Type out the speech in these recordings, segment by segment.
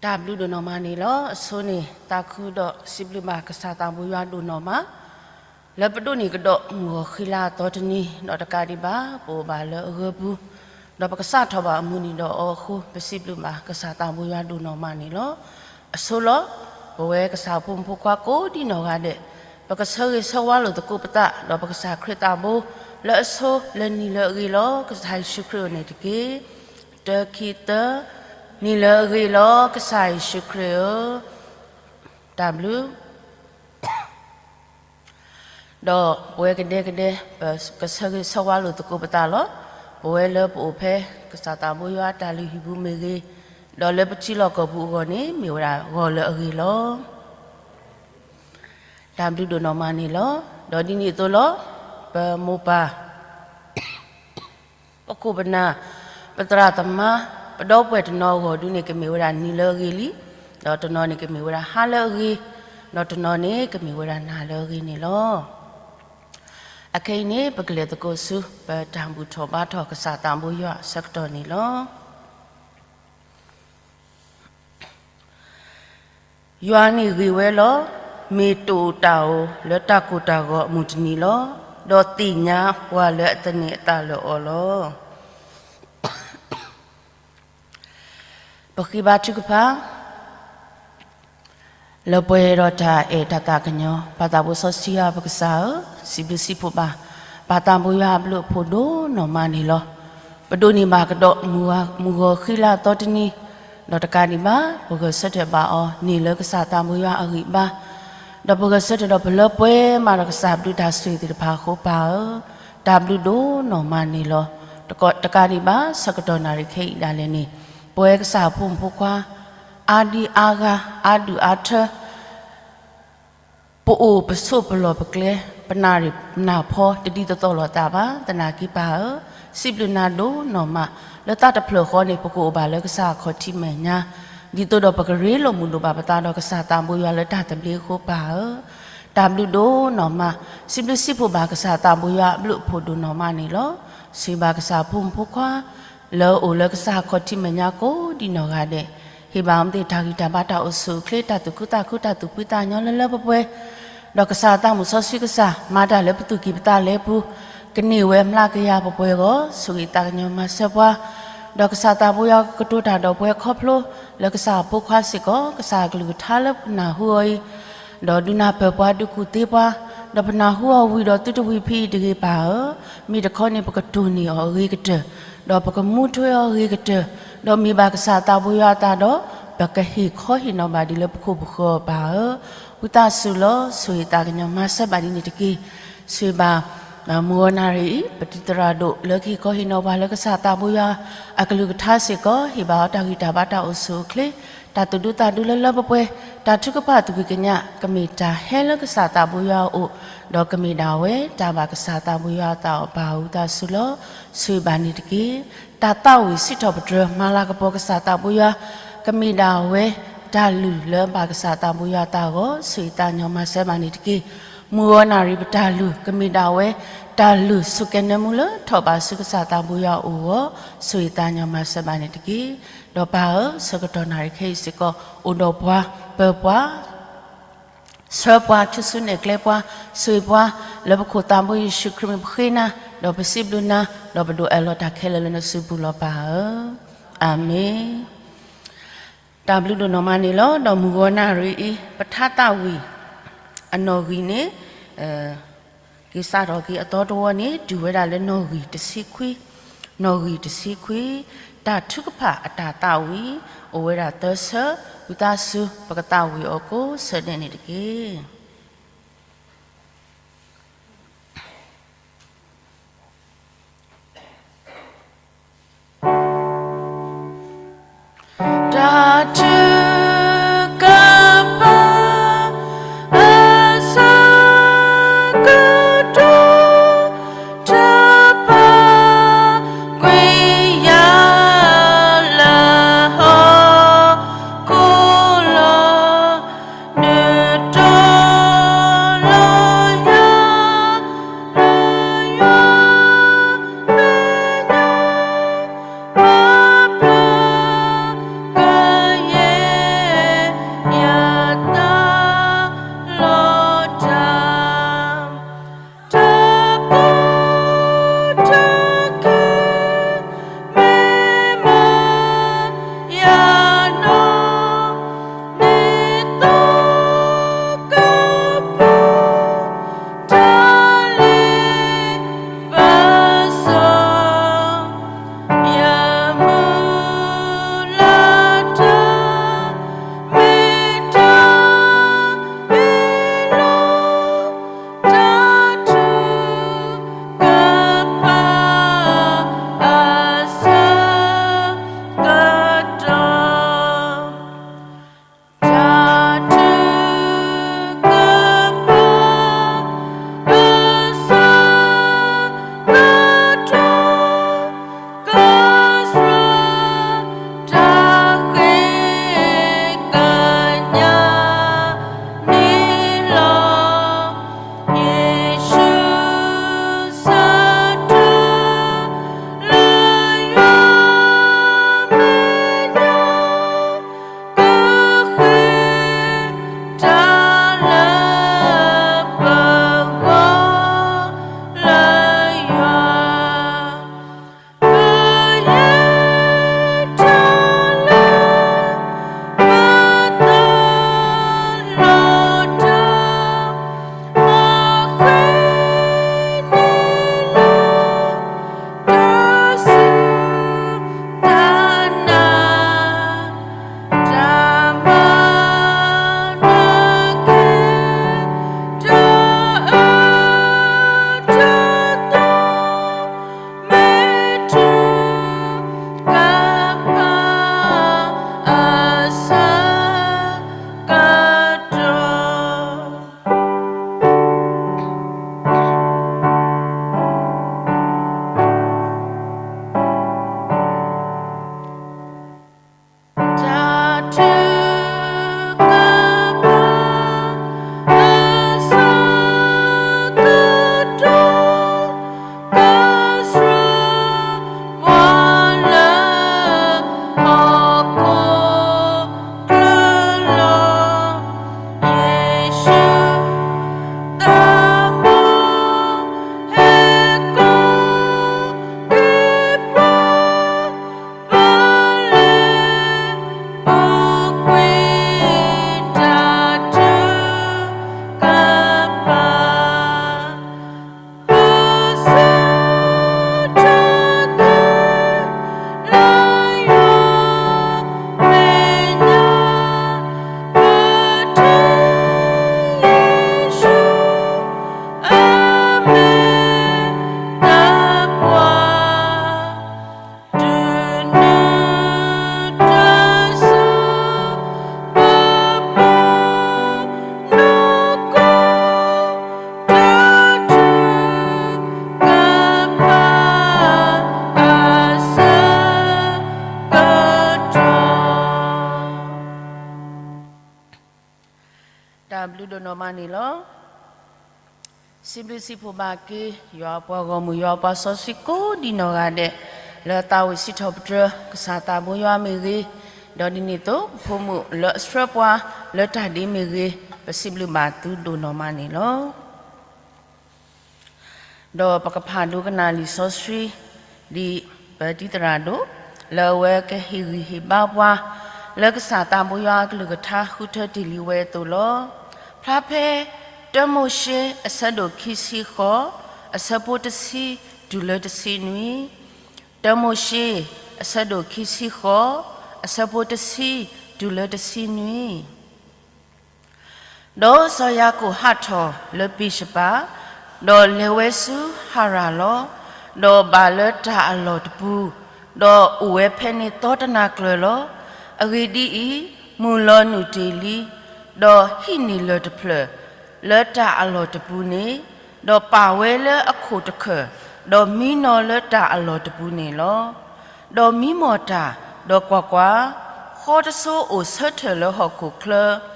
တၢ်ဘျုးဒိၣ်နီၢ်မးန့ၣ်လီၤ. အဆိန့ၣ် သးခုဒီးစံးဘျုးဘၣ်ကစၢ်သးဘိယွၤဒိၣ်နီၢ်မး လၢပဒိးန့ၢ်ကဒီးမုၢ်ဂီၤဃံလၤအသီတနံၤ ဒီးတကးဒံးဘၣ် ပအိၣ်ဘၣ်လၢအဂၢၤပူၤ ဒီးပကစးထီၣ်ဘၣ်အမုၢ်နံၤဒီးအီၤအဃိ ပစံးဘျုးဘၣ်ကစၢ်သးဘိယွၤဒိၣ်နီၢ်မးန့ၣ်လီၤ. အဆိလီၤ. ပဝဲကစၢ်အဖိမုၣ်ဖိခွါကိးဒံနီၢ်ဂၤဒဲး ပကဆၢဂ့ၤဆၢဝါလိာ်သကိးပသး ဒီးပကစၢ်ခရံာ်သးဘိ လၢအဆိလၢနံၤလၢအဂ့ၤလီၤ. ကစၢ်ယ့ၣ်ၡူးခရံာ်အအိၣ်န့ၣ်တက့ၢ်. တၢ ခံ သၢ, နံၤလၢအဂ့ၤလီၤ. ကစၢ်ယ့ၣ်ၡူးခရံာ်ဧၢ, တၢ်ဘျုး ဒီးပဝဲကဒဲကဒဲ ပကဆၢဂ့ၤဆၢဝါလိာ်သကိးပသးလီၤ. ပဝဲလၢပအိၣ်ဖဲ ကစၢ်သးဘိယွၤအတၢ်လုၢ်ဟံၣ်ပူၤမ့ၢ်ဂ့ၤ, ဒီးလၢပထံလီၢ်ကီၢ်ပူၤအဂီၢ်န့ၣ် မ့ၢ်ဝဲဒၣ်ဂီၤလၢအဂ့ၤလီၤ. တၢ်ဘျုးဒိၣ်နီၢ်မးန့ၣ်လီၤ. ဒီးဒ်န့ၣ်အသိးလီၤ. ပမိၢ်ပၢ် ပခိၣ်ပနၢ် ပသရၣ်သမါ ပဒီပုၢ်ဝဲၢ်တနီၤအဂီၢ်ဒုန့ၣ် ကမ့ၢ်ဝဲဒၣ်နံၤလၢအဂ့ၤလံ, ဒီးတနီၤန့ၣ်ကမ့ၢ်ဝဲဒၣ်ဟါလၢအဂ့ၤ, ဒီးတနီၤန့ၣ်ကမ့ၢ်ဝဲဒၣ်နၤလၢအဂ့ၤန့ၣ်လီၤ. အခဲအံၤန့ၣ် ပကလဲၤသကိးဆူ ပတၢ်ဘူၣ်ထီၣ်ဘါထီၣ်ကစၢ်သးဘိယွၤအဆၢကတီၢ်န့ၣ်လီၤ. ယွၤန့ၣ်ဂ့ၤဝဲလီၤ. မ့ၢ်တအိၣ်တၢ်အိၣ်လၢတၢ်ကိၢ်တၢ်ဂီၤအမုၢ်တနံၤလီၤ. ဒီးသ့ၣ်ညါပှၤလၢအသန့ၤအသးလၢအီၤလီၤ. ပဃ့ဘါထုကဖၣ် လၢပှဲၤဒီးတၢ်အဲၣ်တၢ်သးကညီၤ ပၢ်သးဘိစီဆှံယွၤပကစၢ်ဧၢ, စံးဘျုးစံးဖှိၣ်ဘၣ် ပၢ်သးဘိယွၤအဘျုးအဖှိၣ်ဒိၣ်နီၢ်မးန့ၣ်လီၤ. ပဒိးန့ၢ်ဘၣ်ကဒီး မုၢ်ဂီၤဃံလၤအသီတနံၤ, ဒီးတကးဒံးဘၣ် ပဂဲၤဆၢထၢၣ်ဘၣ်အီၤန့ၣ်လၢကစၢ်သးဘိယွၤအဂံၢ်ဘါ, ဒီးပဂဲၤဆၢထၢၣ်ဒီးပလၢပှဲၤမးဒီးကစၢ်ဘျုးတၢ်ဆိၣ်ဂ့ၤသ့ၣ်တဖၣ်အဃိ ပၢ်ဧၢ, တၢ်ဘျုးဒိၣ်နီၢ်မးန့ၣ်လီၤ. တကးဒံးဘၣ် ဆၢကတီၢ်နၣ်ရံၣ်ခဲအံၤဒၣ်လဲာ်န့ၣ် ပဝဲကစၢ်အဖိမုၣ်ဖိခွါ အါဒံအါဂၤ အါဒူၣ်အါထၢ ပအိၣ်ပဆိးပလီၢ်ပကျဲ ပနၢ်ရံၣ်နၢ်ဖီတဒ်သိးသိးလိာ်သးဘၣ်. သနာ်က့ပၢ်ဧၢ, စံးဘျုးနၤဒိၣ်နီၢ်မး လၢသးတဖျၢၣ်ဃီန့ၣ် ပကအိၣ်ဘၣ်လၢကစၢ်အခီၣ်ထံးမဲာ်ညါ, ဒ်သိးဒီးပကရ့လိာ်မုာ်ဒိၣ်ဘၣ်ပသးဒီးကစၢ်သးဘိယွၤလၢတၢ်သဘျ့အဃိပၢ်ဧၢ, တၢ်ဘျုးဒိၣ်နီၢ်မး, စံးဘျုးစံးဖှိၣ်ဘၣ်ကစၢ်သးဘိယွၤအဘျုးအဖှိၣ်ဒိၣ်နီၢ်မးန့ၣ်လီၤ. ဆိၣ်ဂ့ၤဘၣ်ကစၢ်အဖိမုၣ်ဖိခွါ လၢအအိၣ်လၢကစၢ်အခီၣ်ထံးမဲာ်ညါကိးဒံနီၢ်ဂၤဒဲး, ဟ့ၣ်ဘၣ်အီၤမ့ၢ်သ့ၣ်တၢ်ဂံၢ်တၢ်ဘါတၢ်အိၣ်ဆူၣ်အိၣ်ချ့ တၢ်သူၣ်ခုသးခု တၢ်သူၣ်ဖှံသးညီလၢလၢပှဲၤပှဲၤ, ဒီးကစၢ်အသးမုၣ်စီဆှံကစၢ် မၤတၢ်လၢပသူၣ်ကံၢ်ပသးလဲပူၤ, ကန့ၢ်ဝဲမျးကယၤပှဲၤပှဲၤအဂီၢ် ဆိၣ်ဂ့ၤသးကညီၤမၤစၢၤပှၤ, ဒီးကစၢ်သးဘိယွၤကကတိၤတၢ်ဒီးပှၤခီဖျိ လၢကစၢ်အဖိခွါစ့ၢ်ကီး ကစၢ်အကလုၢ်ကထါလၢပကနၢ်ဟူအီၤအံၤ ဒီးဒုးနၢ်ပၢၢ်ပှၤ ဒုးကူၣ်သ့ပှၤ, ဒီးပနၢ်ဟူအီၤဝံၤဒီးသုတဝံၤဖဲအံၤတဂ့ၤပၢ်ဧၢ, မ့ၢ်တခီန့ၣ် ပကတိၢ်န့ၢ်အီၤအဂ့ၤကတၢၢ်, ဒီးပကမူထွဲအီၤအဂ့ၤကတၢၢ်, ဒီးမ့ၢ်ဘၣ်ကစၢ်သးဘိယွၤအသးဒီး ပကဟ့ၣ်ခီဟ့ၣ်နီၤဘၣ်ဒ်လၢပခိၣ်ပဃၢၤအီၤပၢ်ဧၢ, ဝံသးစူၤလီၤ ဆိၣ်ဂ့ၤသးကညီၤမၤစၢၤဘၣ်ဒ်န့ၣ်တက့ၢ်. ဆိၣ်ဂ့ၤဘၣ် မုၢ်ဂီၤနၣ်ရံၣ်အံၤ ပတံၤသရၣ်ဒိၣ်လၢကဟ့ၣ်ခီဟ့ၣ်နီၤပှၤလၢကစၢ်သးဘိယွၤအကလုၢ်ကထါစ့ၢ်ကီး ဟ့ၣ်ဘၣ်အီၤတၢ်ဂံၢ်တၢ်ဘါတၢ်အိၣ်ဆူၣ်အိၣ်ချ့, တၢ်သူၣ်ဒူသးဒူလၢလၢပှဲၤပှဲၤ, တၢ်ထုကဖၣ်သူၣ်ဖှံသးညီ ကမ့ၢ်တၢ်ဟဲလၢကစၢ်သးဘိယွၤအအိၣ်, ဒီးကမ့ၢ်ဒၣ်ဝဲတၢ်ဘၣ်ကစၢ်သးဘိယွၤအသးအီၤပၢ်ဧၢ ဝံသးစူၤလီၤ. ဆိၣ်ဂ့ၤဘၣ်န့ၣ်တက့ၢ်. တၢ်သးဝံၣ်စံးထီၣ်ပတြၢၤ မၤလၤကပီၤကစၢ်သးဘိယွၤ ကမ့ၢ်ဒၣ်ဝဲတၢ်လုၢ်လၢဘၣ်ကစၢ်သးဘိယွၤအသးအဂီၢ် ဆိၣ်ဂ့ၤသးကညီၤမၤစၢၤဘၣ်န့ၣ်တက့ၢ်. မုၢ်ဂီၤနၣ်ရံၣ်ပတၢ်လုၢ် ကမ့ၢ်ဒၣ်ဝဲ တၢ်လုၢ်ဆူၣ်ကဲၤနၢမူလၢထီၣ်ဘးဆူကစၢ်သးဘိယွၤအအိၣ်အဂီၢ် ဆိၣ်ဂ့ၤသးကညီၤမၤစၢၤဘၣ်န့ၣ်တက့ၢ်. ဒီးပၢ်ဧၢ, ဆၢကတီၢ်နၣ်ရံၣ်ခဲအံၤစ့ၢ်ကီး အိၣ်ဒီးပှၤ, ပၢၤပှၤ ဆှၢပှၤ ထုဆူနဲၣ်ကျဲပှၤ, ဆိၣ်ဂ့ၤပှၤ, လၢပခိၣ်သးဘိယ့ၣ်ၡူးခရံာ်မံၤပဃ့နၤ, ဒီးပစံးဘျုးနၤ, ဒီးပဒိးအၢၣ်လီၤတၢ်ခဲလၢာ်လၢနစုပူၤလီၤပၢ်ဧၢ. အၤမ့ၣ်. တၢ်ဘျုးဒိၣ်နီၢ်မးန့ၣ်လီၤ. ဒီးမုၢ်ဂီၤနၣ်ရံၣ်အံၤ ပထါသးဝံၣ် အနီၣ်ဂံၢ်န့ၣ် က့ၤစးထီၣ်က့ၤအသီတဝီန့ၣ် တုၤဝဲဒၣ်လၢနီၣ်ဂံၢ်တဆံခွံ, နီၣ်ဂံၢ်တဆံခွံ, တၢ်ထုကဖၣ်အတၢ်သးဝံၣ် အိၣ်ဝဲဒၣ်သၢဆၢ, ဝံသးစူၤ ပကသးဝံၣ်အီၤကိးဆၢဒဲးန့ၣ်တက့ၢ်. တၢ်ထုကဖၣ်အဆၢကတီၢ် တပာ်ကွံာ်ယၤလၢဟီၣ်ခိၣ်လီၤ. နုာ်တိၢ်လီၤယၤလၢယွၤမဲာ်ညါ ပာ်ဖျါကယဲၢ် ဒိၣ်နီၢ်မးန့ၣ်လီၤ. စံးဘျုးစံးဖှိၣ်ဘၣ်က့ၤ ယွၤအပှၤဂီၢ်မုၢ် ယွၤအပှၤစီဆှံကိးဒံနီၢ်ဂၤဒဲး လၢသးဝံၣ်စံးထီၣ်ပတြၢၤ ကစၢ်သးဘိယွၤမ့ၢ်ဂ့ၤ, ဒီးဒ်န့ၣ်အသိး ပဖိမုၣ်လၢအဆှၢပှၤလၢတၢ်ဒ့မ့ၢ်ဂ့ၤ, ပစံးဘျုးဘၣ်သုဒိၣ်နီၢ်မးန့ၣ်လီၤ. ဒီးပကဖးဒိကနၣ်လံာ်စီဆှံ ဒ်ပတံၤသရၣ်ဒိၣ် လၢအဝဲကဟ့ၣ်ဂံၢ်ဟ့ၣ်ဘါပှၤ လၢကစၢ်သးဘိယွၤအကလုၢ်ကထါဃုထၢတ့ၢ်လံဝဲအသိးလီၤ. ဖျါဖဲ တၢမိၤၡ့ အဆၢဒိၣ်ခံဆံဃိး အဆၢဖိတဆံ တုၤလၢတဆံနွံ, တၢမိၤၡ့ အဆၢဒိၣ်ခံဆံဃိး အဆၢဖိတဆံ တုၤလၢတဆံနွံ. ဒီးစီၤယၤကိာ်ဟးထီၣ်လၢဘ့ၤၡဘၤ, ဒီးလဲၤဝဲဆူဟၤရၣ်လီၤ. ဒီးဘၣ်လၢတၢ်အလီၢ်တပူၤ, ဒီးအိၣ်ဝဲဖဲန့ၣ်သီတနၤကျၢၤလီၤ. အဂ့ၢ်ဒ်အံၤ, မုၢ်လီၤနုာ်တ့ၢ်လံ, ဒီးဟံးန့ၢ်လၢၢ်တဖျၢၣ် လၢတၢ်အလီၢ်တပူၤန့ၣ်, ဒီးပာ်ဝဲလၢအခိၣ်တခၢၣ်, ဒီးမံနီၤလၢတၢ်အလီၢ်တပူၤန့ၣ်လီၤ. ဒီးမံမီၢ်တၢ်, ဒီးကွၢ်ကွၢ်, ဃီတစိအိၣ်ဆၢထၢၣ်လၢဟီၣ်ခိၣ်ချၢ,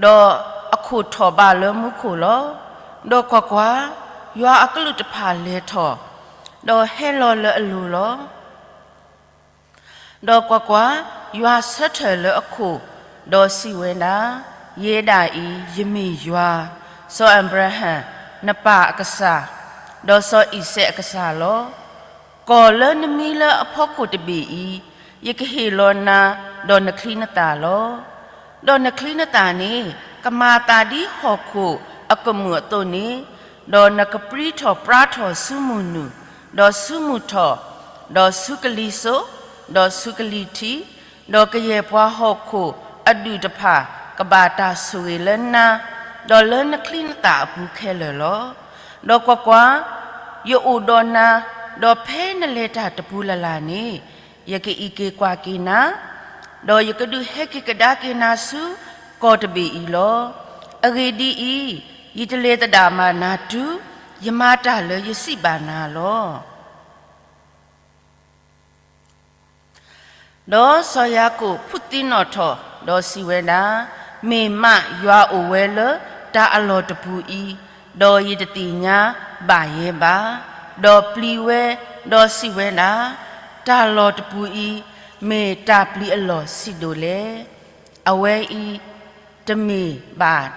ဒီးအခိၣ်ထီၣ်ဘးလၢမူခိၣ်လီၤ. ဒီးကွၢ်ကွၢ်, ယွၤအကလူးတဖၣ်လဲၤထီၣ်, ဒီးဟဲလီၤလၢအလိၤလီၤ. ဒီးကွၢ်ကွၢ်, ယွၤဆၢထၢၣ်လၢအခိၣ်, ဒီးစံးဝဲဒၣ်, ယဲဒၣ်အံၤ ယမ့ၢ်ယွၤ, စီၤအၤဘြၤဟၣ်, နပၢ်အကစၢ်, ဒီးစီၤအံၤစဲးအကစၢ်လီၤ. ကီၢ်လၢနမံလၢအဖီခိၣ်တဘ့ၣ်အံၤ, ယကဟ့ၣ်လီၤနၤ, ဒီးနချံနသၣ်လီၤ. ဒီးနချံနသၣ်န့ၣ် ကမၤသးဒ်ဟီၣ်ခိၣ်အကမူၣ်အသိးန့ၣ်, ဒီးနကပြံထီၣ်ပြါထီၣ်ဆူမုၢ်နုာ်, ဒီးဆူမုၢ်ထီၣ်, ဒီးဆူကလံၤစိး, ဒီးဆူကလံၤထံး, ဒီးကယဲၢ်ပှၤဟီၣ်ခိၣ်အဒူၣ်တဖၣ် ကဘၣ်တၢ်ဆိၣ်ဂ့ၤလၢနၤ, ဒီးလၢနချံနသၣ်အပူၤခဲလၢာ်လီၤ. ဒီးကွၢ်ကွၢ်, ယအိၣ်ဒီးနၤ, ဒီးဖဲနလဲၤတၢ်တပူၤလၢ်လၢ်န့ၣ်, ယကအံးက့ၤကွၢ်က့ၤနၤ, ဒီးယကဒုးဟဲက့ၤကဒါက့ၤနၤဆူကီၢ်တဘ့ၣ်အံၤလီၤ. အဂ့ၢ်ဒ်အံၤ, ယတလဲၤသဒၣ်ဘၣ်နၤတုၤ ယမၤတၢ်လၢယစံးဘၣ်နၤလီၤ. ဒီးစီၤယၤကိာ်ဖုးသံနီၣ်ထီၣ်, ဒီးစံးဝဲဒၣ်, မ့ၢ်မးယွၤအိၣ်ဝဲလၢတၢ်အလီၢ်တပူၤအံၤ, ဒီးယတသ့ၣ်ညါဘၣ်ယဲဘၣ်. ဒီးပျံၤဝဲ, ဒီးစံးဝဲဒၣ်, တၢ်လီၢ်တပူၤအံၤ မ့ၢ်တၢ်ပျံၤအလီၢ်ဆံးဒိၣ်လဲၣ်. အဝဲအံၤတမ့ၢ်ဘၣ်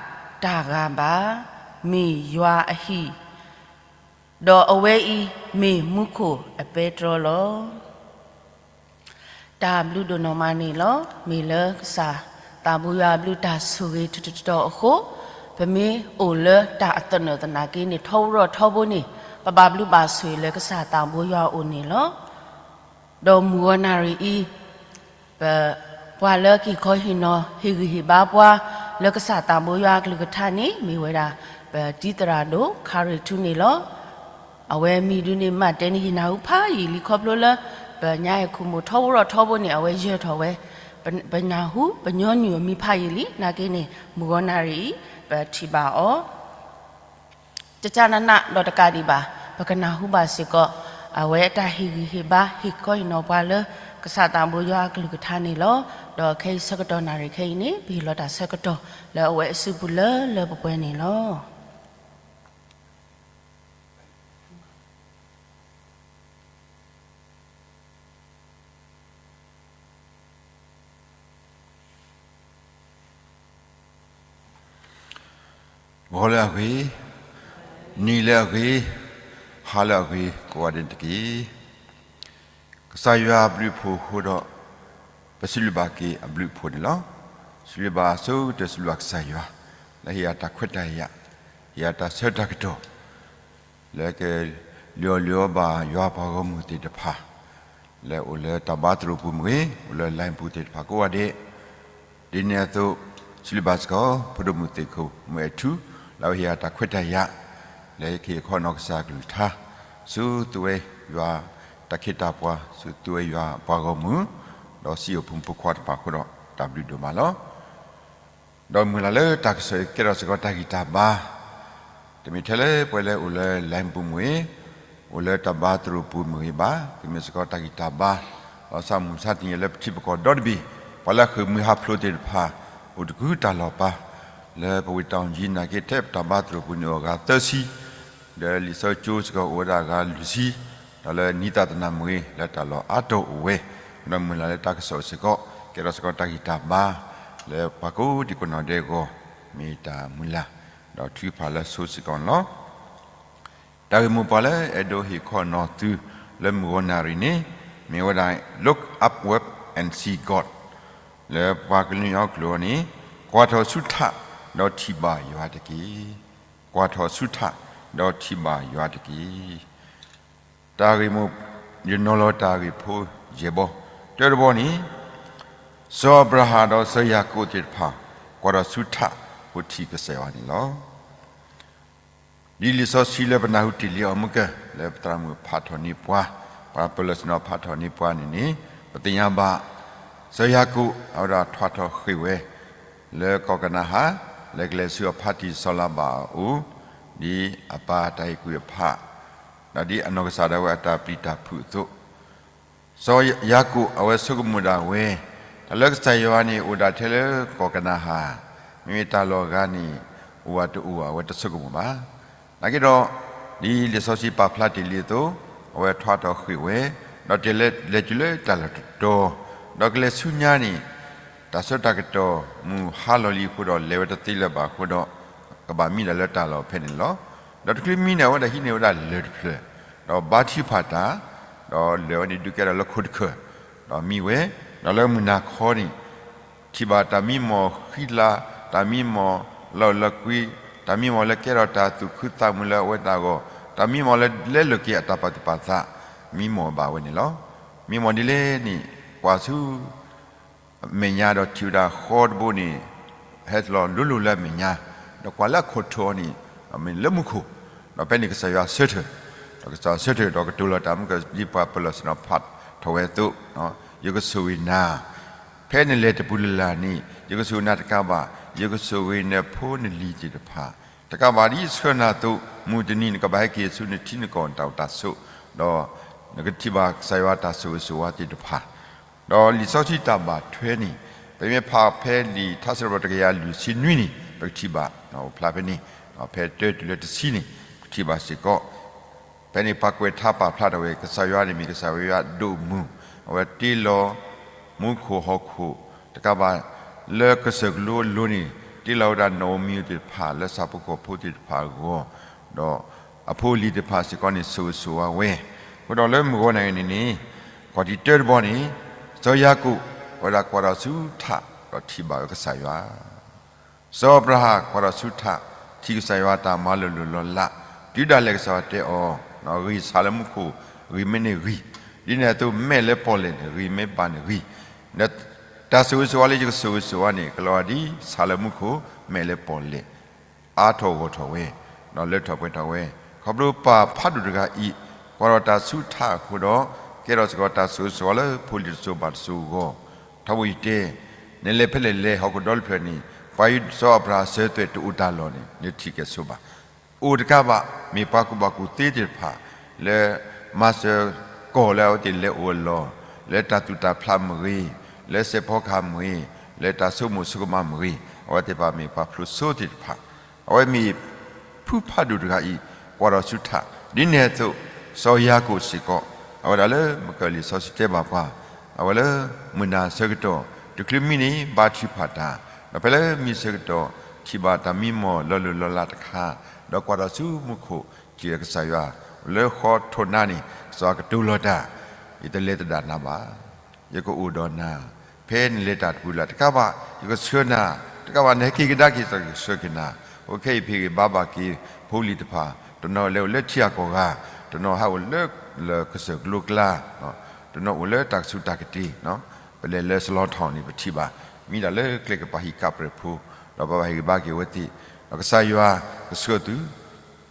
တၢ်ဂၤဘၣ်, မ့ၢ်ယွၤအဟံၣ်, ဒီးအဝဲအံၤမ့ၢ်မူခိၣ်အပဲတြီလီၤ. တၢ်ဘျုးဒိၣ်နီၢ်မးန့ၣ်လီၤ. မ့ၢ်လၢကစၢ်သးဘိယွၤအဘျုးတၢ်ဆိၣ်ဂ့ၤတတီၤအဃိ, ပမ့ၢ်အိၣ်လၢတၢ်အသနၢၣ်သနာ်က့န့ၣ် ထီဘိထီဘိန့ၣ်, ပဘၣ်ဘျုးဘၣ်ဆိၣ်ဂ့ၤလၢကစၢ်သးဘိယွၤအအိၣ်န့ၣ်လီၤ. ဒီးမုၢ်ဂီၤနၣ်ရံၣ်အံၤ, ပ, ပှၤလၢကဟ့ၣ်ခီဟ့ၣ်နီၤ ဟ့ၣ်ဂံၢ်ဟ့ၣ်ဘါပှၤ လၢကစၢ်သးဘိယွၤအကလုၢ်ကထါန့ၣ် မ့ၢ်ဝဲဒၣ် ပတံၤသရၣ်ဒိၣ်ခရံာ်ထူန့ၣ်လီၤ. အဝဲမံၤဒုန့ၣ် မၤတဲန့ၢ်ယနၢ်ဟူဖးယံာ်လံ ခီဖျိလၢ ပညါအဲၣ်ခူၣ်မိၢ်ထီဘိထီဘိန့ၣ် အဝဲယၢၤထီၣ်ဝဲ ပနၢ်ဟူ ပညီနုၢ်အမံၤဖးယံာ်လံ. နာ်က့န့ၣ် မုၢ်ဂီၤနၣ်ရံၣ်အံၤ ပထံၣ်ဘၣ်အီၤ တကနနဒီးတကးဒံးဘၣ် ပကနၢ်ဟူဘၣ်စ့ၢ်ကီး အဝဲအတၢ်ဟ့ၣ်ဂံၢ်ဟ့ၣ်ဘါ ဟ့ၣ်ခီဟ့ၣ်နီၤပှၤလၢ ကစၢ်သးဘိယွၤအကလုၢ်ကထါန့ၣ်လီၤ. ဒီးခဲအံၤဆၢကတီၢ်နၣ်ရံၣ်ခဲအံၤန့ၣ် ပဟ့ၣ်လီၤတၢ်ဆၢကတီၢ်လၢအဝဲအစုပူၤလၢလၢပှဲၤပှဲၤန့ၣ်လီၤ. ဂီၤလၢအဂ့ၤ, နံၤလၢအဂ့ၤ, ဟါလၢအဂ့ၤ ကိးဂၤဒဲးန့ၣ်တက့ၢ်. ကစၢ်ယွၤအဘျုးအဖှိၣ်အဃိဒီး ပစံးဘျုးဘၣ်က့ၤအဘျုးအဖှိၣ်န့ၣ်လီၤ. စံးဘျုးဘၣ်ဆိကတၢၢ် စံးဘျုးဘၣ်ကစၢ်ယွၤ လၢဟ့ၣ်ယၤတၢ်ခွဲးတၢ်ယာ်, ဟ့ၣ်ယၤတၢ်ဆၢတၢ်ကတီၢ် လၢကလုၢ်အီၣ်လုၢ်အီဘၣ်ယွၤပှၤဂီၢ်မုၢ်သ့ၣ်တဖၣ် လၢအိၣ်လၢတၢ်ဘါသရိာ်ပူၤမ့ၢ်ဂ့ၤ, အိၣ်လၢ line ပူၤသ့ၣ်တဖၣ်ကိးဂၤဒဲး, ဒ်န့ၣ်အသိး စံးဘျုးဘၣ်စ့ၢ်ကီး ဖိဒိၣ်မုၣ်သ့ၣ်ခိၣ် မုၢ်အဲၣ်ထူ လၢအဝဲဟ့ၣ်ယၤတၢ်ခွဲးတၢ်ယာ် လၢယကဟ့ၣ်ခီနီၤကစၢ်အကလုၢ်ကထါ ဆူသုဝဲယွၤတၢ်ခ့တၢ်ပှၤ, ဆူသုဝဲယွၤပှၤဂီၢ်မုၢ်, ဒီးစံးအိၣ်ဖိမုၣ်ဖိခွါတဖၣ်အဃိဒီး တၢ်ဘျုးဒိၣ်မးလီၤ. ဒီးမုၢ်လၢ်လၢတၢ်ကစီၣ်အံၤကဲထီၣ်စ့ၢ်ကီးတၢ်ဂံၢ်တၢ်ဘါ, တမ့ၢ်ထဲလၢပှၤလၢအိၣ်လၢ line ပူၤမ့ၢ်ဂ့ၤ, အိၣ်လၢတၢ်ဘါသရိာ်ပူၤမ့ၢ်ဂ့ၤဘၣ်, ကမ့ၢ်စ့ၢ်ကီးတၢ်ဂံၢ်တၢ်ဘါ လီၤစၢ်မုၢ်မဆါတနံၤလၢပထံပကီၢ်ဒီတဘ့ၣ်, ပှၤလၢအဃ့ၢ်မှံဟးဖျိးသ့ၣ်တဖၣ် အိၣ်တကူတၢ်လီၤပာ် လၢပဝ့ၢ်တၢ်အီၣ်ကံနာ်က့ ထဲပတၢ်ဘါသရိာ်ပူၤန့ၣ်အိၣ်အဂၤသၢဆံ, ဒီးလံာ်စီဆှံကၠိစ့ၢ်ကီးအိၣ်ဝဲဒၣ်အဂၤလွံၢ်ဆံ, ဒီးလၢနံၤသးတနၤမ့ၢ်ဂ့ၤ လၢတၢ်လီၢ်အါတီၢ်အိၣ်ဝဲ, ဒီးမုၢ်လၢ်လၢတၢ်ကစီၣ်စ့ၢ်ကီး ကဲထီၣ်စ့ၢ်ကီးတၢ်ဂံၢ်တၢ်ဘါ လၢပှၤကိးဒံကိးနီၢ်ဒဲးအဂီၢ် မ့ၢ်တၢ်မုၢ်လၢ် ဒီးထုကဖၣ်လၢစိစ့ၢ်ကီးန့ၣ်လီၤ. တၢ်ဂ့ၢ်မိၢ်ပှၢ်လၢအဲၣ်ဒိးဟ့ၣ်ခီနီၢ်သုလၢမုၢ်ဂီၤနၣ်ရံၣ်န့ၣ် မ့ၢ်ဝဲဒၣ် Look upward and see God, လၢပှၤကညီကျိာ်န့ၣ် ကွၢ်ထီၣ်ဆူထး ဒီးထံၣ်ဘၣ်ယွၤတက့ၢ်. ကွၢ်ထီၣ်ဆူထး ဒီးထံၣ်ဘၣ်ယွၤတက့ၢ်. တၢ်ဂ့ၢ်မိၢ်, ယနီၤလီၤတၢ်ဂ့ၢ်ဖိယဲၢ်ဘီ, တၢတဘီန့ၣ် စီၤအၤဘြၤဟၣ်ဒီးစီၤယၤကိာ်သ့ၣ်တဖၣ် ကွၢ်ထီၣ်ဆူထး ဃိထံၣ်ကစၢ်ယွၤန့ၣ်လီၤ. ဒ်လံာ်စီဆှံလၢပနၢ်ဟူတ့ၢ်လံအီၤမုၢ်ကၢၢ် လၢပသရၣ်မုၣ်ဖးထီၣ်န့ၢ်ပှၤ, ပှၤပၢၤလီၢ်ဆ့ၣ်နီၤဖးထီၣ်န့ၢ်ပှၤန့ၣ်န့ၣ်, ပသ့ၣ်ညါဘၣ် စီၤယၤကိာ် အဝဲဒၣ်ထွဲထီၣ်ဃ့ၢ်ဝဲ လၢကီၢ်ကနၤဧၣ်, လဲၤကလဲၤဆူအဖါတံၢ်စီၤလၤဘၣ်အအိၣ်, ဒ်အပၢ်တၢ်ဟ့ၣ်ကူၣ်အဖး, ဒီးဒ်အနီၢ်ကစၢ်ဒၣ်ဝဲအတၢ်ပျံၤတၢ်ဖုးအသိး စီၤယၤကိာ်အဝဲဆိကမိၣ်ဒၣ်ဝဲ, တၢ်လၢကစၢ်ယွၤန့ၣ်အိၣ်ဒၣ်ထဲလၢကီၢ်ကနၤဧၣ်, မ့မ့ၢ်တၢ်လီၢ်အဂၤန့ၣ် အိၣ်ဧါတအိၣ်ဧါ အဝဲတဆိကမိၣ်ဘၣ်. နာ်က့ဒီး ဒ်လံာ်စီဆှံပာ်ဖျါတ့ၢ်လံအသိး, အဝဲထွဲထီၣ်ဃ့ၢ်ဝဲ, ဒီးတဲလဲၤတုၤလၢတၢ်လီၢ်တတီၤ, ဒီးကလဲၤဆူညါန့ၣ် တၢ်ဆၢတၢ်ကတီၢ်မုၢ်ဟါလီၤလံအဃိဒီး လဲၤဝဲတသ့လၢၤဘၣ်အဃိဒီး ကဘၣ်မံဒၣ်လၢတၢ်လီၢ်ဖဲန့ၣ်လီၤ. ဒီးတချုးမံန့ၣ် အဝဲဒၣ်ဟံးန့ၢ်ဝဲဒၣ်လၢၢ်တဖျၢၣ်, ဒီးဘါထုကဖၣ်တၢ်, ဒီးလၢၢ်ဝဲန့ၣ်ဒုးကဲထီၣ်လၢခိၣ်တခၢၣ်, ဒီးမံဝဲ, ဒီးလၢမုၢ်နၤခီန့ၣ် ထံၣ်ဘၣ်တၢ်မံမီၢ်ဃံလၤ, တၢ်မံမီၢ်လီၢ်လၢကွံ, တၢ်မံမီၢ်လၢကဲထီၣ်တၢ်သူၣ်ခုသးမုာ်လၢအဝဲသ့ၣ်အဂီၢ်, တၢ်မံမီၢ်လၢလဲလိာ်က့ၤအတၢ်ပာ်သူၣ်ပာ်သး, မံမီၢ်ဘၣ်ဝဲန့ၣ်လီၤ. မံမီၢ်ဒ်လဲၣ်န့ၣ် ကွၢ်ဆူ အမဲာ်ညါဒီးထံၣ်ဝဲဒၣ်ဃီတဘိန့ၣ် ဟဲလီၤလိၤလိၤလၢအမဲာ်ညါ, ဒီးကွၢ်လၢအခိၣ်ထီၣ်န့ၣ် မ့ၢ်လၢမူခိၣ်, ဒီးဖဲန့ၣ်ကစၢ်ယွၤဆၢထၢၣ်, ဒီးကစၢ်ယွၤဆၢထၢၣ်ဒီးကတိၤလီၤတၢ်မုၢ်ကၢၢ် ဒ်ပှၤပၢၤလီၢ်ဆ့ၣ်နီၤဖးထီၣ်ဝဲအသိး, ယကဆိၣ်ဂ့ၤနၤ ဖဲနလဲၤတပူၤလၢ်လၢ်န့ၣ် ယကဆိၣ်ဂ့ၤနၤတကးဘၣ်, ယကဆိၣ်ဂ့ၤနဖိနလံၤသ့ၣ်တဖၣ်, တကးဘၣ်ဒ်ဆှၢနၤအသိး မုၢ်တနံၤနကဘၣ်ဟဲက့ၤဆူနထံနကီၢ်တၢ်အိၣ်တၢ်ဆိး, ဒီးနကထံၣ်ဘၣ်ကစၢ်ယွၤတၢ်ဆိၣ်ဂ့ၤဆိၣ်ဝါသ့ၣ်တဖၣ်, ဒီးလံာ်စီဆှံတၢ်ဘၣ်ထွဲန့ၣ် ပမ့ၢ်ဖးဖဲလံာ်ထါစံးထီၣ်ပတြၢၤတကယၤလွံၢ်ဆံနွံန့ၣ် ပကထံၣ်ဘၣ်, ဖျါဖဲန့ၣ်, ဖဲတၢတုၤလၢတဆံန့ၣ် ပကထံၣ်ဘၣ်စ့ၢ်ကီး, ဖဲန့ၣ်ပှၤကွဲးထါပာ်ဖျါထီၣ်ဝဲ ကစၢ်ယွၤန့ၣ်မ့ၢ်ကစၢ်ယွၤဒိၣ်မုၢ်, အဝဲတ့လီၤမူခိၣ်ဟီၣ်ခိၣ်, တကးဘၣ်လၢကစၢၢ်ကလိအလိၤန့ၣ် တ့လီၤဝဲဒၣ်နီၣ်ဧိၤမံၤဧိၤသ့ၣ်တဖၣ် လၢဆၣ်ဖိကီၢ်ဖိသ့ၣ်တဖၣ်အဂီၢ်, ဒီးအဖိအလံၤသ့ၣ်တဖၣ်စ့ၢ်ကီးန့ၣ် ဆိၣ်ဂ့ၤဆိၣ်ဝါဝဲ, အဃိဒီးလၢမုၢ်ဂီၤနၤအံၤန့ၣ်န့ၣ် ကွၢ်ထံၣ်တၢတဘီန့ၣ် စီၤယၤကိာ် အဝဲဒၣ်ကွၢ်ထီၣ်ဆူထး ဒီးထံၣ်ဘၣ်ဝဲကစၢ်ယွၤ စီၤအၤဘြၤဟၣ်ကွၢ်ထီၣ်ဆူထး, ထံၣ်ကစၢ်ယွၤတၢ်မၤလီၤလိၢ်လီၤလး, တုၤဒၣ်လဲာ်ကစၢ်ယွၤတဲအီၤ, ဂံၢ်ဆၣ်လၢမူခိၣ်, ဂံၢ်မ့ၢ်န့ၢ်ဂံၢ်, ဒ်န့ၣ်အသိးမဲာ်လၢပီၣ်လဲၣ်န့ၣ် ဂံၢ်မ့ၢ်ဘၣ်န့ၢ်ဂံၢ်, ဒီးတၢ်ဆိၣ်ဂ့ၤဆိၣ်ဝါလၢယကဆိၣ်ဂ့ၤဆိၣ်ဝါန့ၣ် ကလီၤဂာ်ဒ်ဆၣ်လၢမူခိၣ်, မဲာ်လၢပီၣ်လဲၣ်, အါထီၣ်ဂီၢ်ထီၣ်ဝဲ, ဒီးလၢထီၣ်ပှဲၤထီၣ်ဝဲ, ခီဖျိပၢ်ဖးဒိၣ်တဂၤအံၤ ကွၢ်ထီၣ်တၢ်ဆူထးအဃိဒီး ကဲထီၣ်စ့ၢ်ကီးတၢ်ဆိၣ်ဂ့ၤဆိၣ်ဝါလၢဖိလံၤတစိၤဘၣ်တစိၤအဂီၢ်, ထီဘိယတဲ, နလဲၤဖဲလဲၣ်လဲၤဟီၣ်ခိၣ်ဒီတဖျၢၣ်န့ၣ် ပှၤယူၢ်စီၤအၤဘြၤဟၣ်စၢၤသွဲၣ်တအိၣ်တၢ်လီၢ်န့ၣ် နထံၣ်ကဲဆိးဘၣ်. အိၣ်တကးဘၣ် မ့ၢ်ပှၤကူၣ်ဘၣ်ကူၣ်သ့သ့ၣ်တဖၣ် လၢမၤစၢၤကီၢ်လၢအဝဲသ့ၣ်လဲၤအိၣ်အလီၢ်, လၢတၢ်သူၣ်တၢ်ဖျးမ့ၢ်ဂ့ၤ, လၢစဲးဖီကဟၣ်မ့ၢ်ဂ့ၤ, လၢတၢ်ဆိကမိၣ်ဆိကမးမ့ၢ်ဂ့ၤ, အဝဲသ့ၣ်တဖၣ်မ့ၢ်ပှၤဖျိးစိသ့ၣ်တဖၣ် အဝဲမ့ၢ်ဖုဖးဒိၣ်တဂၤအံၤ ကွၢ်ထီၣ်ဆူထး, ဒ်န့ၣ်အသိး စီၤယၤကိာ်စ့ၢ်ကီး အဝဲဒၣ်လၢမုၢ်ကၢၢ်လံာ်စီဆှံတဲဘၣ်ပှၤ, အဝဲလၢမုၢ်နၤဆၢကတီၢ် တချုးမံန့ၣ် ဘါထုကဖၣ်တၢ်, ဒီးဖဲလၢမံဆၢကတီၢ် ထံၣ်ဘၣ်တၢ်မံမီၢ်လီၤလိၢ်လီၤလးတခါ, ဒီးကွၢ်ထီၣ်ဆူမူခိၣ် ထံၣ်ကစၢ်ယွၤ, လၢဃီထိးနါန့ၣ် ကစၢ်ယွၤကတိၤလီၤတၢ်, ယတလဲၤသဒၣ်နၤဘၣ် ယကအိၣ်ဒီးနၤ, ဖဲနလဲၤတၢ်တပူၤလၢ်တကးဘၣ် ယကဆှၢနၤ, တကးဘၣ်နဟဲက့ၤကဒါက့ၤ ကစၢ်ယွၤကဆှၢက့ၤနၤ, အိၣ်ခဲအံၤဖံးဂ့ၤဘါဘၣ်က့ၤ ဖိလံၤတဖၣ်, တနီၤလဲၤအိၣ်လၢထံဂၤကီၢ်ဂၤ, တနီၤဟးအိၣ်လၢ လၢကစၢၢ်ကလိကျါ, တနီၤအိၣ်လၢတၢ်ကဆူးတၢ်ကတ့ၤ, ပလဲၤလၢစလီထီၣ်န့ၣ် ပထံၣ်ဘၣ်, မ့ၢ်ဒၣ်လၢကျဲကပၤဟံၣ်ကးပြဲးဖိ, ဒီးပဘၣ်ဟ့ၣ်ဂ့ၤဘါက့ၤအဝဲသ့ၣ်, ဒီးကစၢ်ယွၤကဆှၢသု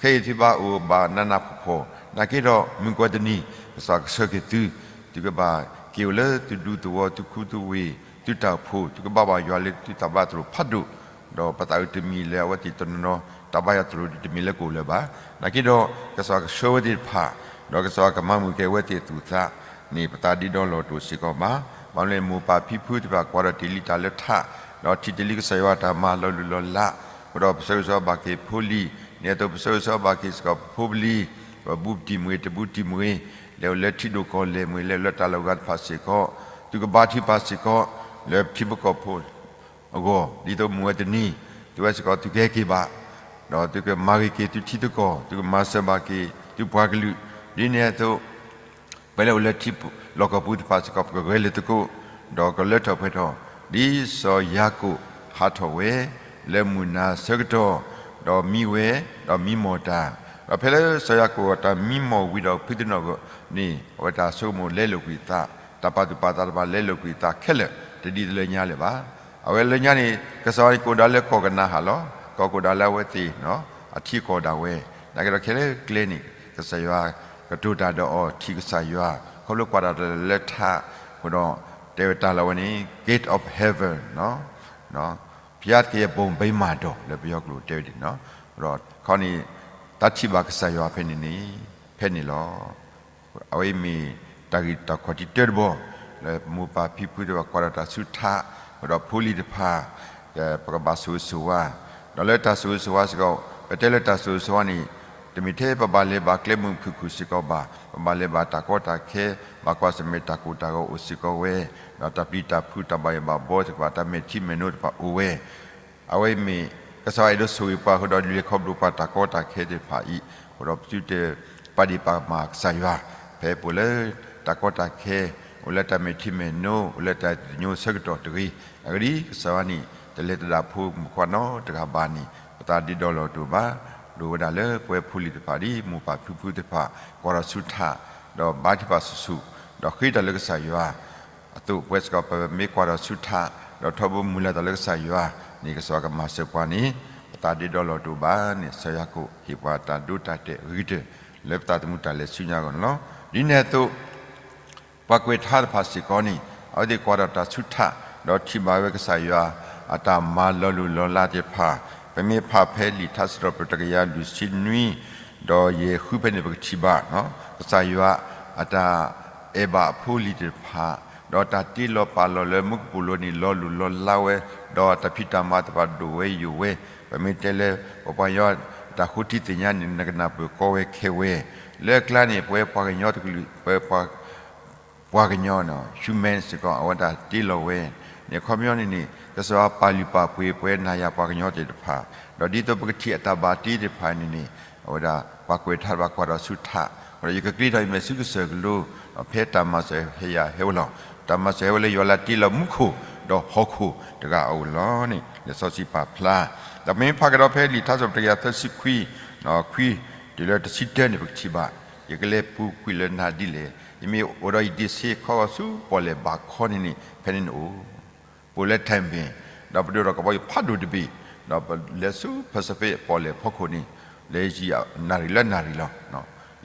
ခဲအံၤသုဘၣ်အိၣ်ဘၣ်နးနးဖှီၣ်ဖှီၣ်, နာ်က့ဒီးမုၢ်ကီၢ်တနံၤ ကစၢ်ကဆှၢက့ၤသု, သုကဘၣ်က့ၤအိၣ်လၢသုဒူသဝီ သုခူသုဝ့ၢ် သုတၢ်အိၣ်ဖှိၣ်, သုကဘၣ်ဘၣ်ယွၤလၢသုတၢ်ဘါသရိာ်ဖးဒိၣ်, ဒီးပသးအုးတမံၤလၢအဝဲသ့ၣ်တနီၤနီၤ တၢ်ဘါယွၤသရိာ်တမံၤလၢကအိၣ်လၢၤဘၣ်. နာ်က့ဒီး ကစၢ်ကဆှၢဝဲသ့ၣ်တဖၣ်, ဒီးကစၢ်ကမၤမုာ်က့ၤဝဲသ့ၣ်အသူၣ်အသးန့ၣ် ပသးဒ့ဒီလီၤတိာ်စ့ၢ်ကီးဘၣ်. ဘၣ်မနုၤလဲၣ် မိၢ်ပၢ်ဖံဖုသ့ၣ်တဖၣ် ကွၢ်ထီၣ်တ့ၢ်လံတၢ်လၢထး, ဒီးထံၣ်တ့ၢ်လံကစၢ်ယွၤတၢ်မၤလီၤလိၢ်လီၤလး အဃိဒီးပဆၢဂ့ၤဆၢဝါဘၣ်က့ၤဖိလံၤ, ဒ်န့ၣ်အသိးပဆၢဂ့ၤဆၢဝါဘၣ်က့ၤစ့ၢ်ကီးပဖိပလံၤ, ပဘူးပတံၤမ့ၢ်ဂ့ၤ တဘူးတံၤမ့ၢ်ဂ့ၤ, လဲၤအိၣ်လၢထံဒိၣ်ကီၢ်လဲၢ်မ့ၢ်ဂ့ၤ လဲၤအိၣ်လၢတၢ်လီၢ်ဂၤတဖၣ်စ့ၢ်ကီး, သုကဘါထုကဖၣ်စ့ၢ်ကီး လၢထံဖိကီၢ်ဖိ အဂီၢ် ဒ်သိးမုၢ်ဝဲတနံၤ သုဝဲစ့ၢ်ကီးသုကဟဲက့ၤဘၣ်, ဒီးသုကမၤဂ့ၤက့ၤသုထံသုကီၢ် သုကမၤစၢၤဘၣ်က့ၤသုပှၤကလုာ်, ဒ်န့ၣ်အသိး ပဝဲလၢအိၣ်လၢထံလီၢ်ကီၢ်ပူၤတဖၣ်စ့ၢ်ကီး ပကဂဲၤလၢသကိး, ဒီးကလၢထီၣ်ပှဲၤထီၣ် ဒ်စီၤယၤကိာ်ဟးထီၣ်ဝဲ လၢမုၢ်နၤဆၢကတီၢ်, ဒီးမံဝဲ, ဒီးမံမီၢ်တၢ်, ဒီးဖဲလၢစီၤယၤကိာ်အတၢ်မံမီၢ်ဝံၤဒီးဖုသနီၣ်န့ၣ် အဝဲတၢ်ဆိကမိၣ်လဲလိာ်ကွံာ်အသး, တၢ်ပာ်သူၣ်ပာ်သးတဖၣ်လဲလိာ်ကွံာ်အသးခဲလၢာ် တဒ်သိးလၢညါလၢၤဘၣ်. အဝဲလၢညါန့ၣ် ကစၢ်ယွၤန့ၣ်ကအိၣ်ဒၣ်လၢကီၢ်ကနၤအၣ်လီၤ. ကီၢ်ကအိၣ်ဒၣ်လၢအဝဲသ့ၣ် အထံအကီၢ်ဒၣ်ဝဲ, နာ်က့ဒီးခဲလၢာ်ကျဲန့ၣ် ကစၢ်ယွၤကတိၤတၢ်ဒီးအီၤ ထံၣ်ကစၢ်ယွၤ ခီဖျိကွၢ်တၢ်လၢထး, အဃိဒီးတဲဝဲတၢ်လၢအဝဲန့ၣ် gate of heaven ဘုရားသခင်ရဲ့ဘုံဗဟိမာန်တော် လၢပယီၤကျိာ်တဲဝဲဒ်န့ၣ်, ဒီးခီန့ၣ် တၢ်ထံၣ်ဘၣ်ကစၢ်ယွၤဖဲန့ၣ်န့ၣ် ဖဲန့ၣ်လီၤ. အဝဲအံၤမ့ၢ်တၢ်ဂ့ၢ်တၢ်ခီၣ်ထံးတၢတဘီ လၢပမိၢ်ပၢ်ဖံဖုသ့ၣ်တဖၣ်ကွၢ်ဒီးတၢ်ဆူၣ်ထး, အဃိဒီးဖိလံၤတဖၣ် ပကဘၣ်ဆိၣ်ဂ့ၤဆိၣ်ဝါ, ဒီးလၢတၢ်ဆိၣ်ဂ့ၤဆိၣ်ဝါစ့ၢ်ကီး ပတဲလၢတၢ်ဆိၣ်ဂ့ၤဆိၣ်ဝါန့ၣ် တမ့ၢ်ထဲပဘၣ်လဲၤဘၣ်ကျဲမုၢ်ဖုၣ်ခိၣ်စ့ၢ်ကီးဘၣ်, ပဘၣ်လဲၤဘၣ်တၢ်ကီတၢ်ခဲ, ဘၣ်ကွၢ်ဆၢၣ်မဲာ်တၢ်ကိၢ်တၢ်ဂီၤအိၣ်စ့ၢ်ကီးဝဲ, ဒီးတၢ်ပျံၤတၢ်ဖုးတၢ်ဘၣ်ယိၣ်ဘၣ်ဘီသ့ၣ်တဖၣ် တၢ်မဲာ်ထံမဲာ်နိသ့ၣ်တဖၣ်အိၣ်ဝဲ အဝဲမ့ၢ် ကစၢ်ယွၤအဲၣ်ဒိးဆိၣ်ဂ့ၤပှၤအဃိဒီး ဒုးလဲၤခီဖျိပှၤတၢ်ကီတၢ်ခဲသ့ၣ်တဖၣ်အံၤ, အဃိဒီးပသုတပာ်ဒ့ၣ်ပာ်ကမၣ်ကစၢ်ယွၤ, ဖဲပအိၣ်လၢတၢ်ကီတၢ်ခဲ, အိၣ်လၢတၢ်မဲာ်ထံမဲာ်နိ, အိၣ်လၢတၢ်သညိဆၢကတီၢ်တဂ့ၤ, အဂ့ၢ်ဒ်အံၤ, ကစၢ်ယွၤန့ၣ် တလဲၤသဒၣ်ဖိမုၣ်ခွါနီတဂၤဘၣ်န့ၣ် ပသးဒ့ဒီလီၤတအိၣ်ဘၣ်, ဒိၣ်ဝဲဒၣ်လၢပဝဲဖိလံၤတဖၣ် ဒ်မိၢ်ပၢ်ဖံဖုသ့ၣ်တဖၣ် ကွၢ်ထီၣ်ဆူၣ်ထး, ဒီးဘါထုကဖၣ်ဆူၣ်ဆူၣ်, ဒီးဃ့တၢ်လၢကစၢ်ယွၤ အသိးပဝဲစ့ၢ်ကီး ပမ့ၢ်ကွၢ်ထီၣ်ဆူၣ်ထး, ဒီးထီဘိမုၢ်လၢ်တၢ်လၢကစၢ်ယွၤန့ၣ် ကစၢ်ယွၤကမၤစၢၤပှၤန့ၣ် ပသးဒ့ဒီလီၤတအိၣ်ဘၣ်န့ၣ် စီၤယၤကိာ်ဟ့ၣ်ပှၤတၢ်ဒိတၢ်တဲာ်ဂ့ၤကတၢၢ် လၢပသးသမူတၢ်လဲၤဆူညါအဂီၢ်န့ၣ်လီၤ. ဒ်န့ၣ်အသိး ပှၤကွဲးထါတဖၣ်စ့ၢ်ကီးန့ၣ် အဝဲသ့ၣ်ကွၢ်ထီၣ်တၢ်ဆူၣ်ထး, ဒီးထံၣ်ဘၣ်ဝဲကစၢ်ယွၤ အတၢ်မၤလီၤလိၢ်လီၤလးသ့ၣ်တဖၣ်, ပမ့ၢ်ဖးဖဲလံာ်ထါစံးထီၣ်ပတြၢၤတကယၤလွံၢ်ဆံနွံ ဒီးယဲၢ်ဃုဖဲန့ၣ် ပကထံၣ်ဘၣ် ကစၢ်ယွၤအတၢ်အဲၣ်ဘၣ်အဖိအလံၤသ့ၣ်တဖၣ်, ဒီးတၢ်တ့လီၤပာ်လီၤလၢမူကပိာ်လိၤန့ၣ် လီၤလိၢ်လီၤလးဝဲ, ဒီးတၢ်ဖံးတၢ်မၤသ့ၣ်တဖၣ်ဒိၣ်ဝဲယိာ်ဝဲ, ပမ့ၢ်တဲလၢ ပပှၤကညီတၢ်ဃိထံသ့ၣ်ညါန့ၣ် နကနၢ်ပၢၢ်ကီဝဲခဲဝဲ, လၢအကျါန့ၣ် ပဝဲပှၤကညီတကလုာ် ပဝဲပှၤ ပှၤကညီ human စ့ၢ်ကီး အဝဲဒၣ်တ့လီၤဝဲန့ၣ် အခီပညီန့ၣ်န့ၣ် ကစၢ်ယွၤပာ်လုၢ်ပာ်ပှ့ၤပဝဲနၤယၤပှၤကညီသ့ၣ်တဖၣ်, ဒီးဒ်သိးပကထံၣ်အတၢ်ဘၣ်တ့သ့ၣ်တဖၣ်န့ၣ်န့ၣ် အဝဲဒၣ်ပှၤကွဲးထါတဖၣ်ကွၢ်ထီၣ်ဆူၣ်ထး, ဒီးယကကျ့ထီၣ်အံၤမဲာ်ဆူကစၢၢ်ကလိ, ဒီးဖဲတၢ်မၤစၢၤဟဲယၤဟဲဝဲလီၤ. တၢ်မၤစၢၤဟဲဝဲလၢယွၤလၢတ့လီၤမူခိၣ် ဒီးဟီၣ်ခိၣ်တဂၤအအိၣ်လီၤန့ၣ် လံာ်စီဆှံပာ်ဖျါ, ဒီးပမ့ၢ်ဖးကဒီးဖဲလံာ်ထါစံးထီၣ်ပတြၢၤတကယၤသၢဆံခွံ ခွံ တုၤလၢတဆံတၢန့ၣ် ပကထံၣ်ဘၣ်, ယကလဲၤပူၤကွံာ်လၢနၤဒ်လဲၣ်, ယမ့ၢ်အိၣ်ဒီးယဒ့စ့ခီဂီၤဆူ ပီၣ်လဲၣ်ဘးခီန့ၣ်န့ၣ် ဖဲန့ၣ်န့ၣ်အိၣ်, ပအိၣ်လၢ Taipei, ဒီးပဒိၣ်ဒီးကဘီယူၤဖးဒိၣ်တဘ့ၣ်, ဒီးပလဲၤဆူ Pacific ပီၣ်လဲၣ်ဖီခိၣ်န့ၣ် လဲၤယံာ်နၣ်ရံၣ်လၢနၣ်ရံၣ်လီၤ.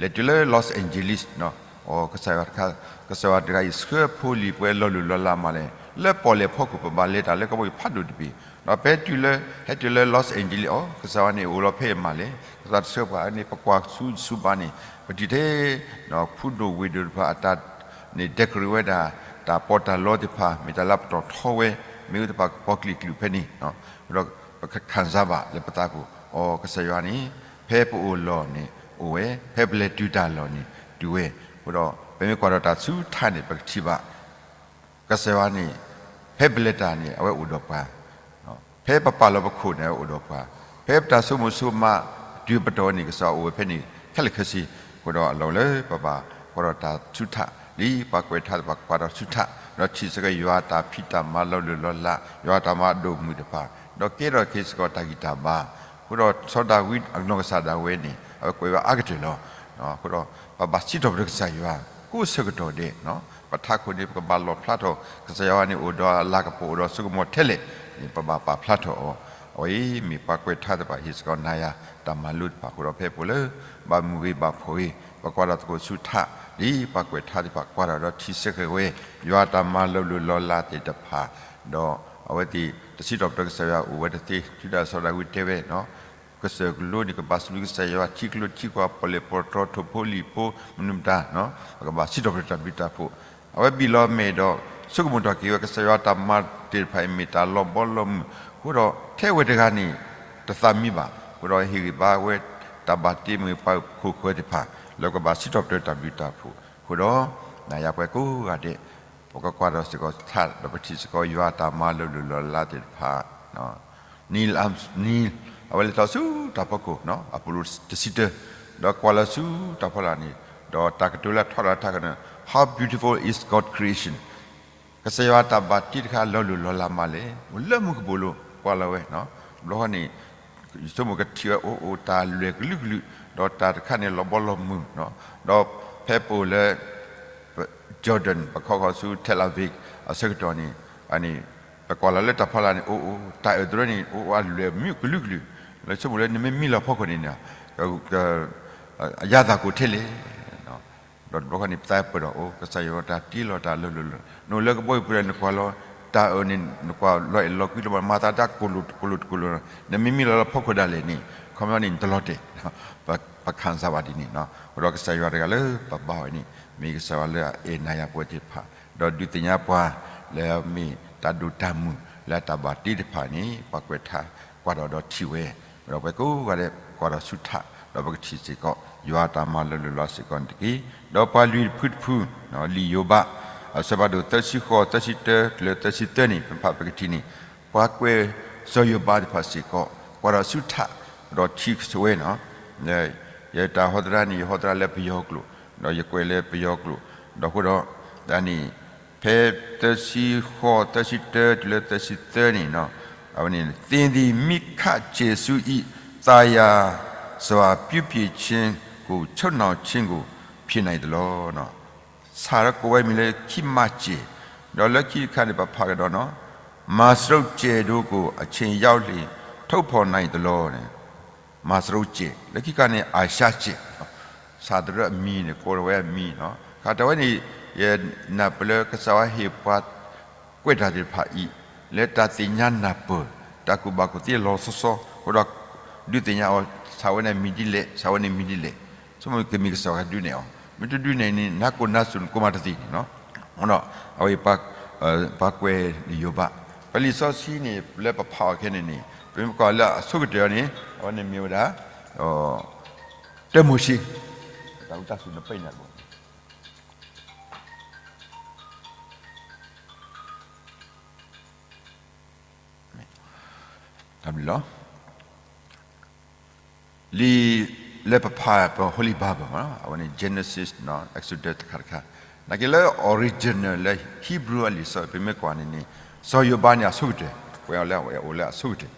လဲၤတုၤလၢ Los Angeles, ကစၢ်ယွၤတခါ, ကစၢ်ယွၤတဂၤအံၤဆှၢဖိလံၤပှဲၤလီၤလိၢ်လီၤလးမးလဲၣ်, လၢပီၣ်လဲၣ်ဖီခိၣ် ပဘၣ်လဲၤတၢ်လၢကဘီယူၤဖးဒိၣ်တဘ့ၣ်, ဒီးဖဲတုၤလၢ ဟဲတုၤလၢ Los Angeles အီၤ ကစၢ်ယွၤန့ၣ်အိၣ်လီၤဖဲအံၤမးလဲၣ်, ကစၢ်တဆှၢပှၤန့ၣ် ပကွၢ်ဆူဆူဘၣ်န့ၣ် ပထံၣ်ထဲ ဖုဒိၣ်ဝ့ၢ်ဒိၣ်တဖၣ်အတၢ်န့ၣ် decorate ဝဲဒၣ် တၢ်ပီးတၢ်လီသ့ၣ်တဖၣ် မ့ၢ်တၢ်လၢပတီၢ်ထီဝဲ, မ့ၢ်ဝဲသ့ၣ်တဖၣ်ကပီၤကျံးကျုာ်ဖဲန့ၣ်, ဒီးပကခံစားဘၣ်လၢပသးပူၤ, အိ ကစၢ်ယွၤန့ၣ် ဖဲပအိၣ်လီၢ်န့ၣ်အိၣ်ဝဲ, ဖဲပလဲၤတုၤတၢ်လီၢ်န့ၣ်တုၤဝဲ, အဃိဒီး ပမ့ၢ်ကွၢ်ဒီးတၢ်ဆူၣ်ထးန့ၣ် ပကထံၣ်ဘၣ် ကစၢ်ယွၤန့ၣ် ဖဲပလဲၤတၢ်န့ၣ် အဝဲအိၣ်ဒီးပှၤ, ဖဲပပာ်လီၤပခိၣ်န့ၣ် အဝဲအိၣ်ဒီးပှၤ, ဖဲပတၢ်ဆိကမိၣ်ဆိကမး တုၤပတီၢ်န့ၣ် ကစၢ်ယွၤအိၣ်ဝဲဖဲန့ၣ် ခဲလၢာ်ခဲဆ့, အဃိဒီးအလီၢ်လၢပဘၣ်ကွၢ်ဒီးတၢ်ဆူၣ်ထး, ဒ်ပှၤကွဲးထါသ့ၣ်တဖၣ်ကွၢ်ဒီးဆူၣ်ထး, ဒီးထံၣ်စ့ၢ်ကီးယွၤတၢ်ဖံးတၢ်မၤလီၤလိၢ်လီၤလး, ယွၤတၢ်မၤဒိၣ်မုၢ်တဖၣ်, ဒီးကဲထီၣ်က့ၤစ့ၢ်ကီးတၢ်ဂံၢ်တၢ်ဘါ, အဃိဒီးစီၤဒၤဝံးအနီၢ်ကစၢ်ဒၣ်ဝဲန့ၣ် အဝဲကွဲးဝဲအါကတၢၢ်လီၤ. အဃိဒီး ပဘၣ်စံးထီၣ်ပတြၢၤကစၢ်ယွၤ ကိးဆၢကတီၢ်ဒဲး, ပထးခိၣ်န့ၣ် ပကဘၣ်လီၣ်ဖျါထီၣ် ကစၢ်ယွၤန့ၣ် အိၣ်ဒီးအလၤကပီၤ အိၣ်ဒီးစိကမီၤထဲလဲၣ်န့ၣ် ပဘၣ်ပာ်ဖျါထီၣ်အီၤ, အဝဲအံၤမ့ၢ်ပှၤကွဲးထါသ့ၣ်တဖၣ်ဟ့ၣ်စ့ၢ်ကီးနၤယၤတၢ်မၤလိသ့ၣ်တဖၣ်အဃိဒီး ဖဲပအိၣ်လၢ ဘၣ်မုာ်ဂ့ၤဘၣ်ဖှီၣ်ဂ့ၤ ပကွၢ်ဒီးသကိးဆူၣ်ထး, ဒ်ပှၤကွဲးထါသ့ၣ်တဖၣ်ကွၢ်ထီၣ်ဒီးထံၣ်ဆၢဃဲၤဝဲ ယွၤတၢ်မၤလီၤလိၢ်လီၤလးသ့ၣ်တဖၣ်, ဒီးအဝဲသ့ၣ်တစံးထီၣ်ပတြၢၤကစၢ်ယွၤအိၣ်ဝဲတသ့, တုၤဒၣ်စီၤဒၤဝံးတဲဝဲ ကစၢၢ်ကလိန့ၣ် ကဘၣ်စံးဘျုးကစၢ်ယွၤ ထံကျိထံကွာ် ပီၣ်လဲၣ်ပီၣ်တြီ ထိၣ်ဖိလံၣ်ဖိ မနုၤမတၤ, ပကဘၣ်စံးထီၣ်ပတြၢၤတၢ်ဘျုးတၢ်ဖှိၣ်, အဝဲဘံၣ်လီၤမဲာ်ဒီး ဆိကမိၣ်ထီၣ်က့ၤဝဲ ကစၢ်ယွၤတၢ်မၤသ့ၣ်တဖၣ်အံၤမ့ၢ်တၢ်လီၤဘီလီၤမုၢ်, အဃိဒီးထဲဝဲတဂၤန့ၣ် တသးမံဘၣ်. အဃိဒီးဟ့ၣ်ဂံၢ်ဘါဝဲ တၢ်ဘၣ်တ့မ့ၢ်ပှၤခိၣ်ဃၢၤသ့ၣ်တဖၣ် လၢကဘၣ်စံးထီၣ်ပတြၢၤတၢ်ဘျုးတၢ်ဖှိၣ်. အဃိဒီး နၤယၤပှၤကိးဂၤဒဲး ပကကွၢ်ထီၣ်စ့ၢ်ကီးထး ဒီးပထံၣ်စ့ၢ်ကီးယွၤအတၢ်မၤလၢာ်လၢာ်လီၤလးသ့ၣ်တဖၣ် နံလၢ်နံ အဝဲလဲၤထီၣ်ဆူတၢ်ဖီခိၣ် အပူၤလိၣ်တဆံတၢ ဒီးကွၢ်လီၤဆူတၢ်ဖီလာ်န့ၣ် ဒီးတၢ်ကတိၤလၢထီၣ်လီၤတၢ်ခါန့ၣ် How beautiful is God's creation. ကစၢ်ယွၤတၢ်ဘၣ်တ့တခါလီၤလိၢ်လီၤလးမးလဲၣ်, အိၣ်လၢမူကပိာ်လိၤ ကွၢ်လီၤဝဲ, တဘျီဃီန့ၣ် ယဆိကမိၣ်ကထံၣ်ဝဲအိၣ်အိၣ်တၢ်လွဲၢ်ကလုာ်ကလုာ်, ဒီးတၢ်တခါန့ၣ်လီၤဘီလီၤမုၢ်, ဒီးဖဲပအိၣ်လၢ Jordan ပခီဃီဆူ Tel Aviv အဆၢကတီၢ်န့ၣ်, န့ၣ် ပကွၢ်လီၤလၢတၢ်ဖီလာ်န့ၣ် အိၣ်အိၣ်တၢ်အၢၣ်သရၢန့ၣ် အိၣ်အိၣ်အလွဲၢ်မံၤကလုာ်ကလုာ်, လၢဆိကမိၣ်လၢနမ့ၢ်မံလီၤဖီခိၣ်န့ၣ် အယၤသးကအိၣ်ထဲလဲၣ်. ဒီးတဘျီဃီန့ၣ် ပသးပၢၢ်ဒီးအိၣ် ကစၢ်ယွၤတၢ်တ့လီၤတၢ်လီၤလိၤလီၤ, နအိၣ်လၢကဘီယူၤပူၤဒီး နကွၢ်လီၤတၢ်အၢၣ်န့ၣ် နကွၢ်လီၤအဲၣ်လီၤကွံလီၤ မၤသးတၢ်ကိၢ်လိာ်တကိၢ်လိာ်တကိၢ်လိာ်, နမ့ၢ်မံလီၤလၢဖီခိၣ်ဒၣ်လဲာ်န့ၣ် ခီပညီန့ၣ် နတလီၤတဲာ်, ပ ပခၣ်စၢ်ဘၣ်ဒ်န့ၣ်, အဃိဒီးကစၢ်ယွၤတဂၤလၢပဘါဝဲန့ၣ် မ့ၢ်ကစၢ်ယွၤလၢအအဲၣ်နၤယၤပဝဲသ့ၣ်တဖၣ်, ဒီးဒုးသ့ၣ်ညါပှၤလၢအမ့ၢ်တၢ်ဒိၣ်တၢ်မုၢ်လၢအတၢ်ဘၣ်တ့တဖၣ်န့ၣ် ပှၤကွဲးထါကွၢ်ဒီးဒီးထံၣ်ဝဲ, ဒီးပှၤကိးဂၤဒဲးကွၢ်ဒီးဆူထး ဒီးပကထံၣ်စ့ၢ်ကီး ယွၤအတၢ်မၤလၢာ်လၢာ်လီၤစ့ၢ်ကီးန့ၣ်တက့ၢ်. ဒီးပှၤလွံၢ်တဖုတဖု, လံာ်ယိၤဘး အဆၢဖးဒိၣ်သၢဆံဃိး သၢဆံတၢ တုၤလၢသၢဆံသၢန့ၣ် ပဖးပကထံၣ်န့ၣ်, ပှၤကွဲးစီၤယိၤဘးသ့ၣ်တဖၣ်စ့ၢ်ကီး ကွၢ်ဒီးဆူထး ဒီးထံၣ်ဆိဝဲန့ၣ်, ယတၢ်ဟီသရၣ်န့ၣ် ယဟီသရၣ်လၢပယီၤကျိာ်, ဒီးယကွဲးလၢပယီၤကျိာ်, ဒီးအဃိဒီး ဒ်န့ၣ် ဖဲသၢဆံဃိး သၢဆံတၢ တုၤလၢသၢဆံသၢန့ၣ်, အဝဲန့ၣ် သင်သည်မီးခတ်ကျယ်စု၏ သာယာစွာပြုပြင်ခြင်းကို ချုပ်နှောင်ခြင်းကို ဖြစ်နိုင်သလော. ဆၣ်ဒီးကိးဝဲမံၤလၢခံမၤစဲး, ဒီးလၢခံတခါန့ၣ် ပဖးကဒီးန့ၣ်, မၤစရူးကျဲတို့ကို အချိန်ရောက်လျှင် ထုတ်ဖော်နိုင်သလောန့ၣ်, မၤစရူးကျဲ, လၢခံခါန့ၣ် အၤၡါကျဲ, ဆၣ်သရၢအမံၤန့ၣ် ကိးဝဲအမံၤန့ၣ်, ခါတဝဲန့ၣ် ယနၢ်ပၢၢ်လၢကစၢ်ယွၤဟ့ၣ်ပှၤ ကွဲးတၢ်သ့ၣ်တဖၣ်အံၤ လၢတၢ်သ့ၣ်ညါနၢ်ပၢၢ် တၢ်ကူၣ်ဘၣ်ကူၣ်သ့လီၤဆီဆီ အဃိဒီး ဒုးသ့ၣ်ညါအီၤ ဆၣ်ဝဲန့ၣ်မံၤဒ်လဲၣ် ဆၣ်ဝဲန့ၣ်မံၤဒ်လဲၣ်, ဆိကမိၣ်ကမ့ၢ်ကစၢ်ယွၤကဒုးနဲၣ်အီၤ, မ့ၢ်တဒုးနဲၣ်န့ၣ် နၢ်ကိၢ်နၢ်စူၣ်နကိးမးတသ့န့ၣ်, အဝဲ ပှၤကွဲးလံာ်ယိၤဘး, ပလံာ်စီဆှံန့ၣ် လၢပဖးအီၤခဲန့ၣ်န့ၣ် ပမ့ၢ်ကွၢ်လၢအဆိကတၢၢ်န့ၣ် အဝဲန့ၣ်မ့ၢ်ဝဲဒၣ် တၢမိၤၡ့, တၢ်အူတၢ်စူၣ်န့ၣ်ပ့ၤန့ၣ် တၢ်ဘျုးလီၤ. လံာ်လၢပဖးပ Holy Bible အဝဲန့ၣ် Genesis, Exodus တခါတခါ, နာ်က့လၢ original လၢ Hebrew အလံာ်စီဆှံ ပမ့ၢ်ကွၢ်န့ၣ်န့ၣ�် စီၤယိၤဘးန့ၣ်အဆိကတၢၢ်, ကွဲးအီၤလၢအဝဲအိၣ်လၢအဆိကတၢၢ်,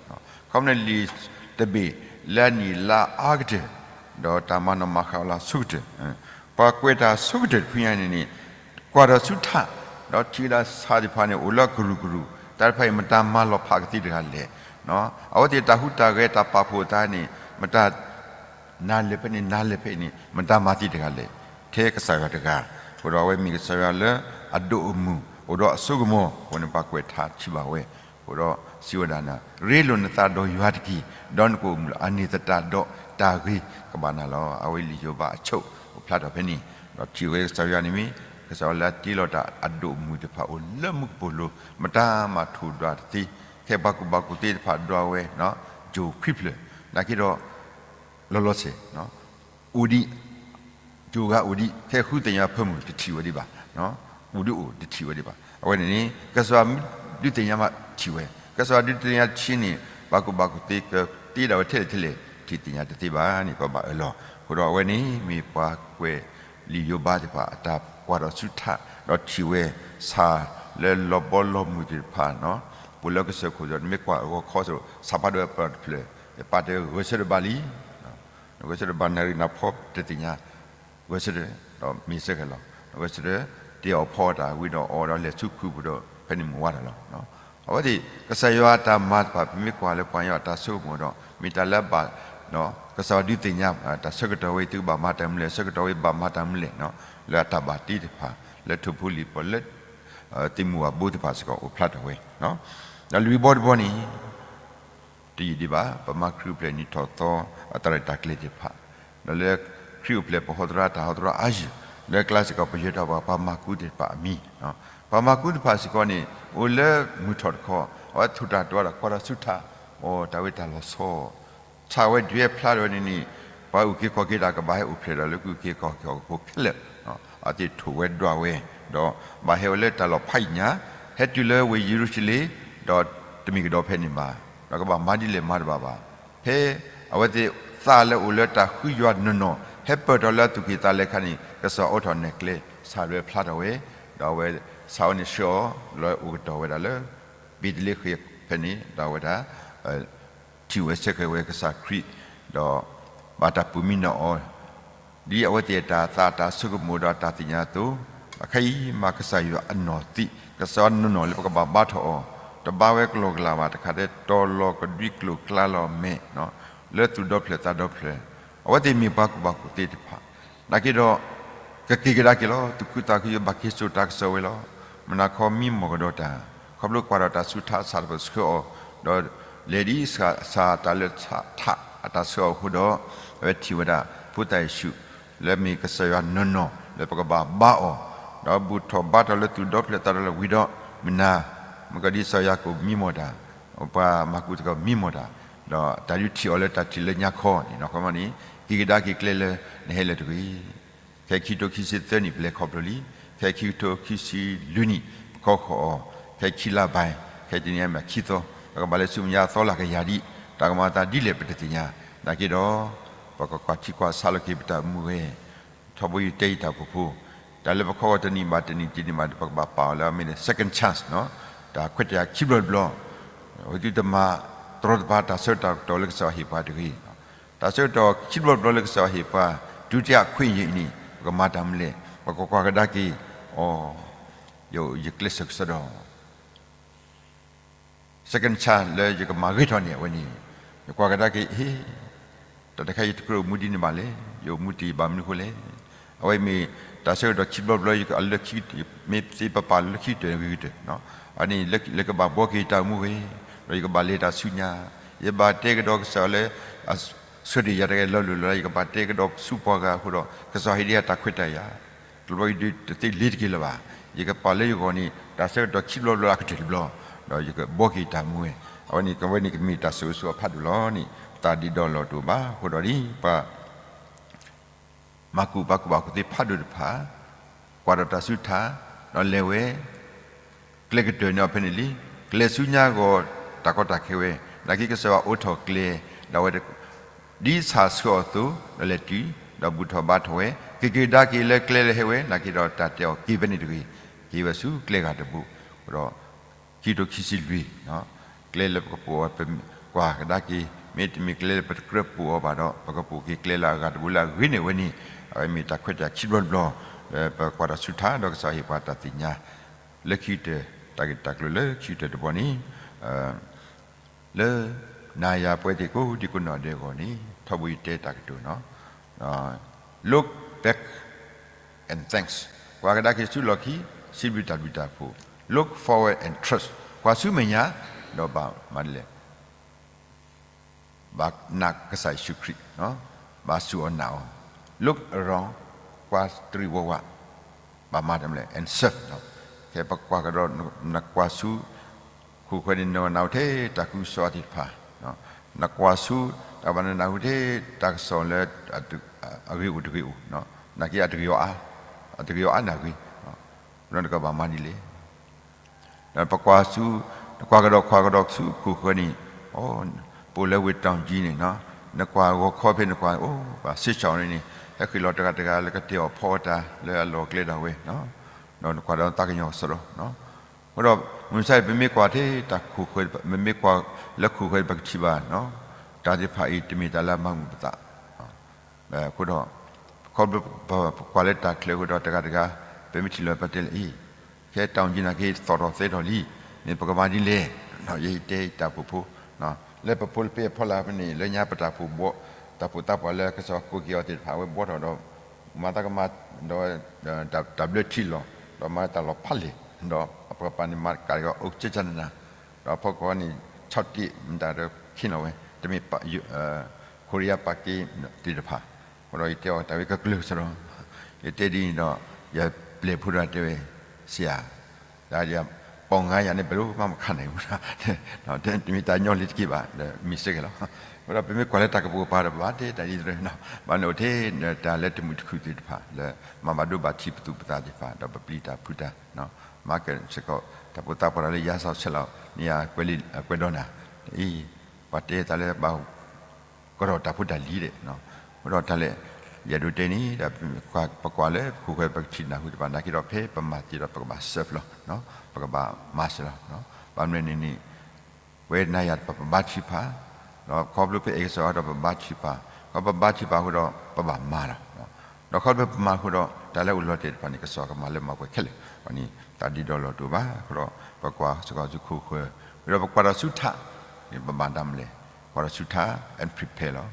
ခီဖျိလံာ်တဘ့ၣ်လၢအနံၣ်လါအါကတၢၢ်, ဒီးတၢ်မၤနီၣ်မၤဃါအီၤလၢအဆိကတၢၢ် ပှၤကွဲးတၢ်ဆိကတၢၢ်တဖုညါန့ၣ်န့ၣ် ကွၢ်ထီၣ်ဆူထး, ဒီးထံၣ်ဝဲဒၣ်ဆၣ်သ့ၣ်တဖၣ်န့ၣ် အိၣ်လၢကရူၢ်ကရူၢ်, တၢ်တဖၣ်အံၤ မတၤမၤလီၤဖးကသ့တဂၤလဲၣ်, အဝဲသ့ၣ်တၢ်ဟူးတၢ်ဂဲၤတၢ်ပာ်ဖှိၣ်အသးန့ၣ် မတၤ နၤလဲၤဖဲန့ၣ် နၤလဲၤဖဲအံၤန့ၣ် မတၤမၤသ့တဂၤလဲၣ်, ထဲကစၢ်ယွၤတဂၤ, အဃိဒီးအဝဲမ့ၢ်ကစၢ်ယွၤလၢအဒိၣ်အမုၢ် အိၣ်ဒီးအစိကမီၤ, အဃိန့ၣ် ပှၤကွဲးထါထံၣ်ဘၣ်ဝဲ, အဃိဒီးစံးဝဲဒၣ်န့ၣ် ရ့လိာ်နသးဒီးယွၤတက့ၢ်, ဒီးနကအိၣ်မုာ်လီၤ, အန့ၣ်သတးဒီးတၢ်ဂ့ၤကဘၣ်နၤလီၤ. အဝဲလံာ်ယိၤဘးအဆိကတၢၢ် အိၣ်ဖျါထီၣ်ဖဲန့ၣ်, ဒီးထံၣ်ဝဲကစၢ်ယွၤန့ၣ်မ့ၢ် ကစၢ်ယွၤလၢအတ့လီၤတၢ်အဒိၣ်အမုၢ်တဖၣ်အိၣ်လၢမူကပိာ်လိၤ, မတၤမၤထူၣ်ဒွးတသ့, ခဲပှၤကူၣ်ဘၣ်ကူၣ်သ့တဖၣ်ဒွးဝဲ, ယိၤခွံဖျၢၣ်, နာ်က့ဒီး လီၤလီၤဆဲး အိၣ်ဒံး, ယိၤဂၤအိၣ်ဒံး, ခဲဃုသ့ၣ်ညါဖၢမုၢ်တထံၣ်ဝဲဒံးဘၣ်, အိၣ်ဒံးအိၣ်တထံၣ်ဝဲဒံးဘၣ်. အဝဲန့ၣ်န့ၣ် ကစၢ်ယွၤဒုးသ့ၣ်ညါမးထံၣ်ဝဲ, ကစၢ်ယွၤဒုးသ့ၣ်ညါတဆံန့ၣ် ပှၤကူၣ်ဘၣ်ကူၣ်သ့ကသ့ဒၣ်ဝဲထဲလဲၣ်ထဲလဲၣ် ထံၣ်သ့ၣ်ညါတသ့ဘၣ်န့ၣ် ပဘၣ်အၢၣ်လီၤ. အဃိဒီးအဝဲန့ၣ်မ့ၢ်ပှၤကွဲးလံာ်ယိၤဘးသ့ၣ်တဖၣ် အတၢ်ကွၢ်ထီၣ်ဆူထး ဒီးထံၣ်ဝဲ ဆၣ်လၢလီၤဘီလီၤမုၢ်သ့ၣ်တဖၣ်န့ၣ်, ပှၤလၢကစၢၢ်ခိၣ်ဒီး နမ့ၢ်ကွၢ်အဂီၤခီစ့ၢ် ဆၣ်ဖးဒိၣ်ဝဲပတဖျၢၣ်, ယပာ်တဲဂဲၤဆၢထၢၣ်ဘၣ်လံ, ဂဲၤဆၢထၢၣ်ဘၣ် နၣ်ရံၣ်နၢ်ဖီတသ့ၣ်ညါ, ဂဲၤဆၢထၢၣ် ဒီးမ့ၢ်စ့ၢ်ကီးလီၤ, ဂဲၤဆၢထၢၣ် တ့အီၣ်ဖီအီၣ်တၢ်ဝံၤဒီးအီၣ်ဒီးလဲၤဆူခုးပူၤဒီး ဖဲန့ၣ်မုၢ်ဝါထီၣ်လီၤ. အဝဲသ့ၣ် ကစၢ်ယွၤအတၢ်မၤတဖၣ် ပမ့ၢ်ကွၢ်လၢပှၤကညီအတၢ်ဆိကမိၣ်ဒီး မ့ၢ်တၢ်လၢအဘၣ် ကစၢ်ယွၤဒုးသ့ၣ်ညါ တၢ်ဆၢကတီၢ်ဝဲအံၤ သုကဘၣ်မၤတၢ်မနုၤလဲၣ်, ဆၢကတီၢ်ဝဲအံၤဘၣ်မၤတၢ်မနုၤလဲၣ်, လၢအတၢ်ဘၣ်တ့တဖၣ် လၢထိၣ်ဖိလံၣ်ဖိ လၢသ့ၣ်မုၢ်ဝၤဘိသ့ၣ်တဖၣ်စ့ၢ်ကီး အိၣ်ဖျါထီၣ်ဝဲ, ဒီးလွံၢ်ဘီတဘီန့ၣ် တယံာ်ဒံးဘၣ် ပမၤခရံာ်အိၣ်ဖျဲၣ်နံၣ်ထီၣ်သီ အတၢ်ရဲၣ်တၢ်ကျဲၤသ့ၣ်တဖၣ်, ဒီးလၢခရံာ်အိၣ်ဖျဲၣ်ပဟီသရၣ် တၢ်ဟီသရၣ်အါယုၢ် လၢကျါစ့ၢ်ကီး ပယၢၤတၢ်ပှၤ ပှၤမၤကူသ့ၣ်တဖၣ်အမံၤ, ပှၤမၤကူသ့ၣ်တဖၣ်စ့ၢ်ကီးန့ၣ် အိၣ်လၢမုၢ်ထီၣ်တခီ အဝဲထိၣ်တၢ်တဝါဒီးကွၢ်ထီၣ်ဆူထး အိၣ်တၢ်ဝဲတၢ်လီၤဆီ ဆးဝဲဒုးဟဲဖျါထီၣ်ဝဲန့ၣ်န့ၣ်, ပှၤအုၣ်က့ၤခီၣ်က့ၤတၢ်ကဘၣ်ဟဲအိၣ်ဖျဲၣ်ဒီးလၢအုၣ်က့ၤခီၣ်က့ၤအီၤဖိခဲလၢာ်, အဝဲသ့ၣ်ထိၣ်ဝဲဒွးဝဲ, ဒီးဘၣ်ဟဲဝဲလၢတၢ်လီၢ်ဖးယံာ်ညါ, ဟဲတုၤလၢဝ့ၢ်ယရူၤၡလ့ၣ်, ဒီးတမ့ၢ်ကဒီးဖဲန့ၣ်ဘၣ်, ဒီးကဘၣ်မၤဒ်လဲၣ်မၤတဘၣ်ဘၣ်. ဖဲအဝဲသ့ၣ်သးလၢအအိၣ်လၢတၢ်ဃုယွၤနီၢ်နီၢ် ဟဲပၢၢ်ထီၣ်လၢအသူၣ်ကံၢ်သးလဲခါန့ၣ် ကစၢ်အိးထီၣ်နဲၣ်ကျဲ ဆးဒုးဟဲဖျါထီၣ်ဝဲ, ဒီးအဝဲဆးဝဲန့ၣ်ဆှၢအီၤ လၢအိၣ်ကတီၢ်ဝဲဒၣ်လၢ ဘ့းသလ့ဃ့ၣ်ဖဲန့ၣ်, ဒီးအဝဲဒၣ် ထံၣ်ဝဲဆၢက့ၤဝဲကစၢ်ခရံာ်, ဒီးဘၣ်တၢ်ပာ်မံနီၣ်အီၤ, ဒ်အဝဲသ့ၣ်အတၢ်သးအတၢ်ဆိကမိၣ်ဒီးတၢ်သ့ၣ်ညါအသိး, အခဲအံၤမ့ၢ်ကစၢ်ယွၤအနီၢ်သံ, ကစၢ်ယွၤနီၢ်နီၢ်လၢပကဘၣ်ဘါထီၣ်အီၤ, တဘါဝဲကလီကလီဘၣ်တခါ, တဲတီၤလီၤကဒွံကျိာ်ကျါလီၤမဲာ်, လၢသူၣ်ဒီဖျၢၣ်သးဒီဖျၢၣ်, အဝဲသ့ၣ်မ့ၢ်ပှၤကူၣ်ဘၣ်ကူၣ်သ့တဖၣ်, နာ်က့ဒီး ကက့ၤကဒါက့ၤလီၤ, သူၣ်ခုသးခု ဘၣ်က့ၤစိာ်တၢ်ကစီၣ်ဝဲလီၤ. မုၢ်နၤခီမံမီၢ်ကဒီးတၢ်, ခီဖျိကွၢ်ဒီးတၢ်ဆူးထးဆးတဖၣ်ဆှၢအီၤ, ဒီးလဲၤဒ်ဆးတၢ်လၢဆးထးအတၢ်ဆှၢအီၤအဃိဒီး, အဝဲထံၣ်ဝဲဒၣ်ဖိသၣ်ယ့ၣ်ၡူး လၢမ့ၢ်ကစၢ်ယွၤနီၢ်နီၢ်လၢပကဘၣ်ဘါအီၤ, ဒီးဘူၣ်ထီၣ်ဘါထီၣ်လၢသူၣ်ဒီဖျၢၣ်သးဒီဖျၢၣ်ဝံၤဒီး, မုၢ်နၤ မ့ၢ်ကဒ်စီၤယၤကိာ်မံမီၢ်တၢ်, ပှၤမၤကူတကီၢ်မံမီၢ်တၢ်, ဒီးတၢ်ဒုးထံၣ်အီၤလၢတၢ်ထံၣ်လၢညါခီန့ၣ်, ခီမီန့ၣ် က့ၤကဒါက့ၤကျဲလၢနဟဲလၢၤတဂ့ၤ ဖဲခံကထိခံဆံသၢနံၣ် ပလဲၤခီဖျိလံ, ဖဲခံကထိခံဆံလွံၢ်နံၣ် ပခီဃီၤအီၤ, ဖဲခံလါဘၣ်, ဖဲတနံၤအံၤမ့ၢ်ခံသီ, ပကဘၣ်လဲၤဆူမဲာ်ညါသီလၢကယၤဒ်, တၢ်ကမၤအသးဒ်လဲၣ်ပတသ့ၣ်ညါ, နာ်က့ဒီး ပကကွၢ်ထံကွၢ်ဆးလီၤက့ၤပတၢ်အိၣ်မူဝဲ, ထီဘိယတဲယတၢ်အိၣ်ဖှိၣ်ဖိ, တၢ်လၢပခီဂီၤတနံၣ်ဘၣ်တနံၣ်တနံၣ်ဘၣ် ပကဘၣ်ပာ်အီၤလၢအမ့ၢ် second chance တၢ်ခွဲးတၢ်ယာ်ခံဘျီတဘျီ, ဝဲသုတမၤတရီတပါတၢ်ဆၢကတီၢ်လၢကစၢ်ယွၤဟ့ၣ်ပှၤတဂ့ၤ တၢ်ဆၢကတီၢ်ခံဘျီတဘျီလၢကစၢ်ယွၤဟ့ၣ်ပှၤ, ဒုတိယအခွင့်အရေး အံၤန့ၣ် ပကမၤတၢ်မနုၤလဲၣ်, ပကကွၢ်ကဒါက့ၤ, အိ, ယကျဲးစၢးကစီဒီ, second chance လၢယကမၤဂ့ၤထီၣ်န့ၣ် အဝဲန့ၣ်, ယကွၢ်ကဒါက့ၤ, ဟ့ၣ်, တၢ်တခါယတကြၢးအိၣ်မူဒ်န့ၣ်ဘၣ်လဲၣ်, ယအိၣ်မူတ့ၢ်ဘၣ်မနုၤအဃိလဲၣ်, အဝဲမ့ၢ်တၢ်ဆၢကတီၢ်ခံဘျီတဘျီ, မ့ၢ်သ့ပပာ်လၢခံကတၢၢ်ဂ့ၤကတၢၢ်, အန့ၣ် လၢကဘၣ်ဘှီက့ၤတၢ်အိၣ်မူဝဲ, ဒီးယကဘၣ်လဲၤတၢ်ဆူညါ, ယဘၣ်တဲကဒီးကစၢ်ယွၤလၢ အဆှၢတ့ၢ်ယၤတဂ့ၤလီၤလိၤလီၤလး, ယကဘၣ်တဲကဒီးဆူပှၤဂၤအဃိဒီး ကစၢ်ယွၤဟ့ၣ်ဒံးယၤတၢ်ခွဲးတၢ်ယာ်, တဘျီယဒုးတသ့လ့ၤတက့ၢ်လၢၤဘၣ်, ယကပာ်လၢယဂီၢ်န့ၣ် တၢ်ဆၢကတီၢ်ခံဘျီတဘျီအကတၢၢ်တဘျီ, ဒီးယကဘှီက့ၤတၢ်အိၣ်မူဝဲ, အဝဲန့ၣ် အဝဲန့ၣ်ကမ့ၢ်တၢ်ဆိၣ်ဂ့ၤဆိၣ်ဝါဖးဒိၣ်လီၤန့ၣ်, သးဒ့ဒီလီၤတအိၣ်ဘၣ်အဃိဒီးန့ၣ် ပှၤ မၤကူၣ်ပှၤကူၣ်ဘၣ်ကူၣ်သ့ဖးဒိၣ်တဖၣ်, ကွၢ်ဒီးတၢ်ဆူးထး, ဒီးလဲၤဝဲ, ကျဲကတၢၢ်န့ၣ်အီၤဖဲန့ၣ်လံ, ကျဲဆူညါအဂီၢ် တၢ်ကီတၢ်ခဲဝဲ, နာ်က့ကစၢ်ယွၤအိးထီၣ်ကျဲ, ဒီးအဝဲ ဒ်ဆးဆှၢအီၤအသိး, ဒီးလဲၤတုၤ, ဒီးဘူၣ်ထီၣ်ဘါထီၣ်ဝဲ, ကက့ၤကဒါက့ၤလၢကျဲလၢဟဲဝဲ, နာ်က့ဒီးတၢ်တဲအီၤက့ၤဖဲန့ၣ်တဂ့ၤ, က့ၤဝဲဆူကျဲဂၤတဘိ, ဒီး ခံကထိခံဆံလွံၢ်, ကျဲလၢပကပိာ်အီၤ ပကွၢ်ကဒါက့ၤ, မ့တမ့ၢ်ကျဲလၢပတကြၢးပိာ်အီၤဘၣ်ဒီး ပကပိာ်က့ၤကျဲလၢအဂၤတဘိလၢအဂ့ၤန့ၢ်ဝဲန့ၣ်, အဝဲမ့ၢ်တၢ်ခွဲးတၢ်ယာ်ခံဘျီတဘျီ, လၢပကွၢ်တၢ်ဆူးထး ဒီးကစၢ်ဟ့ၣ်ပှၤတၢ်သ့ၣ်ညါ, လၢခံကတၢၢ်, တၢ်ဂ့ၢ်တၢ်ကျိၤလၢခံကတၢၢ်တဘီန့ၣ်, လၢ နၤယၤပဝဲသ့ၣ်ကိးဒံကိးနီၢ်ဒဲးအဂီၢ်န့ၣ် ထီဘိယတဲတၢ်ကတိၤနီၤ, look back and thanks, ကွၢ်ကဒါက့ၤဆူလီၢ်ခံ, စံးဘျုးတၢ်ဘျုးတၢ်ဖှိၣ်, look forward and trust, ကွၢ်ဆူမဲာ်ညါ, ဒီးဘၣ်မၤဒ်လဲၣ်, ဘၣ်နာ်ကစၢ်ယ့ၣ်ၡူးခရံာ်, ဘၣ်စူၢ်အီၤနာ်အီၤ, look around, ကွၢ်တရံးဝးဝး, ဘၣ်မၤတၢ်မနုၤလဲၣ် and serve, ဖဲပကွၢ်ကဒီး နကွၢ်ဆူ ခိၣ်ဃၢၤန့ၣ် နနၢ်ဟူထဲတၢ်ကူၣ်စီသ့ၣ်တဖၣ်, နကွၢ်ဆူ တၢ်ဘၣ်နနၢ်ဟူထဲတၢ်ကစီၣ်လၢ အဂ့ၤအိၣ်တဂ့ၤအိၣ်, နာ်က့အတဂ့ၤအီၤအါ, အတဂ့ၤအီၤအါန့ၣ်အဂ့ၤ, နကဘၣ်မၤဒ်လဲၣ် ဒီးပကွၢ်ဆူ, နကွၢ်ကဒီးကွၢ်ကဒီးဆူခိၣ်ဃၢၤန့ၣ်, အိ, ပအိၣ်လၢဝ့ၢ်တီၢ်ကၠံန့ၣ်, နကွၢ်ဂီၤခီဖဲနကွၢ်, အိ, ပှၤစ့ၢ်ကီးန့ၣ်န့ၣ် ဟဲဃ့ၢ်လီၤတဂၤတဂၤလၢကတဲအီၣ်ဖီအီၣ်တၢ်လၢအလီၢ်အကျဲဒၣ်ဝဲ, ဒီးနကွၢ်ဒီးနသးကညီၤကစီဒီ, အဃိဒီး မုၢ်မဆါအံၤ ပမ့ၢ်ကွၢ်ထဲတၢ်ခိၣ်ဃၢၤ, ပမ့ၢ်ကွၢ်လၢခိၣ်ဃၢၤပကထံၣ်ဘၣ်, တၢ်သ့ၣ်တဖၣ်အံၤ တမ့ၢ်တၢ်လၢအမၤမုာ်ပသး အဃိဒီး ခီဖျိပကွၢ်လၢတၢ်ချၢအဃိဒီး တဂၤတဂၤ ပမ့ၢ်ထံၣ်လီၤပတဲလၢအံၤ, ခဲတၢ်အိၣ်ကၠံနာ်က့သီၣ်ထီၣ်သဲထီၣ်လံ, မ့ၢ်ပကမၤဒ်လဲၣ်, ယတဲတၢ်အိၣ်ဖှိၣ်ဖိ, လၢပဖိလပ့အဖီလာ်ဖဲန့ၣ် လၢညါပတၢ်ဖှိၣ်ဘှီ, တၢ်ဖှိၣ်သးပှၢ်လၢကစၢ်ယွၤကိးက့ၤအီၤသ့ၣ်တဖၣ် အဝဲဘှီထီၣ်ဒီး မၤသးကမၤ ဒီး တၢ်ဘျၢထံလီၤ, ဒီးမၤတၢ်လီၤဖးလဲၢ်, ဒီးအပှၤပာ်န့ၣ်မၤကးက့ၤ အိၣ်ကၠၢကၠၢနနၤ, ဒီးအဖီခိၣ်န့ၣ် ဆီၣ်တံၢ် မတၤဒီးခ့လီၤဝဲ, တမ့ၢ် ခိရံယါပာ်က့ၤသ့ၣ်တဖၣ်, အဃိဒီးယတဲအီၤတၢ်ဝဲကကျၢၤကစီဒီ, ယတဲဒ်န့ၣ်ဒီး ယပျဲၢ်ဖိဒီးတဲဝဲ, ဆရာ, ဒါဒီး ပေါင်ငါးရာနဲ့ ဘယ်လိုမှ မခံနိုင်ဘူး, တမ့ၢ်တၢ်ညီလၢၤတက့ၢ်ဘၣ်, ဒီးမ့ၢ်စ့ၢ်ကီးလီၤ. အဃိဒီးပမ့ၢ်ကွၢ်လၢတၢ်ကပိာ်ကပၤဒီး ပဘၣ်တဲတၢ်ဒ်သိးနီၤ, ဘၣ်မနုၤအိၣ်ထဲတၢ်လၢတမုာ်တခုၣ်သ့ၣ်တဖၣ် လၢမၤဘၣ်ဒိဘၣ်ထံးပသူၣ်ပသးသ့ၣ်တဖၣ် ဒီးပပျံၤတၢ်ဖုးတၢ်, မၤကစ့ၢ်ကီး တၢ်ဖိသၣ်ပှၢ်တၢ်လၢယါစီဆဲးလီၤ မ့ၢ်ယကွဲးလံာ်ကွဲးဒီးနၤ, အံၤ ပှၤတဲတၢ်လၢဘၣ် ကဒီးတၢ်ဖိတၢ်လံၤဒဲး, အဃိဒီးတၢ်လၢ ယအဲၣ်ဒိးတဲန့ၣ်ဒီး ပကွၢ်လၢပခိၣ်ဃၢၤပကထံၣ်နၢ်ဟူတဖၣ် နာ်က့ဒီးဖဲပမၤသ့ဒီး ပကဘၣ် serve လီၤ, ပကဘၣ်မၤစၢၤလီၤ, ဘၣ်မနုၤန့ၣ်န့ၣ် ပဝဲနၤယၤတဖၣ်ပဘါထုကဖၣ်, ဒီးခီဖျိပအဲၣ်ကစၢ်ယွၤဒီးပဘါထုကဖၣ်, ခီဖျိပဘါထုကဖၣ်အဃိဒီး ပဘၣ်မၤလီၤ, ဒီးခီဖျိပမၤအဃိဒီး တၢ်လၢအိၣ်လီၤတဲာ်တဖၣ်န့ၣ် ကစၢ်ယွၤကမၤလၢမၤပှဲၤခဲလၢာ်, အန့ၣ် တၢ်ဒုးဒီးလီၢ်တအိၣ်ဘၣ်, အဃိဒီး ပကွၢ်စ့ၢ်ကီးဆူခိၣ်ဃၢၤ, ဒီးပကွၢ်ဒီးဆူထး, ပဘၣ်မၤဒ်လဲၣ်, ကွၢ်ဒီးဆူထး and prepare လီၤ,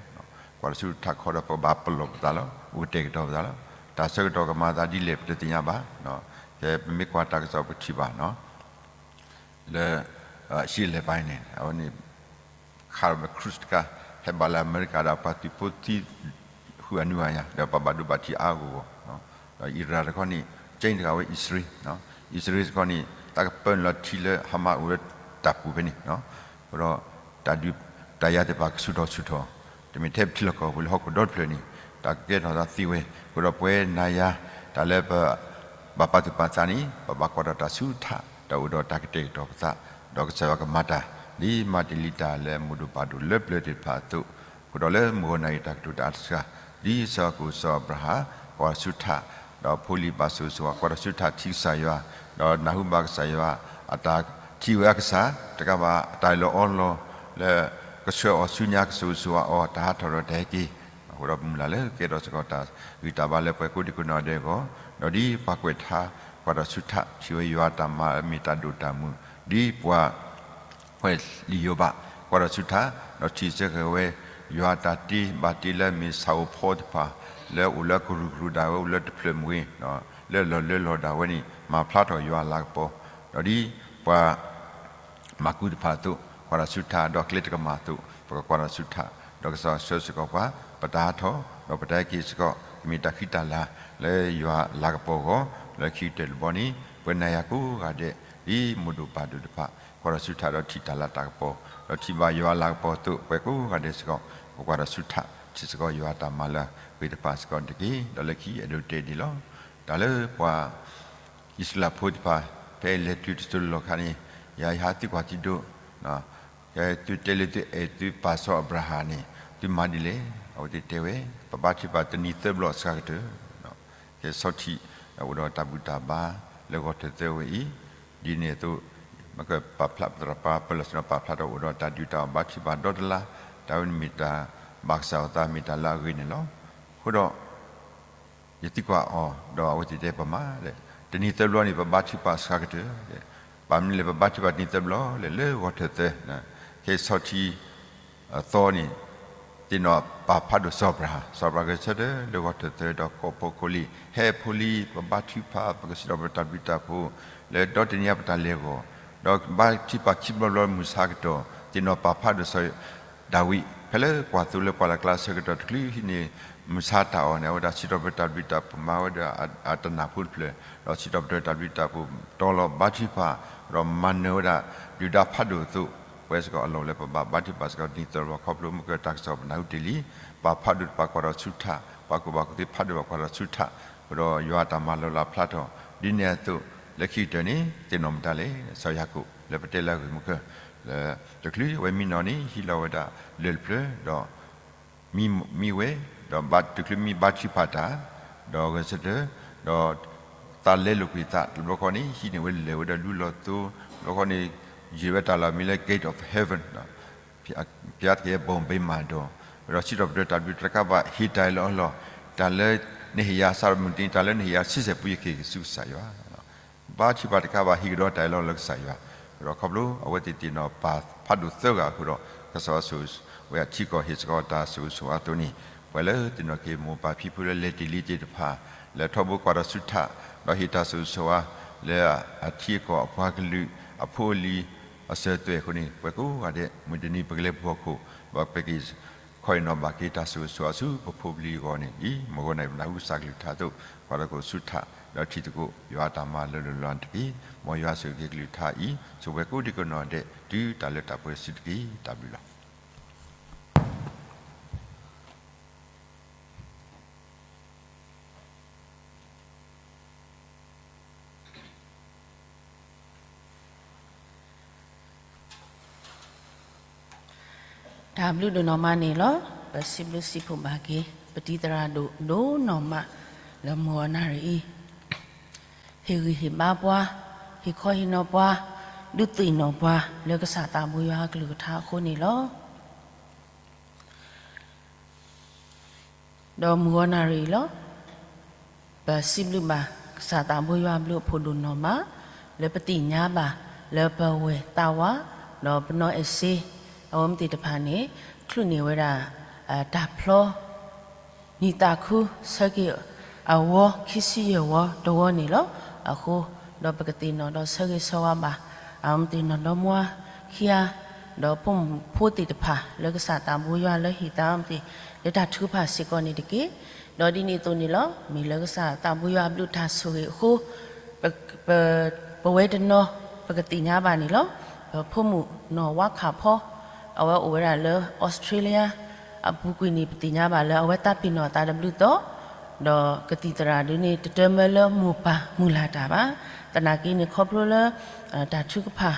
ကွၢ်ဒီးဆူထးခီဒီး ပကဘၣ်ပလီၢ်ပသးလီၤ, အိၣ်ကတဲာ်ကတီၤပသးလီၤ, တၢ်ဆၢကတီၢ်ကမၤသးဒ်လဲၣ် ပတသ့ၣ်ညါဘၣ်, ကဲ ပမ့ၢ်ကွၢ်တၢ်ကစီၣ်ပထံၣ်ဘၣ် လၢ အရှေ့အလယ်ပိုင်းန့ၣ် အဝဲန့ၣ် ခးဒီး cruise တခါ ဟဲဘၣ်လၢအမဲရကၤဒီး ပှၤသုးဖိသံ ဃုအနုအယၤ ဒီးပှၤဘၣ်ဒိဘၣ်ထံးအါအါဂီၢ်ဂီၢ်, ဒီးအံရၣ်တခီန့ၣ် ကၠ့တဂၤဝဲအံၣ်စရ့လး, အံၣ်စရ့လးတခီန့ၣ် သးကပၢနုာ်လီၤထံလၢဟမးအိၣ်လၢတၢ်ပူၤဖဲန့ၣ်, အဃိဒီး တၢ်ဒုးတၢ်ယၤသ့ၣ်တဖၣ်ကဆူၣ်ထီၣ်ဆူၣ်ထီၣ်, တမ့ၢ်ထဲပထံလီၢ်ကီၢ်ပူၤ လၢဟီၣ်ခိၣ်ဒီတဖျၢၣ်န့ၣ် တၢ်ကကဲထီၣ်သးသ့ဝဲ, အဃိဒီးပဝဲနၤယၤ တၢ်လၢပ ဘၣ်ပာ်သူၣ်ပာ်သးန့ၣ် ပဘၣ်ကွၢ်ဒီးတၢ်ဆူထး ဒီးအိၣ်ဒီးတၢ်ကတဲာ်ကတီၤပသး, ဒီးကစၢ်ယွၤကမၤတၢ် ဒ်မၤတ့ၢ်လံတၢ်လၢမုၢ်ဒိၣ်ပၢ်ဒိၣ်လၢပျၢၤသ့ၣ်တဖၣ်အသိး, အဃိဒီးလၢမုၢ်ဂီၤနၤအံၤတၢ်ကတိၤတၢ်အါတစှၤ, ဒ်စီၤယၤကိာ်စီၤအၤဘြၤဟၣ် ကွၢ်ဒီးဆူထး, ဒီးဖိလံၤဘၣ်ဆိၣ်ဂ့ၤဆိၣ်ဝါ ကွၢ်ဒီးဆူထးထံၣ်ကစၢ်ယွၤ, ဒီးနၢ်ဟူဘၣ်ကစၢ်ယွၤ အတၢ်ထံၣ်ဝဲအကစၢ် တကးဘၣ်အတၢ်အၢၣ်လီၤအီလီၤ လၢကဆှၢအီၤဆူညါ ကဆိၣ်ဂ့ၤဆိၣ်ဝါအီၤ တၢ်ဟးထီၣ်ဒီးတၢ်ဟဲက့ၤ, အဃိဒီးပမုၢ်လၢ်လၢကဲထီၣ်စ့ၢ်ကီးတၢ်ဂံၢ်တၢ်ဘါလၢပှၤကိးဒံကိးနီၢ်ဒဲးအဂီၢ်, ဒီးဒ်ပှၤကွဲးထါ ကွၢ်ဒီးဆူထး ထံၣ်ဝဲယွၤအတၢ်မၤအမ့ၢ်တၢ်ဒိၣ်တၢ်မုၢ်, ဒ်ပှၤ ဖဲလံာ်ယိၤဘး ကွၢ်ဒီးဆူထး ဒီးထံၣ်ဆၢက့ၤဝဲ ယွၤအတၢ်တ့ဘၣ်တ့လၢအမ့ၢ်ဆၣ်ဧိၤဖီသ့ၣ်တဖၣ် လၢအအိၣ်လၢကရူၢ်ကရူၢ်ဒၣ်ဝဲ အိၣ်လၢတဖျၢၣ်မ့ၢ်ဂ့ၤ, လၢလီၢ်လၢလီၢ်ဒၣ်ဝဲန့ၣ် မၤဖျါထီၣ်ယွၤအလၤကပီၤ, ဒီးဒ်ပှၤ မၤကူတဖၣ်အသိး ကွၢ်ဒီးဆူထး ဒီးကျဲတကမၣ်အသိး ပကကွၢ်ဒီးဆူထး ဒီးကစၢ်ယွၤဆှၢစ့ၢ်ကီးပှၤ ပတၢ်ဟးထီၣ် ဒီးပတၢ်ဟဲက့ၤစ့ၢ်ကီး ကမ့ၢ်တၢ်ဃံတၢ်လၤ လၢယွၤအလၤကပီၤအဂီၢ်, လၢခံကတၢၢ်တဘျီန့ၣ် ပဝဲနၤယၤကိးဂၤဒဲး ဒ်မုၢ်ဒိၣ်ပၢ်ဒိၣ်တဖၣ် ကွၢ်ဒီးဆူထးဒီးထံၣ်တၢ်လၤတၢ်ကပီၤ ဒီးထံၣ်ဘၣ်ယွၤအလၤကပီၤအသိး ပဝဲကိးဂၤဒဲးစ့ၢ်ကီး ပကွၢ်ဒီးဆူထး ထံၣ်စ့ၢ်ကီးယွၤအတၢ်မၤလၢအဂ့ၤတဖၣ်စ့ၢ်ကီးတက့ၢ်. ဒီးလၢခံအဲၣ်ဒိးတဲဒ်လီၤ. တၢ်လၢပှၤ အံၣ်စရ့လးဖိသ့ၣ်တဖၣ် ဖဲလဲၤတုၤတစိၤလီၢ်ခါန့ၣ် ယၤယဟးသုကွၢ်သုဒိး, ကဲသုတဲလၢသုအဲၣ်သုပၢ်စီၤအၤဘြၤဟၣ်န့ၣ် သုမၤဒ်လဲၣ်. အဝဲသ့ၣ်တဲဝဲ ပဘါထုကဖၣ်တနံၤသၢဘျီအစှၤကတၢၢ်, ကဲဆီထံး အိၣ်ဒီးတၢ်ဘူၣ်တၢ်ဘါလၢဂီၤထၢၣ်သၢဝဲအံၤ, ဒ်န့ၣ်အသိး မ့ၢ်ကပာ်ဖျါပသရၣ်ပၢ်ပၢၢ်လီၤဆ့ၣ်နီၤ ပာ်ဖျါထီၣ်အိၣ်ဒီးတၢ်ဒုၣ်တၢ်အီၣ်ဘါထုကဖၣ်ဒီတလါ, တၢ်ဝဲန့ၣ်မ့ၢ်တၢ်ဘၣ်ကစၢ်အသး မ့ၢ်တၢ်လၢအဂ့ၤန့ၣ်လီၤ. အဃိဒီး ယသံကွၢ်အီၤ ဒီးအဝဲသ့ၣ်တဲပမၤ, တနံၤသၢဘျီန့ၣ် ပဘါထုကဖၣ်စှၤကတၢၢ်, ဘၣ်မနုၤလဲၣ် ပဘါထုကဖၣ်တနံၤသၢဘျီလဲၣ် လၢဂီၤထၢၣ်သၢ, ခဲအံၤဆီထံး အသီန့ၣ် သ့ၣ်နီၣ်ပာ်ဖးဒိၣ်စီၤအၤဘြၤဟၣ်, စီၤအၤဘြၤဟၣ်ဂဲၤဆၢထၢၣ်လၢဂီၤထၢၣ်သၢ ဒီးကိးဖိကိးလံၤ ဟဲဖိလံၤ ပဘါထုကဖၣ် ပကစံးထီၣ်ပတြၢၤတၢ်ဘျုးတၢ်ဖှိၣ် လၢဒီတနံၤညါပတၢ်လဲၤအဂီၢ်, ဒီးဘါထုကဖၣ်ခံဘျီဘျီမုၢ်ဆါကတီၢ် သ့ၣ်နီၣ်ပာ်ဖးဒိၣ်စီၤ ဒၤဝံး ဖဲလၢကွၢ်သိလၢပှၢ်လၢ်ကျါဆၢကတီၢ်တချုးဟံးန့ၢ် မုၢ်ဆါတၢ်အီၣ်န့ၣ် အဝဲဒၣ်စံးထီၣ်ပတြၢၤတၢ်ဘျုးတၢ်ဖှိၣ်မၤဝဲဒီးအတနၢ်ဖိတဖျၢၣ်, ဒီးစံးထီၣ်ပတြၢၤတၢ်ဘျုးတၢ်ဖှိၣ်တီလီၤဘါထုကဖၣ်, ဒီးမၤနၢၤဝဲဒၣ် ဒုၣ်ဒါဖးဒိၣ်အသိး, ပဝဲစ့ၢ်ကီးအလီၢ်လၢပဘၣ်ဘါထုကဖၣ်စ့ၢ်ကီးတနံၤသၢဘျီ ခီဖျိမ့ၢ်ကတၢ်ကစီၣ်ပနၢ်ဟူတ့ၢ်လံ, ပာ်ဖးဒိၣ်တဖၣ်ကွၢ်ထီၣ်ဆူထး, ပှၤကူၣ်ဘၣ်ကူၣ်သ့ဖးဒိၣ်ဘၣ်ကွၢ်ထီၣ်ဆူထး, ဃုာ်ဒီးယွၤအတၢ်မၤလီၤလးဖျါထီၣ်, ဒ်န့ၣ်အသိး လၢခံကတၢၢ်န့ၣ် သ့ၣ်နီၣ်မတၤလဲၣ် စီၤယၤကိာ် လၢပတဲလၢအဂ့ၢ်မုၢ်ကၢၢ် လၢ တချုးအဝဲမံနီၤန့ၣ် ဟံးလီၤဝဲဒၣ်လၢၢ်တဖျၢၣ်ဒီး မံဝဲ, ဒီးတချုးမံဘါထုကဖၣ်တၢ်, ဒီးဂဲၤဆၢထၢၣ်, ဒီး သးလဲလိာ်ကွံာ်သးတဘျီဃီန့ၣ် ဟံးန့ၢ်ဝဲလဲၤဝဲဒီးလူလီၤသိ, တဘျီဃီန့ၣ် ယံာ်ဝဲတၢ်လီၢ်မံၤလၢ Gate of Heaven ဘုရားသခင်ရဲ့ဘုံဗည်မှာတော့, ဒီးစံးထီၣ်ပတြၢၤတၢ်ဘျုးတကးဘၣ် ဟ့ၣ်တၢ်အၢၣ်လီၤအီလီၤ, တၢ်လၢနဟ့ၣ်ယၤစးထီၣ်မုၢ်တနံၤ တၢ်လၢနဟ့ၣ်ယၤဆံဆဲၣ်ပူၤ ယကဟ့ၣ်ဆူကစၢ်ယွၤ ဘါထုကဖၣ်တကးဘၣ် ဟ့ၣ်ကဒီးတၢ်အၢၣ်လီၤလၢကစၢ်ယွၤ, ဒီးခီဖျိအဝဲသ့ၣ်သ့ၣ်နီၣ်ပာ်ဖးဒိၣ်သၢဂၤအဃိဒီး ကစၢ်ယွၤဆိၣ်ဂ့ၤဝဲအထံအကီၢ် ဟ့ၣ်စ့ၢ်ကီးတၢ်ဆိၣ်ဂ့ၤဆိၣ်ဝါအသိးန့ၣ်, ပှၤလၢသ့ၣ်နီၣ်က့ၤမိၢ်ပၢ်ဖံဖုလၢလဲၤတ့ၢ်လံသ့ၣ်တဖၣ် လဲၤထီဘိကွၢ်ဒီးဆူထး, ဒီးဟ့ၣ်တၢ်ဆိၣ်ဂ့ၤဆိၣ်ဝါ လၢအထံအကီၢ်အပှၤကလုာ် အဖိအလံၤ အစၢၤသွဲၣ်အဃိန့ၣ် ပှၤကိးဂၤဒဲး မုၢ်တနံၤပကလဲၤပူၤဟီၣ်ခိၣ် ဘၣ်ပက့ၤ ခီအံၤနီၤဘၣ်က့ၤတၢ်ဆိၣ်ဂ့ၤဆိၣ်ဝါဆူပဖိပလံၤအဂီၢ်န့ၣ်လီၤ. မ့ၢ်ဂီၢ်န့ၣ်ပနၢ်ဟူစးကလုၢ်ကထါအသိး ကွၢ်ဒီးကအိၣ်ဆူထး ဒီးထံၣ်သကိးယွၤအတၢ်မၤလၢလိၤလီၤတက့ၢ်. မ်ယွၤဆိၣ်ဂ့ၤက့ၤကလုၢ်ကထါအံၤ ဆိၣ်ပှဲၤကိးဒံကိးနီၢ်ဒဲး တုၤတၢ်လၢတၢ်ပှဲၤစုတက့ၢ်. တၢ်ဘျုးလီၤ. တၢ်ဘျုးဒိၣ်နီၢ်မးန့ၣ်လီၤ. ပစံးဘျုးစံးဖှိၣ်ဘၣ်က့ၤ ပတံၤသရၣ်ဒိၣ်ဒိၣ်နီၢ်မး လၢမုၢ်ဂီၤနၣ်ရံၣ်အံၤ ဟ့ၣ်ဂံၢ်ဟ့ၣ်ဘါပှၤ, ဟ့ၣ်ခီဟ့ၣ်နီၤပှၤ, ဒုးသ့ၣ်နီၣ်ပှၤ လၢကစၢ်သးဘိယွၤအကလုၢ်ကထါအဃိန့ၣ်လီၤ. ဒီးမုၢ်ဂီၤနၣ်ရံၣ်အံၤလီၤ. ပစံးဘျုးဘၣ် ကစၢ်သးဘိယွၤအဘျုးအဖှိၣ်ဒိၣ်နီၢ်မး လၢပသ့ၣ်ညါဘၣ် လၢပဝဲၢ်သးဝး ဒီးပနီၢ်အဲၣ်စ့ အဝဲမ့ၢ်သ့ၣ်တဖၣ်န့ၣ် ချုးန့ၢ်ဝဲဒၣ် တၢ်ဖျီ နံၣ်သးခု ဆၢက့ၤအဝီ ခံဆံယဲၢ်ဝီတဝီန့ၣ်လီၤ. အဃိ ဒီးပကသ့ၣ်နီၣ်ဒီးဆၢဂ့ၤဆၢဝါဘၣ် အဝဲမ့ၢ်သ့ၣ်နီၣ်ဒီမါခံဂၤ ဒီးဖိမုၣ်ဖိသ့ၣ်တဖၣ် လၢကစၢ်သးဘိယွၤလၢဟ့ၣ်သးအဝဲမ့ၢ်သ့ၣ် လၢတၢ်ထုကဖၣ်စ့ၢ်ကီးန့ၣ်တက့ၢ်. ဒီးဒ်န့ၣ်အသိးန့ၣ်လီၤ. မ့ၢ်လၢကစၢ်သးဘိယွၤအဘျုးတၢ်ဆိၣ်ဂ့ၤအဃိ ပ ပဝဲတနီၤ ပကသ့ၣ်ညါဘၣ်န့ၣ်လီၤ. ပဖိမုၣ်နီၢ်ဝါခးဖီ အဝဲအိၣ်ဝဲဒၣ်လၢ Australia အပူၤကွံာ်န့ၣ် ပသ့ၣ်ညါဘၣ်လၢအဝဲသးပ့ၤနီၣ်အသးတဘျုးသီ ဒီးကသံၣ်သရၣ်ဒုန့ၣ် တတၢၢ်မၢလၢမိၢ်ပၢ်မုၢ်လၢ်တၢ်ဘၣ်. သနာ်က့န့ၣ် ခီဖျိလၢ တၢ်ထုကဖၣ်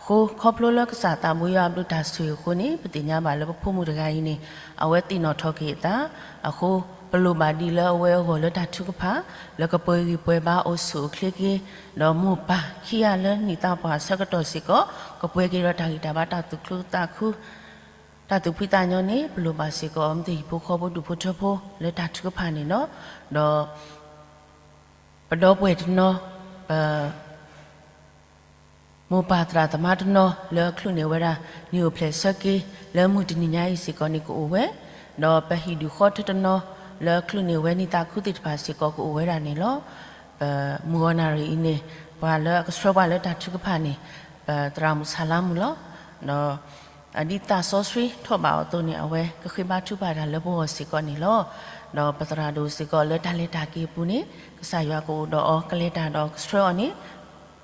အဃိ ခီဖျိလၢကစၢ်သးဘိယွၤအဘျုးတၢ်ဆိၣ်ဂ့ၤအဃိန့ၣ် ပသ့ၣ်ညါဘၣ်လၢပဖိမုၣ်တဂၤအံၤန့ၣ် အဝဲသ့ၣ်နီၣ်ထီၣ်က့ၤအသး အဃိ ပလိၣ်ဘၣ်ဒ်လၢအဝဲအဂီၢ်လၢတၢ်ထုကဖၣ် လၢကပှဲၤဂံၢ်ပှဲၤဘါအိၣ်ဆူၣ်အိၣ်ချ့က့ၤ ဒီးမိၢ်ပၢ်ခံဂၤလၢနံၣ်သးပှၢ်အဆၢကတီၢ်စ့ၢ်ကီး ကပှဲၤက့ၤဒီးတၢ်ဂံၢ်တၢ်ဘါတၢ်သူၣ်ခုသးခု တၢ်သူၣ်ဖှံသးညီန့ၣ် ပလိၣ်ဘၣ်စ့ၢ်ကီး အဝဲမ့ၢ်သ့ၣ်ဟံၣ်ဖိဃီဖိဒူၣ်ဖိထၢဖိလၢတၢ်ထုကဖၣ်န့ၣ်လီၤ. ဒီး ပဒီပုၢ်ဝဲၢ်တနီၤ ပ မိၢ်ပၢ်သရၣ်သမါတနီၤ လၢအချုးန့ၢ်ဝဲဒၣ် နံၣ်အိၣ်ဖျဲၣ်ဆၢက့ၤ လၢမုၢ်တနံၤညါအံၤစ့ၢ်ကီးန့ၣ်ကအိၣ်ဝဲ, ဒီးပဟံၣ်ဒူၣ်ဃီထၢတနီၤ လၢအချုးန့ၢ်ဝဲနံၣ်သးခုသ့ၣ်တဖၣ်စ့ၢ်ကီးကအိၣ်ဝဲဒၣ်န့ၣ်လီၤ. ပမုၢ်ဂီၤနၣ်ရံၣ်အံၤန့ၣ် ပှၤလၢအကဆှၢပှၤလၢတၢ်ထုကဖၣ်န့ၣ် ပသရၣ်မုၣ်ဆၣ်လါမုၣ်လီၤ. ဒီး ဒ်သးစီဆှံထီၣ်ဘၣ်အီၤအသိးန့ၣ် အဝဲကဃ့ဘါထုကဖၣ်တၢ်လၢပဂီၢ်စ့ၢ်ကီးန့ၣ်လီၤ. ဒီးပသရၣ်ဒိၣ်စ့ၢ်ကီးလၢတၢ်လဲၤတၢ်က့ၤအပူၤန့ၣ် ကစၢ်ယွၤကအိၣ်ဒီးအီၤ ကလဲၤတၢ်ဒီးကဆှၢအီၤန့ၣ်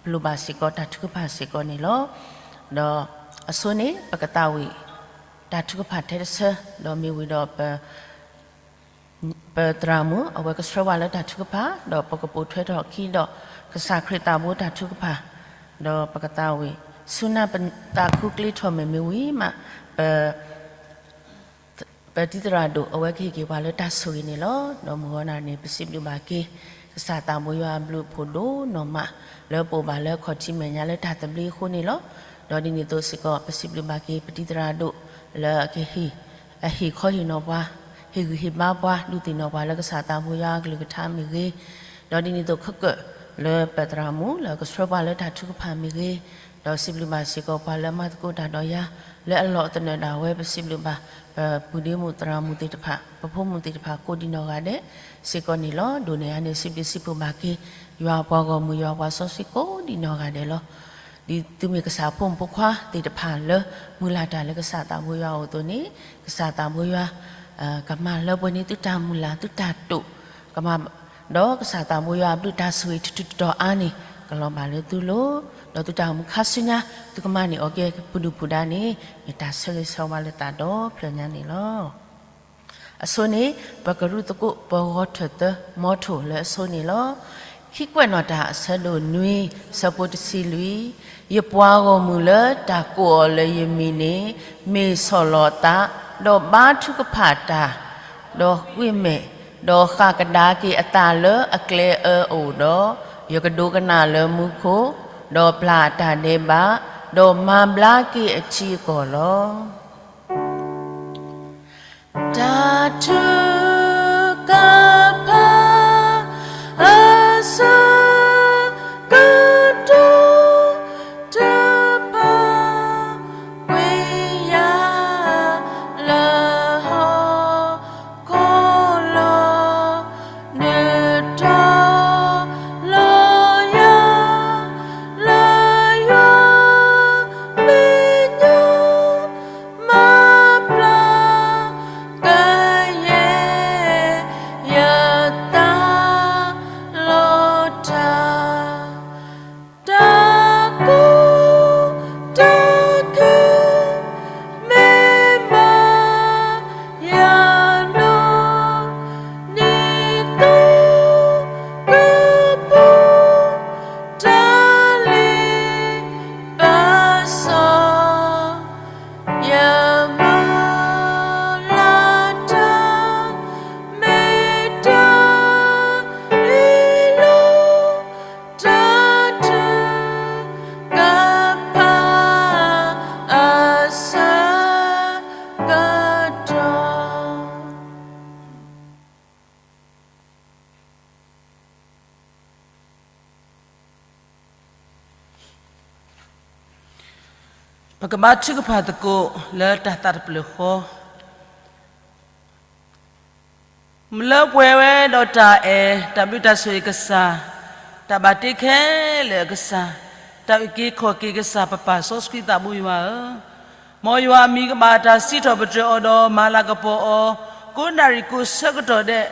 ပလိၣ်ဘၣ်စ့ၢ်ကီးတၢ်ထုကဖၣ်စ့ၢ်ကီးန့ၣ်လီၤ. ဒီးအဆိန့ၣ် ပကသးဝံၣ် တၢ်ထုကဖၣ်ထဲတဆၢ ဒီးမ့ၢ်ဝံၤဒီး ပ ပသရၣ်မုၣ် အဝဲကဆှၢပှၤလၢတၢ်ထုကဖၣ် ဒီးပကပိာ်ထွဲထီၣ်အခံဒီး ကစၢ်ခရံာ်သးဘိတၢ်ထုကဖၣ် ဒီးပကသးဝံၣ် ဆူနၢ်ပသးခုကျ့ထီၣ်မဲာ်မ့ၢ်ဝံၤမး ပ ပတံၤသရၣ်ဒိၣ် အဝဲကဟ့ၣ်က့ၤပှၤလၢတၢ်ဆိၣ်ဂ့ၤန့ၣ်လီၤ. ဒီးမုၢ်ဂီၤနၣ်န့ၣ် ပစံးဘျုးဘၣ်က့ၤ ကစၢ်သးဘိယွၤအဘျုးအဖှိၣ်ဒိၣ်နီၢ်မး လၢပအိၣ်ဘၣ်လၢအခီၣ်ထံးမဲာ်ညါလၢတၢ်သဘျ့အဃိန့ၣ်လီၤ. ဒီးဒ်န့ၣ်အသိးစ့ၢ်ကီး ပစံးဘျုးဘၣ်က့ၤ ပတံၤသရၣ်ဒိၣ် လၢအကဟ့ၣ် အဟ့ၣ်ခီဟ့ၣ်နီၤပှၤ ဟ့ၣ်ဂံၢ်ဟ့ၣ်ဘါပှၤ ဒုးသ့ၣ်နီၣ်ပှၤလၢကစၢ်သးဘိယွၤအကလုၢ်ကထါမ့ၢ်ဂ့ၤ, ဒီးဒ်န့ၣ်အသိးခဲကၢၣ် လၢပသရၣ်မုၣ် လၢအကဆှၢပှၤလၢတၢ်ထုကဖၣ်မ့ၢ်ဂ့ၤ, ဒီးစံးဘျုးဘၣ်စ့ၢ်ကီးပှၤလၢအမၤသကိးတၢ်ဒီးယၤ လၢအလီၢ်အသနၢၣ်ဒၣ်ဝဲ ပစံးဘျုးဘၣ် ပပုၢ်ဒ့မုၣ်သရၣ်မုၣ်သ့ၣ်တဖၣ် ပဖိမုၣ်သ့ၣ်တဖၣ်ကိးဒံးနီၢ်ဂၤဒဲးစ့ၢ်ကီးန့ၣ်လီၤ. ဒိၣ်န့ၢ်အါန့ၣ် စံးဘျုးစံးဖှိၣ်ဘၣ်က့ၤ ယွၤပှၤဂီၢ်မုၢ် ယွၤပှၤစီဆှံကိးဒံးနီၢ်ဂၤဒဲးလီၤ. ဒ်သုမ့ၢ်ကစၢ်ဖိမုၣ်ဖိခွါသ့ၣ်တဖၣ်လၢ မုၢ်လၢ်တၢ်လၢကစၢ်သးဘိယွၤအအိၣ်အသိးန့ၣ် ကစၢ်သးဘိယွၤ ကမၤလၢပှဲၤန့ၢ်သုတၢ်မုၢ်လၢ် သုတၢ်တိာ် ကမၤ ဒီးကစၢ်သးဘိယွၤအဘျုးတၢ်ဆိၣ်ဂ့ၤတတုၤတတီၤအါန့ၣ် ကလီၤဘၣ်လၢသုလိၤ, ဒီးသုတၢ်အိၣ်မူခါဆူညါ သုကမၤန့ၢ်အီၤက့ၤပဒုၣ်ပဒါန့ၣ် မ့ၢ်တၢ်ဆၢဂ့ၤဆၢဝါလၢသးဒီဖျၢၣ်ညါန့ၣ်လီၤ. အဆိန့ၣ် ပကရူၢ်သကိးပဂီၤထၢၣ်သၢ မီထိၣ်လၢအဆိန့ၣ်လီၤ. ခံကွဲးနီၣ်တၢ်အဆၢဒိၣ်နွံ ဆၢဖိတဆံလွံၢ်, ယပှၤဂီၢ်မုၢ်လၢတၢ်ကိးအီၤလၢယမံၤန့ၣ် မ့ၢ်ဆီၣ်လီၤသး, ဒီးဘါထုကဖၣ်တၢ်, ဒီးကွံာ်မဲာ်, ဒီးဃၣ်ကဒါက့ၤအသးလၢအကျဲအၢအအိၣ်ဒီး, ယကဒိကနၣ်လၢမူခိၣ်, ဒီးပျၢ်အတၢ်ဒဲးဘး, ဒီးမၤဘျါက့ၤအထံအကီၢ်လီၤ. တၢ်ထုကဖၣ် အဆၢကတီၢ်တဖၣ် ကွံာ်ယၤလၢဟီၣ်ခိၣ်လီၤ. နုာ်ထီၣ်လီၤယၤလၢယွၤမဲာ်ညါ မၤပျၢ်ကယဲၢ် ပကဘါထုကဖၣ်သကိးလၢတၢ်သးတဖျၢၣ်ဃီ, လၢပှဲၤဝဲဒီးတၢ်အဲၣ်, တၢ်ဘျုးတၢ်ဆိၣ်ဂ့ၤကစၢ်, တၢ်ဘၣ်တ့ခဲလၢာ်အကစၢ်, တၢ်အုၣ်က့ၤခီၣ်က့ၤကစၢ် ပပၢ်စီဆှံသးဘိယွၤဧၢ, မ်ယွၤအမံၤကဘၣ်တၢ်စံးထီၣ်ပတြၢၤအီၤဒီးမၤလၤကပီၤအီၤ, ကိးနၣ်ရံၣ်ကိးဆၢကတီၢ်ဒဲး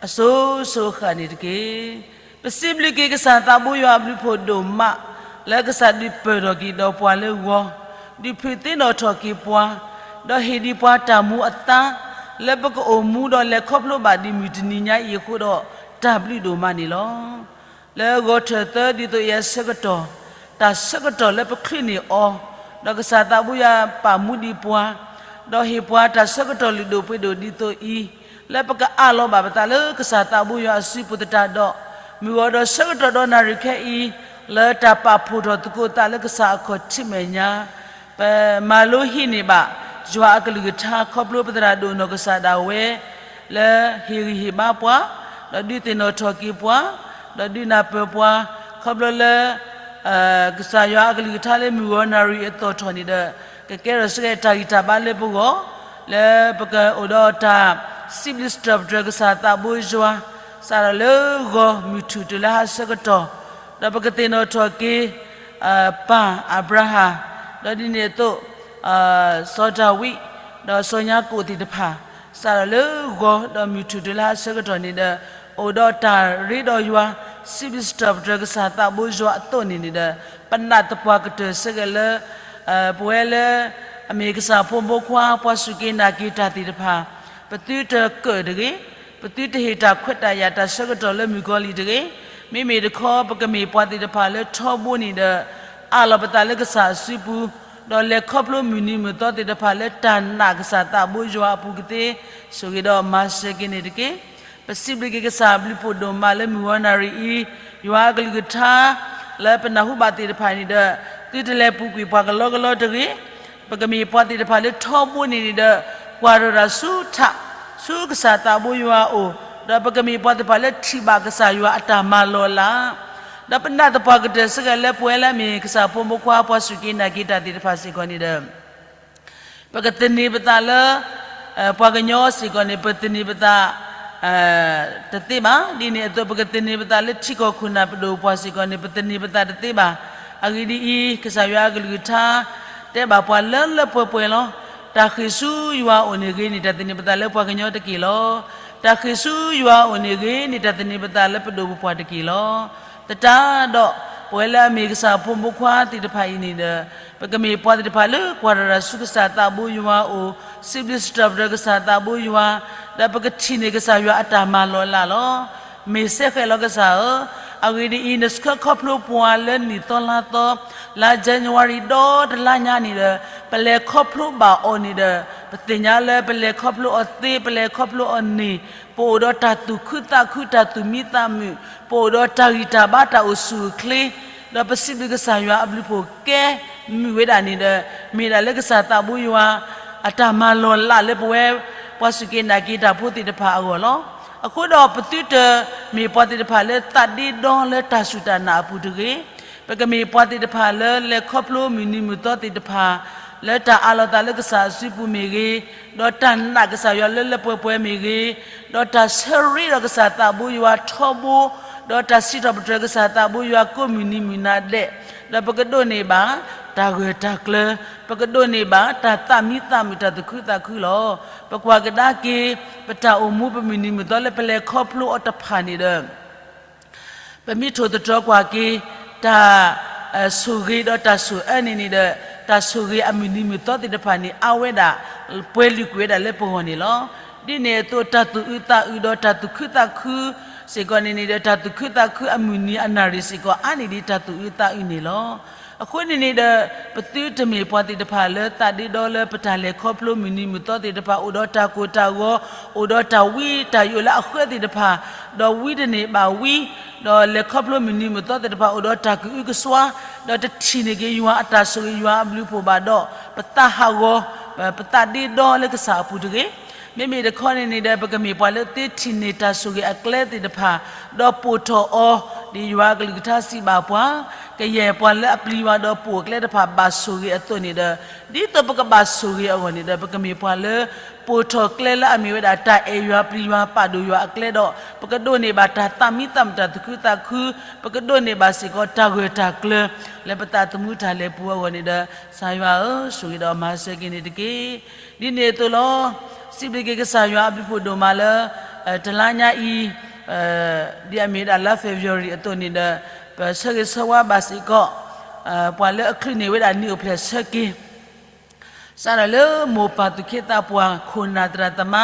အစိၤစိၤအဃၣ်န့ၣ်တက့ၢ်. ပစံးဘျုးက့ၤကစၢ်သးဘိယွၤအဘျုးဖှိၣ်ဒိၣ်မး, လၢကစၢ်ဒုးပၢၢ်ထီၣ်က့ၤဒီးပှၤလၢဂီၤ, ဒုးဖုးသ့ၣ်နီၣ်ထီၣ်က့ၤပှၤ, ဒီးဟ့ၣ်ဒံးပှၤတၢ်မူအသါ, လၢပကအိၣ်မူဒီးလဲၤခီဖျိဘၣ်ဒံးမုၢ်တနံၤညါအံၤအဃိဒီး တၢ်ဘျုးဒိၣ်မးန့ၣ်လီၤ. လၢဂီၤထၢၣ်သၢဒ်သိးအံၤအဆၢကတီၢ်, တၢ်ဆၢကတီၢ်လၢပချုးန့ၢ်အီၤ, ဒီးကစၢ်သးဘိယွၤပာ်မူဒံးပှၤ, ဒီးဟ့ၣ်ပှၤတၢ်ဆၢကတီၢ်လုၢ်ဒိၣ်ပှ့ၤဒိၣ်ဒ်သိးအံၤ, လၢပကအးလီၤဘၣ်ပသးလၢကစၢ်သးဘိယွၤအစုပူၤသတးဒီး, မုၢ်ဂီၤဒီးဆၢကတီၢ်ဒီးနၣ်ရံၣ်ခဲအံၤ, လၢတၢ်ပာ်ဖှိၣ်ထီၣ်သကိးသးလၢကစၢ်အခီၣ်ထံးမဲာ်ညါ ပမၤလိဟံးန့ၢ်ဘၣ် ယွၤအကလုၢ်ကထါခီဖျိပသရၣ်ဒိၣ်နီၢ်ကစၢ်ဒၣ်ဝဲ, လၢဟ့ၣ်ဂံၢ်ဟ့ၣ်ဘါပှၤ, ဒီးဒုးသ့ၣ်နီၣ်ထီၣ်က့ၤပှၤ, ဒီးဒုးနၢ်ပၢၢ်ပှၤ, ခီဖျိလၢ ကစၢ်ယွၤအကလုၢ်ကထါလၢမုၢ်ဂီၤနၣ်ရံၣ်အသီၣ်ထီၣ်န့ၣ်ဒီး, ကကဲထီၣ်စ့ၢ်ကီးတၢ်ဂံၢ်တၢ်ဘါလၢပဂီၢ်, လၢပကအိၣ်ဒီးတၢ်စံးဘျုးစံးထီၣ်ပတြၢၤကစၢ်သးဘိယွၤ, စးထီၣ်လၢဂီၤမုၢ်ထူၣ်တုၤလၢဟါဆၢကတီၢ်, ဒီးပကသ့ၣ်နီၣ်ထီၣ်က့ၤ ပၢ်အၤဘြၤဟၣ်, ဒီးဒ်န့ၣ်အသိး စီၤဒၤဝံး, ဒီးစီၤညါကိာ်သ့ၣ်တဖၣ်, စးထီၣ်လၢဂီၤဒီးမုၢ်ထူၣ်တုၤလၢဟါဆၢကတီၢ်န့ၣ်ဒီး, အိၣ်ဒီးတၢ်ရ့ဒီးယွၤ, စံးဘျုးစံးထီၣ်ပတြၢၤကစၢ်သးဘိယွၤအသိးန့ၣ်န့ၣ်ဒီး, ပနာ်သပှၢ်ကတၢၢ်စ့ၢ်ကီးလၢ ပဝဲလၢ အမ့ၢ်ကစၢ်ဖိမုၣ်ဖိခွါ ပှၤစူၢ်က့ၤနာ်က့ၤတၢ်သ့ၣ်တဖၣ်, ပသုတကၢၣ်တဂ့ၤ, ပသုတဟ့ၣ်တၢ်ခွဲးတၢ်ယာ်တၢ်ဆၢကတီၢ်လၢမုၣ်ကီၤလံၢ်တဂ့ၤ, မ့မ့ၢ်တခီ ပကမ့ၢ်ပှၤသ့ၣ်တဖၣ်လၢထီဘိန့ၣ်ဒီး, အးလီၤပသးလၢကစၢ်အစုပူၤ, ဒီးလဲၤခီဖျိမုၢ်နံၤမုၢ်သီသ့ၣ်တဖၣ်လၢတၢ်နာ်ကစၢ်သးဘိယွၤအပူၤကသ့, ဆိၣ်ဂ့ၤဒီးမၤစၢၤက့ၤန့ၣ်တက့ၢ်. ပစံးဘျုးက့ၤကစၢ်အဘျုးဖှိၣ်ဒိၣ်မးလၢမုၢ်ဂီၤနၣ်ရံၣ်အံၤ, ယွၤအကလုၢ်ကထါ လၢပနၢ်ဟူဘၣ်သ့ၣ်တဖၣ်န့ၣ်ဒီး, သုတလဲၤပူၤကွံာ်ပှၤကလီကလီတဂ့ၤ, ပကမ့ၢ်ပှၤသ့ၣ်တဖၣ်လၢထီဘိန့ၣ်န့ၣ်ဒီး, ကွၢ်ထီၣ်တၢ်ဆူထး, ဆူကစၢ်သးဘိယွၤအအိၣ်, ဒီးပကမ့ၢ်ပှၤသ့ၣ်တဖၣ်လၢထံၣ်ဘၣ်ကစၢ်ယွၤအတၢ်မၤလီၤလး, ဒီးပနာ်သပှၢ်ကတၢၢ်စ့ၢ်ကီးလၢပဝဲလၢအမ့ၢ်ကစၢ်ဖိမုၣ်ဖိခွါပှၤစူၢ်က့ၤနာ်က့ၤတၢ်သ့ၣ်တဖၣ်စ့ၢ်ကီးန့ၣ်ဒီး ပကသန့ၤပသးလၢ ပှၤကညီစ့ၢ်ကီးန့ၣ် ပသန့ၤပသး တသ့ဘၣ်. ဒ်န့ၣ်အသိး ပကသန့ၤပသးလၢထံကီၢ်ခိၣ်နၢ်ပဒိၣ်ပှၤစ့ၢ်ကီးန့ၣ် ပသန့ၤပသးတသ့ဘၣ်. အဂ့ၢ်ဒ်အံၤ, ကစၢ်ယွၤအကလုၢ်ကထါ တဲဘၣ်ပှၤလၢလၢပှဲၤပှဲၤလီၤ. တၢ်ဃ့ၢ်ဆူယွၤအအိၣ်န့ၣ်ဂ့ၤန့ၣ် တၢ်သန့ၤပသးလၢပှၤကညီတက့ၢ်လီၤ. တၢ်ဃ့ၢ်ဆူယွၤအအိၣ်န့ၣ်ဂ့ၤန့ၣ် တၢ်သန့ၤပသးလၢပဒိၣ်ပပှၢ်တက့ၢ်လီၤ. သတးဒီး ပဝဲလၢအမ့ၢ်ကစၢ်ဖိမုၣ်ဖိခွါသ့ၣ်တဖၣ်အံၤန့ၣ်ဒီး ပကမ့ၢ်ပှၤသ့ၣ်တဖၣ်လၢကွၢ်ထီၣ်တၢ်ဆူကစၢ်သးဘိယွၤအအိၣ်, စံးဘျုးစံးထီၣ်ပတြၢၤကစၢ်သးဘိယွၤ, ဒီးပကထံၣ်န့ၢ်ကစၢ်ယွၤအတၢ်မၤလီၤလးလီၤ. မ့ၢ်စဲဃဲးလီၤကစၢ်ဧၢ, အဂ့ၢ်ဒ်အံၤ, နဆှၢခီဖျိပှၤလၢနံၣ်သီလါသီ, လါ January ဒီတလါညါန့ၣ်ဒီး ပလဲၤခီဖျိဘၣ်အီၤန့ၣ်ဒီး ပသ့ၣ်ညါလၢပလဲၤခီဖျိအီၤသ့, ပလဲၤခီဖျိအီၤန့ၢ်, ပအိၣ်ဒီးတၢ်သူၣ်ခုသးခု, တၢ်သူၣ်မံသးမုာ်, ပအိၣ်ဒီးတၢ်ဂံၢ်တၢ်ဘါ, တၢ်အိၣ်ဆူၣ်အိၣ်ချ့, ဒီးပစံးဘျုးကစၢ်ယွၤအဘျုးဖှိၣ်ကဲမုာ်ဝဲဒၣ်န့ၣ်ဒီး, မ့ၢ်ဒၣ်လၢကစၢ်သးဘိယွၤ အတၢ်မၤလီၤလးလၢပဝဲ ပှၤစူၢ်က့ၤနာ်က့ၤတၢ်ဖိသ့ၣ်တဖၣ်အဂီၢ်လီၤ. အဃိဒီးပသုတမ့ၢ်ပှၤသ့ၣ်တဖၣ်လၢ သးဒ့ဒီလၢတၢ်စူၢ်တၢ်နာ်အပူၤတဂ့ၤ, ပကမ့ၢ်ပှၤသ့ၣ်တဖၣ်လၢလဲၤခီဖျိမုၢ်နံၤမုၢ်သီသ့ၣ်တဖၣ် လၢတၢ်အးလီၤသးလၢကစၢ်အစုပူၤမ့ၢ်ဂ့ၤ, ဒီးတၢ်နာ်ကစၢ်ယွၤလၢလၢပှဲၤပှဲၤမ့ၢ်ဂ့ၤ, ဒီးတၢ်ဆၢရ့ဒီးကစၢ်သးဘိယွၤထီဘိ, ဒီးတၢ်စံးထီၣ်ပတြၢၤကစၢ်သးဘိယွၤကိးမုၢ်နံၤမုၢ်နၤဒဲး, ဒီးပကဒိးန့ၢ်ဘၣ်တၢ်ဂၢၢ်တၢ်ကျၢၤ, ပကဒိးန့ၢ်ဘၣ်တၢ်သးမံသးမုာ် တၢ်သူၣ်ခုသးခုလီၤ. ပကွၢ်ကဒါက့ၤ ပတၢ်အိၣ်မူပမုၢ်နံၤမုၢ်သီလၢပလဲၤခီဖျိအီၤတဖၣ်န့ၣ်ဒီး ပမ့ၢ်ထိၣ်သတြီၤကွၢ်က့ၤ တၢ်ဆိၣ်ဂ့ၤဒီးတၢ်ဆိၣ်အၢန့ၣ်န့ၣ်ဒီး တၢ်ဆိၣ်ဂ့ၤအမုၢ်နံၤမုၢ်သီသ့ၣ်တဖၣ်န့ၣ် အါဝဲဒၣ် ပှဲၤလုာ်ကွံာ်ဝဲဒၣ်လၢပဂီၢ်န့ၣ်လီၤ. ဒ်န့ၣ်အသိး တၢ်သူၣ်အုးသးအုးဒီးတၢ်သူၣ်ခုသးခုစ့ၢ်ကီးန့ၣ်န့ၣ်ဒီး တၢ်သူၣ်ခုသးခုအမုၢ်နံၤအနၣ်ရံၣ်စ့ၢ်ကီး အါန့ၢ်ဒံးတၢ်သူၣ်အုးသးအုးန့ၣ်လီၤ. အဃိန့ၣ်န့ၣ်ဒီး ပသုတမ့ၢ်ပှၤသ့ၣ်တဖၣ်လၢသးဒ့ဒီလၢပတၢ်လဲၤခီဖျိမုၢ်နံၤမုၢ်သီသ့ၣ်တဖၣ် အိၣ်ဒီးတၢ်ကိၢ်တၢ်ဂီၤ, အိၣ်ဒီးတၢ်ဝံတၢ်ယိးလၢအဃၢသ့ၣ်တဖၣ်, ဒီးဝံတန့ၢ်ဘၣ်ဝံ, ဒီးလဲၤခီဖျိမုၢ်နံၤမုၢ်သီသ့ၣ်တဖၣ် အိၣ်ဒီးတၢ်ကအုကစွါ, ဒီးတထံၣ်န့ၢ်က့ၤယွၤအတၢ်ဆိၣ်ဂ့ၤယွၤအဘျုးဖှိၣ်ဘၣ်ဒီး ပသးဟးဂီၤ, ပသးဒ့ဒီလၢကစၢ်အပူၤတဂ့ၤ. မ့မ့ၢ်တခီန့ၣ်န့ၣ်ဒီး ပကမ့ၢ်ပှၤလၢသ့ထံၣ်န့ၢ်တၢ်ဆိၣ်ဂ့ၤအကျဲသ့ၣ်တဖၣ်, ဒီးပိာ်ထီၣ်အီၤ, ဒ်ယွၤအကလုၢ်ကထါစံးဘၣ်ပှၤ, ကယဲၢ်ပှၤလၢအပျံၤယွၤဒီးပိာ်အကျဲတဖၣ်ဘၣ်ဆိၣ်ဂ့ၤအသိးန့ၣ်ဒီး, ဒ်သိးပကဘၣ်ဆိၣ်ဂ့ၤအဂီၢ်န့ၣ်ဒီး ပကမ့ၢ်ပှၤလၢ ပိာ်ထီၣ်ကျဲလၢအမ့ၢ်ဝဲဒၣ် တၢ်အဲၣ်ယွၤပျံၤယွၤ ပာ်ဒိၣ်ယွၤအကျဲဒီး ပကဒိးန့ၢ်ဘၣ်တၢ်သးမံသးမတၤသးခုသးခု, ပကဒိးန့ၢ်ဘၣ်စ့ၢ်ကီးတၢ်ဂၢၢ်တၢ်ကျၢၤ လၢပသးသမူတၢ်လဲၤပူၤအဂီၢ်န့ၣ်ဒီး, ကစၢ်ယွၤဧၢ, ဆိၣ်ဂ့ၤဒီးမၤစၢၤက့ၤန့ၣ်တက့ၢ်. ဒ်န့ၣ်အသိးလီၤ. စံးဘျုးက့ၤကစၢ်ယွၤအဘျုးဖှိၣ်ဒိၣ်မးလၢ တလါညါအံၤ ဒ်အမ့ၢ်ဝဲဒၣ်လါ February အသိးန့ၣ်ဒီး, ပဆၢဂ့ၤဆၢဝါဘၣ်စ့ၢ်ကီး ပှၤလၢအချုးန့ၢ်ဝဲဒၣ်နံၣ်အိၣ်ဖျဲၣ်ဆၢက့ၤ စးထီၣ်လၢမိၢ်ပၢ်သူၣ်က့သးပှၢ် ခိၣ်နၢ်သရၣ်သမါ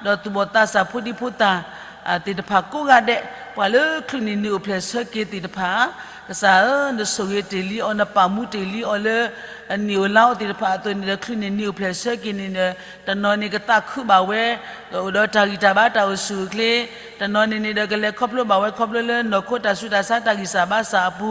ဒီးသူၣ်ဘီၣ်သးစၢ်ဖိဒံဖိသၣ်သ့ၣ်တဖၣ်ကိးဂၤဒဲး, ပှၤလၢချုးန့ၢ်နံၣ်အိၣ်ဖျဲၣ်ဆၢက့ၤသ့ၣ်တဖၣ်, ကစၢ်ဧၢ, နဆိၣ်ဂ့ၤတ့ၢ်လံအီၤ နပာ်မူတ့ၢ်လံအီၤလၢ နံၣ်အိၣ်လါအိၣ်သ့ၣ်တဖၣ်အသိးန့ၣ်ဒီး ချုးန့ၢ်နံၣ်အိၣ်ဖျဲၣ်ဆၢက့ၤန့ၣ်ဒီး, တနီၤန့ၣ်ကသးခုဘၣ်ဝဲ ကအိၣ်ဒီးတၢ်ဂံၢ်တၢ်ဘါတၢ်အိၣ်ဆူၣ်အိၣ်ချ့, တနီၤန့ၣ်န့ၣ်ဒီး ကလဲၤခီဖျိဘၣ်ဝဲခီဖျိလၢနီၢ်ခိတၢ်ဆူးတၢ်ဆါတၢ်ဂံၢ်စၢ်ဘါစၢ်အပူ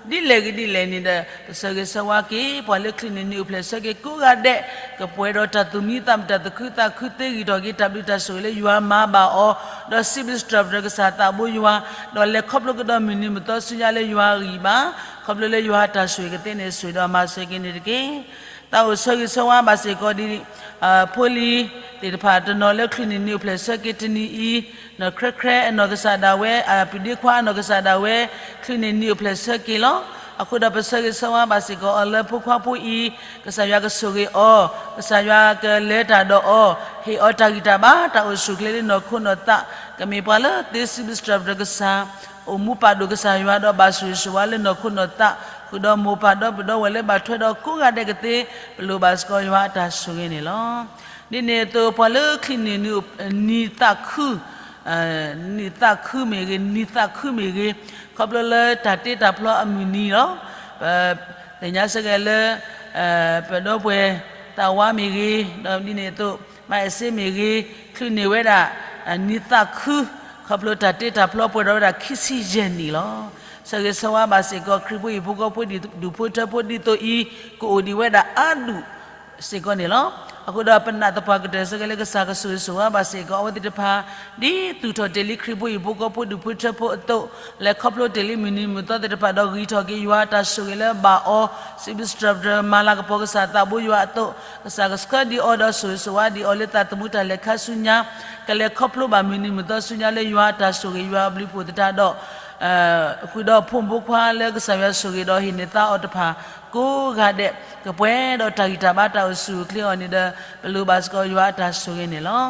ၤ, ဒ်လဲၣ်ဂ့ၤဒ်လဲၣ်န့ၣ်ဒီး ပဆၢဂ့ၤဆၢဝါက့ၤ ပှၤလၢချုးန့ၢ်နံၣ်အိၣ်ဖျဲၣ်ဆၢက့ၤကိးဂၤဒဲး, ကပှဲၤဒီးတၢ်သူၣ်မံသးမတၤသးခုသးခုသ့ဂံၢ်ထီၣ်က့ၤတၢ်ဘျုးတၢ်ဆိၣ်ဂ့ၤလၢယွၤမၤဘၣ်အီၤ, ဒီးစံးဘျုးစံးထီၣ်ပတြၢၤကစၢ်သးဘိယွၤ, ဒီးလဲၤခီဖျိကဒီးမုၢ်နံၤမုၢ်သီဆူညါလၢယွၤအဂံၢ်ဘါ, ခီဖျိလၢယွၤအတၢ်ဆိၣ်ဂ့ၤကသ့န့ၣ် ဆိၣ်ဂ့ၤဒီးမၤစၢၤက့ၤန့ၣ်တက့ၢ်. သးအိၣ်ဆၢဂ့ၤဆၢဝါဘၣ်စ့ၢ်ကီးဒ် ဖိလံၤသ့ၣ်တဖၣ်တနီၤလၢချုးန့ၢ်နံၣ်အိၣ်ဖျဲၣ်ဆၢက့ၤတနံၤအံၤ, နီၢ်ချၢချၢအနီၢ်ကစၢ်ဒၣ်ဝဲ, ပုၢ်ဒ့ခွါအနီၢ်ကစၢ်ဒၣ်ဝဲ, ချုးန့ၢ်နံၣ်အိၣ်ဖျဲၣ်ဆၢက့ၤလီၤ. အဃိဒီးပဆၢဂ့ၤဆၢဝါဘၣ်စ့ၢ်ကီးအီၤလၢဖိခွါဖိအံၤ, ကစၢ်ယွၤကဆိၣ်ဂ့ၤအီၤ, ကစၢ်ယွၤကလဲၤတၢ်ဒီးအီၤ, ဟ့ၣ်အီၤတၢ်ဂံၢ်တၢ်ဘါတၢ်အိၣ်ဆူၣ်အိၣ်ချ့လၢနီၢ်ခိနီၢ်သး, ကမ့ၢ်ပှၤလၢသ့စံးဘျုးစံးထီၣ်ပတြၢၤကစၢ်, အိၣ်မူပာ်ဒိၣ်ကစၢ်ယွၤဒီးဘၣ်ဆိၣ်ဂ့ၤဆိၣ်ဝါလၢနီၢ်ခိနီၢ်သး, ဃုာ်ဒီးမိၢ်ပၢ်ဒီပုၢ်ဒီဝဲၢ်လၢဘၣ်ထွဲဒီးကိးဂၤဒဲးကသ့, ပလိၣ်ဘၣ်စ့ၢ်ကီးယွၤအတၢ်ဆိၣ်ဂ့ၤန့ၣ်လီၤ. ဒ်န့ၣ်အသိးပှၤလၢချုးန့ၢ်နံၣ်သးခု နံၣ်သးခုမ့ၢ်ဂ့ၤ, နံၣ်သးခုမ့ၢ်ဂ့ၤ, ခီဖျိလၢတၢ်တ့တၢ်ဖျီအမုၢ်နံၤလီၤ. ပသ့ၣ်ညါဆၢက့ၤလၢ ပဒီပုၢ်ဝဲၢ်သးဝါမ့ၢ်ဂ့ၤ, ဒီးဒ်န့ၣ်အသိး မၤအ့စ့မ့ၢ်ဂ့ၤ, ချုးန့ၢ်ဝဲဒၣ် နံၣ်သးခု, ခီဖျိတၢ်တ့တၢ်ဖျီပှဲၤဒီးဝဲဒၣ်ခံဆံယဲၢ်နံၣ်လီၤ. ဆၢဂ့ၤဆၢဝါဘၣ်စ့ၢ်ကီး ခရံာ်ဖိဟံၣ်ဖိဃီဖိဒူၣ်ဖိထၢဖိဒ်သိးအံၤ, ကအိၣ်ဒံးဝဲဒၣ်အါဒူၣ်စ့ၢ်ကီးန့ၣ်လီၤ. အဃိဒီးပနာ်သပှၢ်ကတၢၢ်ဆၢက့ၤလၢကစၢ်ကဆိၣ်ဂ့ၤဆိၣ်ဝါဘၣ်စ့ၢ်ကီးအဝဲသ့ၣ်တဖၣ်, ဒ်သူၣ်ထီၣ်တ့ၢ်လံခရံာ်ဖိဟံၣ်ဖိဃီဖိဒူၣ်ဖိထၢဖိအသိး, လဲၤခီဖျိတ့ၢ်လံမုၢ်နံၤမုၢ်သီသ့ၣ်တဖၣ်ဒီး ဂံၢ်ထီၣ်က့ၤယွၤအတၢ်ဆိၣ်ဂ့ၤလၢဘၣ်အီၤ, စံးဘျုးစံးထီၣ်ပတြၢၤမၤလၤကပီၤကစၢ်သးဘိယွၤအသိး, ကစၢ်ကဆှၢဒံးအီၤဒီးဆိၣ်ဂ့ၤဆိၣ်ဝါဒံးအီၤလၢသးသမူတၢ်လဲၤခါဆူညါ, ကလဲၤခီဖျိဘၣ်မုၢ်နံၤမုၢ်သီဆူညါလၢယွၤအတၢ်ဆိၣ်ဂ့ၤယွၤအဘျုးဖှိၣ်သတးဒီး ဃုာ်ဒီးဖိမုၣ်ဖိခွါလၢကစၢ်ယွၤဆိၣ်ဂ့ၤဒီးဟ့ၣ်န့ၢ်သါအီၤတဖၣ်ကိးဂၤဒဲး, ကပှဲၤဒီးတၢ်ဂံၢ်တၢ်ဘါတၢ်အိၣ်ဆူၣ်အိၣ်ချ့အီၤန့ၣ်ဒီး, ပလိၣ်ဘၣ်စ့ၢ်ကီးယွၤအတၢ်ဆိၣ်ဂ့ၤန့ၣ်လီၤ.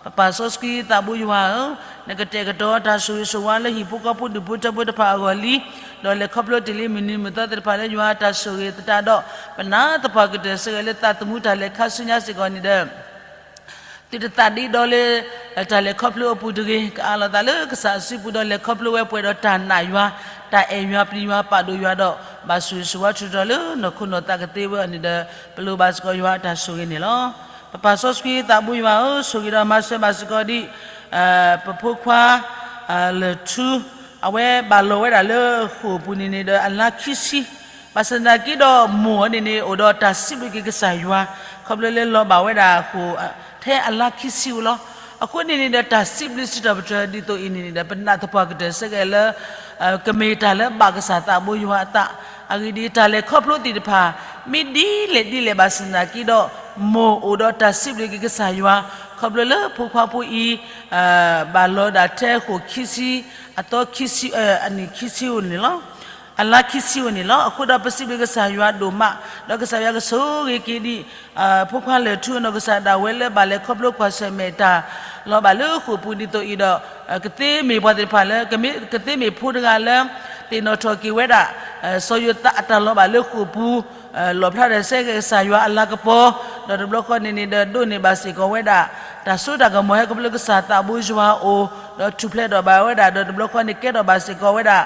ပပၢ်စီဆှံသးဘိယွၤဧၢ, နကတဲာ်ကတီၤတၢ်ဆိၣ်ဂ့ၤဆိၣ်ဝါလၢဟံၣ်ဖိဃီဖိဒူၣ်ဖိထၢဖိတဖၣ်အဂီၢ်လံ, ဒီးလဲၤခီဖျိတ့ၢ်လံမုၢ်နံၤမုၢ်သီသ့ၣ်တဖၣ်လၢယွၤအတၢ်ဆိၣ်ဂ့ၤသတးဒီး, ပနာ်သပှၢ်ကတၢၢ်ဆၢက့ၤလၢသးသမူတၢ်လဲၤခါဆူညါစ့ၢ်ကီးန့ၣ်ဒီး သုတသးဒ့ဒီလၢ တၢ်လဲၤခီဖျိအပူၤတဂ့ၤ, ကအးလီၤသးလၢကစၢ်အစုပူၤဒီးလဲၤခီဖျိဝဲပှဲၤဒီးတၢ်နာ်ယွၤ, တၢ်အဲၣ်ယွၤပျံၤယွၤပာ်ဒိၣ်ယွၤဒီး ဘၣ်ဆိၣ်ဂ့ၤဆိၣ်ဝါထူးထီၣ်လၢနီၢ်ခိနီၢ်သးကသ့ဝဲအီၤန့ၣ်ဒီး, ပလိၣ်ဘၣ်စ့ၢ်ကီးယွၤအတၢ်ဆိၣ်ဂ့ၤန့ၣ်လီၤ. ပပၢ်စီဆှံသးဘိယွၤဧၢ, ဆိၣ်ဂ့ၤဒီးမၤစၢၤဘၣ်စ့ၢ်ကီးဒ် ပဖိခွါ လၢၢ်ထူ အဝဲဘၣ်လီၤဝဲဒၣ်လၢဃိာ်ပူၤန့ၣ်န့ၣ်ဒီးအလါခံဆံ, ဘၣ်ဆၣ်သနာ်က့ဒီးမိၢ်အီၤန့ၣ်န့ၣ် အိၣ်ဒီးတၢ်စံးဘျုးက့ၤကစၢ်ယွၤ, ခီဖျိလၢလီၤဘၣ်ဝဲဒၣ်ဃိာ် ထဲအလါခံဆံဧိၤလီၤ. အဃိန့ၣ်န့ၣ်ဒီး တၢ်စံးဘျုးစံးထီၣ်ပတြၢၤဒ်သိးအံၤန့ၣ်န့ၣ်ဒီး ပနာ်သပှၢ်ကတၢၢ်ဆၢက့ၤလၢ ကမ့ၢ်တၢ်လၢဘၣ်ကစၢ်သးဘိယွၤအသး, အဂ့ၢ်ဒ်အံၤ, တၢ်လဲၤခီဖျိသ့ၣ်တဖၣ် မ့ၢ်ဒ်လဲၣ်ဒ်လဲၣ်ဘၣ်ဆၣ်သနာ်က့ဒီး, မိၢ်အိၣ်ဒီးတၢ်စံးဘျုးက့ၤကစၢ်ယွၤ, ခီဖျိလၢဖိခွါဖိအံၤ ဘၣ်လီၤဒၣ်ထဲဃိာ်ခံဆံ, အသီခံဆံ, အနံၣ်ခံဆံဧိၤန့ၣ်လီၤ. အလါခံဆံဧိၤန့ၣ်လီၤ. အဃိဒီးပစံးဘျုးကစၢ်ယွၤဒိၣ်မး, ဒီးကစၢ်ယွၤကဆိၣ်ဂ့ၤက့ၤဒံး ဖိခွါလၢၢ်ထူအနီၢ်ကစၢ်ဒၣ်ဝဲလၢဘၣ်လဲၤခီဖျိကွၢ်ဆၢၣ်မဲာ်တၢ်လီၤဘၣ်လၢဃိာ်ပူၤဒ်သိးအံၤဒီး, ကသ့မ့ၢ်ပှၤသ့ၣ်တဖၣ်လၢ, ကသ့မ့ၢ်ဖိတဂၤလၢ သ့ၣ်နီၣ်ထီၣ်က့ၤဝဲဒၣ် စီၤယိၤသးအတၢ်လီၤဘၣ်လၢဃိာ်ပူၤ, လီၣ်ဖျါထီၣ်ဆၢက့ၤကစၢ်ယွၤအလၤကပီၤ, ဒီးတဘျီဃီန့ၣ်န့ၣ်ဒီးဒိးန့ၢ်ဘၣ်စ့ၢ်ကီးဝဲဒၣ် တၢ်စိတၢ်ကမီၤဟဲခီဖျိကစၢ်သးဘိယွၤအအိၣ်, ဒီးထူၣ်ဖျဲးထီၣ်ဘၣ်ဝဲဒၣ်, ဒီးတဘျီဃီန့ၣ်ကဲထီၣ်ဘၣ်စ့ၢ်ကီးဝဲဒၣ်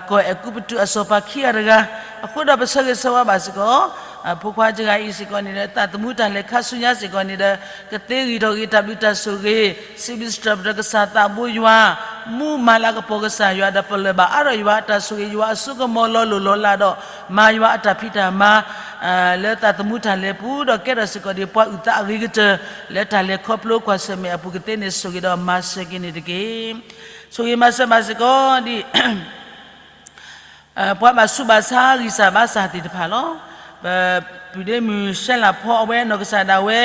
ကီၢ်အဲၤကူပတူးအစီၤပၤခံဂၤတဂၤ, အဃိဒီးပဆၢဂ့ၤဆၢဝါဘၣ်စ့ၢ်ကီး ဖိခွါတဂၤအံၤစ့ၢ်ကီးန့ၣ်ဒီး သးသမူတၢ်လဲၤခါဆူညါစ့ၢ်ကီးန့ၣ်ဒီး ကသ့ဂံၢ်ထီၣ်ဂ့ၤတၢ်ဘျုးတၢ်ဆိၣ်ဂ့ၤ, စံးဘျုးစံးထီၣ်ပတြၢၤကစၢ်သးဘိယွၤ, မူမၤလၤကပီၤကစၢ်ယွၤဒီး ပလၢၢ်ဘၣ်အါထီၣ်ယွၤအတၢ်ဆိၣ်ဂ့ၤ, ယွၤအစိကမီၤလီၤလိၢ်လီၤလးဒီး မၤယွၤအတၢ်ဖံးတၢ်မၤ လၢသးသမူတၢ်လဲၤပူၤ, ဒီးကဲထီၣ်စ့ၢ်ကီးဒ်ပှၤအုၣ်သးအဂ့ၤကတၢၢ် လၢတၢ်လဲၤခီဖျိကွၢ်ဆၢၣ်မဲာ်အပူၤကသ့န့ၣ် ဆိၣ်ဂ့ၤဒီးမၤစၢၤက့ၤန့ၣ်တက့ၢ်. ဆိၣ်ဂ့ၤမၤစၢၤဘၣ်စ့ၢ်ကီးဒ် ပှၤဘၣ်ဆူးဘၣ်ဆါဂံၢ်စၢ်ဘါစၢ်သ့ၣ်တဖၣ်လီၤ. ပပုၢ်ဒ့မုၣ်ရှဲလၢ်ဖီအဝဲနီၢ်ကစၢ်ဒၣ်ဝဲ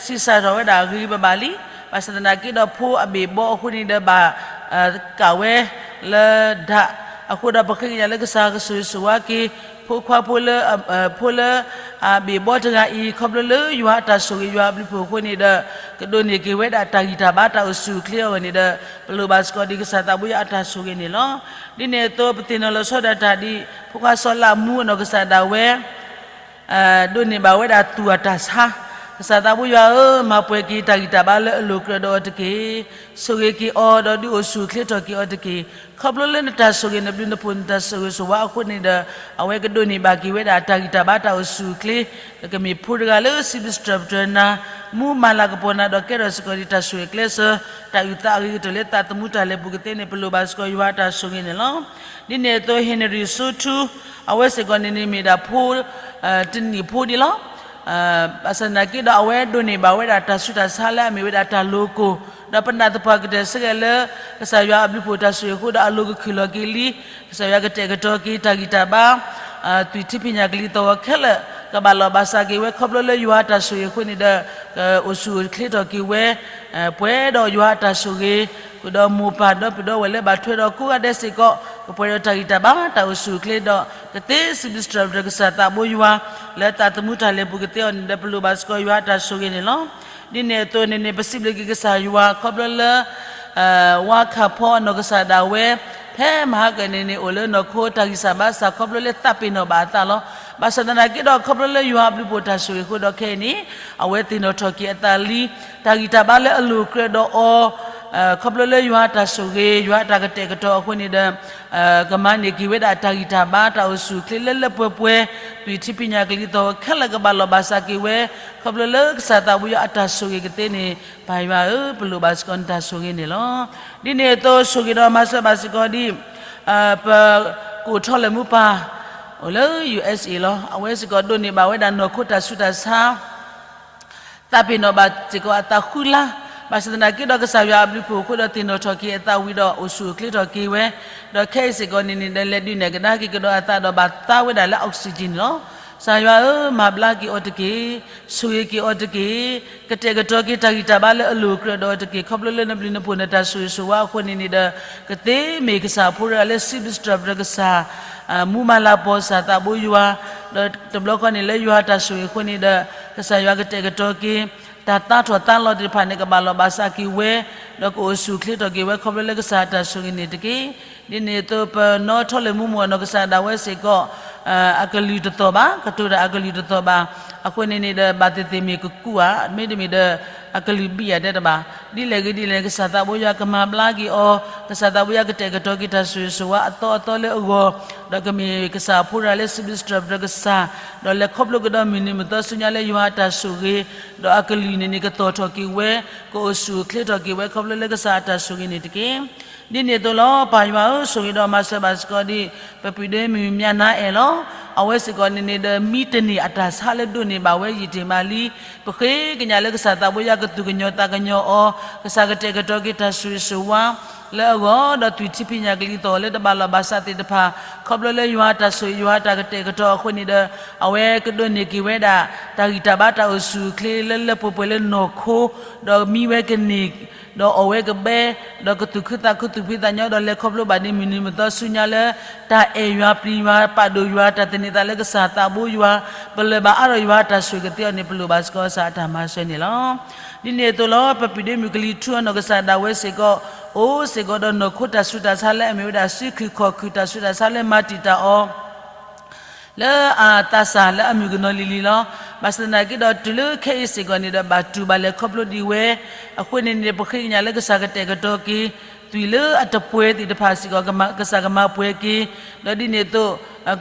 ဆံးစၢ်ထီၣ်ဝဲဒၣ်ဂ့ၤဘၣ်ဘၣ်လံ. ဘၣ်ဆၣ်သနာ်က့ဒီးဖိအဘ့ၣ်ဘီအဃိန့ၣ်ဒီးဘၣ်ကၣ်ဝဲလၢဒၣ်အဃိဒီး ပဃ့ကညးလၢကစၢ်ကဆိၣ်ဂ့ၤဆိၣ်ဝါက့ၤ ဖိခွါဖိလၢ ဖိလၢအဘ့ၣ်ဘီတဂၤအံၤ ခီဖျိလၢယွၤအတၢ်ဆိၣ်ဂ့ၤယွၤအဘျုးဖှိၣ်အဃိန့ၣ်ဒီး ကဒိးန့ၢ်က့ၤဝဲဒၣ်တၢ်ဂံၢ်တၢ်ဘါတၢ်အိၣ်ဆူၣ်အိၣ်ချ့အဂီၢ်န့ၣ်ဒီး ပလိၣ်ဘၣ်စ့ၢ်ကီးဒ်ကစၢ်သးဘိယွၤအတၢ်ဆိၣ်ဂ့ၤန့ၣ်လီၤ. ဒ်န့ၣ်အသိး ပသ့ၣ်နီၣ်လီၤဆီဒၣ်တၢ်ဒ် ဖိခွါစီၤလးမူအနီၢ်ကစၢ်ဒၣ်ဝဲ ဒိးန့ၢ်ဘၣ်ဝဲဒၣ်သူၣ်အတၢ်ဆါ, ကစၢ်သးဘိယွၤဧၢ, မၤပှဲၤက့ၤတၢ်ဂံၢ်တၢ်ဘါလၢအလိၤကြၢးဒီးအီၤတက့ၢ်. ဆိၣ်ဂ့ၤက့ၤအီၤဒီးဒုးအိၣ်ဆူၣ်အိၣ်ချ့ထီၣ်က့ၤအီၤတက့ၢ်. ခီဖျိလၢနတၢ်ဆိၣ်ဂ့ၤနဘျုးနဖှိၣ်နတၢ်ဆိၣ်ဂ့ၤဆိၣ်ဝါအဃိန့ၣ်ဒီး အဝဲကဒိးန့ၢ်ဘၣ်က့ၤဝဲဒၣ်တၢ်ဂံၢ်တၢ်ဘါတၢ်အိၣ်ဆူၣ်အိၣ်ချ့, ကမ့ၢ်ဖိတဂၤလၢစံးဘျုးစံးထီၣ်ပတြၢၤနၤ, မူမၤလၤကပီၤနၤဒီးကဲထီၣ်စ့ၢ်ကီးဒ်တၢ်ဆိၣ်ဂ့ၤကျဲစၢၤ, တၢ်အုၣ်သးအဂ့ၤကတၢၢ်လၢသးသမူတၢ်လဲၤပူၤကသ့န့ၣ် ပလိၣ်ဘၣ်စ့ၢ်ကီးယွၤအတၢ်ဆိၣ်ဂ့ၤန့ၣ်လီၤ. ဒ်န့ၣ်အသိး ဟ့ၣ်နရံၣ်စိထူ အဝဲစ့ၢ်ကီးန့ၣ်န့ၣ်မ့ၢ်ဒၣ်ဖိ တနံၣ်ဖိဒံးလီၤ. ဘၣ်ဆၣ်သနာ်က့ဒီး အဝဲဒိးန့ၢ်ဘၣ်ဝဲဒၣ်တၢ်ဆူးတၢ်ဆါလၢအမ့ၢ်ဝဲဒၣ်တၢ်လိၤကိၢ်, ဒီးပနၢ်သပှၢ်ကတၢၢ်ဆၢက့ၤလၢ ကစၢ်ယွၤအဘျုးဖှိၣ်တၢ်ဆိၣ်ဂ့ၤအဃိဒီးအလိၤကခုၣ်လီၤက့ၤလံ, ကစၢ်ယွၤကတဲာ်ကတီၤက့ၤတၢ်ဂံၢ်တၢ်ဘါ သွံၣ်ထံဖံးညၣ်ကလံၤသီၣ်ဂီၤခဲလၢာ် ကဘၣ်လီၤဘၣ်စးက့ၤဝဲခီဖျိလၢယွၤအတၢ်ဆိၣ်ဂ့ၤအဃိန့ၣ်ဒီး ကအိၣ်ဆူၣ်အိၣ်ချ့ထီၣ်က့ၤဝဲ ပှဲၤဒီးယွၤအတၢ်ဆိၣ်ဂ့ၤ, ဃုာ်ဒီးမိၢ်ပၢ်ဒီပုၢ်ဒီဝဲၢ်လၢဘၣ်ထွဲဒီးကိးဂၤဒဲးစ့ၢ်ကီး ကပှဲၤဒီးတၢ်ဂံၢ်တၢ်ဘါတၢ်အိၣ်ဆူၣ်အိၣ်ချ့ဒီး ကသ့စံးဘျုးစံးထီၣ်ပတြၢၤကစၢ်သးဘိယွၤ လၢသးသမူတၢ်လဲၤပူၤကသ့အီၤန့ၣ်ဒီး ပလိၣ်ဘၣ်စ့ၢ်ကီးယွၤအတၢ်ဆိၣ်ဂ့ၤန့ၣ်လီၤ. ဒ်န့ၣ်အသိးန့ၣ်န့ၣ် ပစံးဘျုးက့ၤကစၢ်ယွၤ ခီဖျိလၢ ဝါခၣ်ဖီအနီၢ်ကစၢ်ဒၣ်ဝဲ ဖဲမဟါကၢန့ၣ်န့ၣ် အိၣ်လၢနီၢ်ခိတၢ်ဂံၢ်စၢ်ဘါစၢ်ခီဖျိလၢသးပ့ၤနီၣ်ဘၣ်အသးလီၤ. ဘၣ်ဆၣ်သနာ်က့ဒီး ခီဖျိလၢယွၤအဘျုးဖှိၣ်တၢ်ဆိၣ်ဂ့ၤအဃိဒီးခဲအံၤန့ၣ် အဝဲသ့ၣ်နီၣ်ထီၣ်က့ၤအသးလံ, တၢ်ဂံၢ်တၢ်ဘါလၢအလိၤကြၢးဒီးအီၤ ခီဖျိလၢယွၤအတၢ်ဆိၣ်ဂ့ၤ ယွၤအတၢ်ကတဲာ်ကတီၤအဃိန့ၣ်ဒီး ကမၤန့ၢ်က့ၤဝဲဒၣ်တၢ်ဂံၢ်တၢ်ဘါတၢ်အိၣ်ဆူၣ်အိၣ်ချ့လၢလၢပှဲၤပှဲၤ, သွံၣ်ထံဖံးညၣ်ကလံၤသီၣ်ဂီၤခဲလၢာ်ကဘၣ်လီၤဘၣ်စးက့ၤဝဲ ခီဖျိလၢကစၢ်သးဘိယွၤအတၢ်ဆိၣ်ဂ့ၤကသ့န့ၣ် ပၢ်ယွၤဧၢ, ပလိၣ်ဘၣ်စ့ၢ်ကီးနတၢ်ဆိၣ်ဂ့ၤန့ၣ်လီၤ. ဒ်န့ၣ်အသိးဆိၣ်ဂ့ၤဒီးမၤစၢၤဘၣ်စ့ၢ်ကီးဒ် ပကအိၣ်ထီၣ်လဲၤမူပၢ် အိၣ်လၢ ယူၣ်အ့စ့လီၤ. အဝဲစ့ၢ်ကီးဒိးန့ၢ်ဘၣ်ဝဲဒၣ်နီၢ်ခိတၢ်ဆူးတၢ်ဆါ သးပ့ၤနီၣ်ဘၣ်စ့ၢ်ကီးအသးဃုလါ, ဘၣ်ဆၣ်သနာ်က့ဒီးကစၢ်ယွၤအဘျုးဖှိၣ်အဃိဒီးသ့ၣ်နီၣ်ထီၣ်က့ၤအသးဝံၤဒီးအိၣ်ဆူၣ်အိၣ်ချ့ထီၣ်က့ၤဝဲ, ဒီးခဲအံၤစ့ၢ်ကီးန့ၣ်န့ၣ်ဒီးလဲၤဒုးနဲၣ်ကဒါက့ၤကဒီးအသးဒီးဘၣ်သါဝဲဒၣ်လၢ oxygen န့ၣ်လီၤ. ကစၢ်ယွၤဧၢ, မၤဘျါက့ၤအီၤတက့ၢ်, ဆိၣ်ဂ့ၤက့ၤအီၤတက့ၢ်, ကတဲာ်ကတီၤက့ၤတၢ်ဂံၢ်တၢ်ဘါလၢအလိၤကြၢးဒီးအီၤတက့ၢ်, ခီဖျိလၢနဘျုးနဖှိၣ်နတၢ်ဆိၣ်ဂ့ၤဆိၣ်ဝါအဃိန့ၣ်န့ၣ်ဒီး ကသ့မ့ၢ်ကစၢ်ဖိတဂၤလၢစံးဘျုးစံးထီၣ်ပတြၢၤကစၢ် မူမၤလၤကပီၤကစၢ်သးဘိယွၤ, ဒီးတဘျီဃီန့ၣ်လၢယွၤတၢ်ဆိၣ်ဂ့ၤအဃိန့ၣ်ဒီး ကစၢ်ယွၤကတဲာ်ကတီၤက့ၤ တၢ်သါထီၣ်သါလီၤသ့ၣ်တဖၣ်န့ၣ် ကဘၣ်လီၤဘၣ်စးက့ၤဝဲ, ဒီးကအိၣ်ဆူၣ်အိၣ်ချ့ထီၣ်က့ၤဝဲ ခီဖျိလၢကစၢ်အတၢ်ဆိၣ်ဂ့ၤန့ၣ်တက့ၢ်. ဒ်န့ၣ်အသိးပနီၣ်ထီၣ်လဲၤမူမိၢ်အနီၢ်ကစၢ်ဒၣ်ဝဲစ့ၢ်ကီး အကလုၢ်တသီၣ်ဘၣ်, ကတိၤတၢ်အကလုၢ်တသီၣ်ဘၣ်, အဃိန့ၣ်န့ၣ်ဒီး ဘၣ်သ့ၣ်သ့ၣ်မ့ၢ်ကကူးဧါ, မ့တမ့ၢ်ဒီး အကလုၢ်ဘံၣ်ဧါတဲတဘၣ်. ဒ်လဲၣ်ဂ့ၤဒ်လဲၣ် ကစၢ်သးဘိယွၤကမၤဘျါက့ၤအီၤ, ကစၢ်သးဘိယွၤကတဲာ်ကတီၤက့ၤတၢ်ဆိၣ်ဂ့ၤဆိၣ်ဝါအသီအသီလၢအဂီၢ်, ဒီးကမ့ၢ်ကစၢ်ဖိတဂၤလၢစံးဘျုးစံးထီၣ်ပတြၢၤကစၢ်, ဒီးလဲၤခီဖျိကဒီးမုၢ်နံၤမုၢ်သီဆူညါလၢယွၤအတၢ်ဆိၣ်ဂ့ၤ, ဒီးအကလုၢ်န့ၣ်န့ၣ် ကသီၣ်ထီၣ်က့ၤဝဲ, ကအိၣ်ဆူၣ်အိၣ်ချ့ထီၣ်က့ၤဝဲ ခီဖျိလၢကစၢ်အတၢ်ဆိၣ်ဂ့ၤန့ၣ်တက့ၢ်. ဒ်န့ၣ်အသိးလီၤ ပၢ်ယွၤဧၢ, ဆိၣ်ဂ့ၤဒီးမၤစၢၤဘၣ်စ့ၢ်ကီးဒ် ပပုၢ်ဒ့မုၣ်မၠးနါအဲၣ်လီၤ. အဝဲစ့ၢ်ကီးန့ၣ်န့ၣ်ဒီး မံတန့ၢ်အတၢ်ဆါလၢဒိးန့ၢ်ဘၣ်ဝဲယံာ်တ့ၢ်မးလံ. ပဃ့ကညးလၢကစၢ်သးဘိယွၤကသူၣ်ကညီၤသးကညီၤအီၤ, ကစၢ်ကတဲာ်ကတီၤက့ၤတၢ်ဆိၣ်ဂ့ၤဆိၣ်ဝါ လၢအဂီၢ်, ဒီးသွံၣ်ထံဖံးညၣ်ကလံၤသီၣ်လၢတဘၣ်လီၤဘၣ်စးသ့ၣ်တဖၣ်, ခီဖျိလၢယွၤအတၢ်ဆိၣ်ဂ့ၤယွၤအတၢ်ကတဲာ်ကတီၤအဃိန့ၣ်ဒီး အဝဲကဒိးန့ၢ်က့ၤဝဲဒၣ် တၢ်ဂံၢ်တၢ်ဘါတၢ်အိၣ်ဆူၣ်အိၣ်ချ့လၢလၢပှဲၤပှဲၤလၢနီၢ်ခိ, ဒီးမံဝဲကန့ၢ် ဒီးအီၣ်ဝဲကဘဲ, ဒီးကသူၣ်ခုသးခုသူၣ်ဖှံသးညီ ဒီးလဲၤခီဖျိဘၣ်ဒ်မုၢ်နံၤမုၢ်သီဆူညါလၢ တၢ်အဲၣ်ယွၤပျံၤယွၤပာ်ဒိၣ်ယွၤ တၢ်သန့ၤသးလၢကစၢ်သးဘိယွၤ, ပလၢၢ်ဘၣ်အါထီၣ်ယွၤအတၢ်ဆိၣ်ဂ့ၤကသ့အီၤန့ၣ် ပလိၣ်ဘၣ်စ့ၢ်ကီးကစၢ်အတၢ်မၤစၢၤန့ၣ်လီၤ. ဒ်န့ၣ်အသိးလီၤ ပပုၢ်ဒ့မုၣ်ကလံၤထူအနီၢ်ကစၢ်ဒၣ်ဝဲစ့ၢ်ကီး အိၣ်စ့ၢ်ကီးဒီးနီၢ်ခိတၢ်ဆူးတၢ်ဆါလၢအမ့ၢ်ဝဲဒၣ်စုခုၣ်ခီၣ်ခုၣ်တၢ်ဆူးတၢ်ဆါလၢမၤတံာ်တာ်အီၤ လၢအသးစၢ်လၢအမုၢ်ကနီၤလံၤလံၤလီၤ. ဘၣ်ဆၣ်သနာ်က့ဒီးတုၤလၢခဲအံၤစ့ၢ်ကီးန့ၣ်ဒီး ဘၣ်တူၢ်ဘၣ်လဲၤခီဖျိဒံးဝဲ, အဃိန့ၣ်န့ၣ် ပဃ့ကညးလၢကစၢ်ကတဲာ်ကတီၤက့ၤ သွံၣ်လၢအတပှဲၤသ့ၣ်တဖၣ်စ့ၢ်ကီး ကမၤ ကစၢ်ကမၤပှဲၤက့ၤ, ဒီးဒ်န့ၣ်အသိး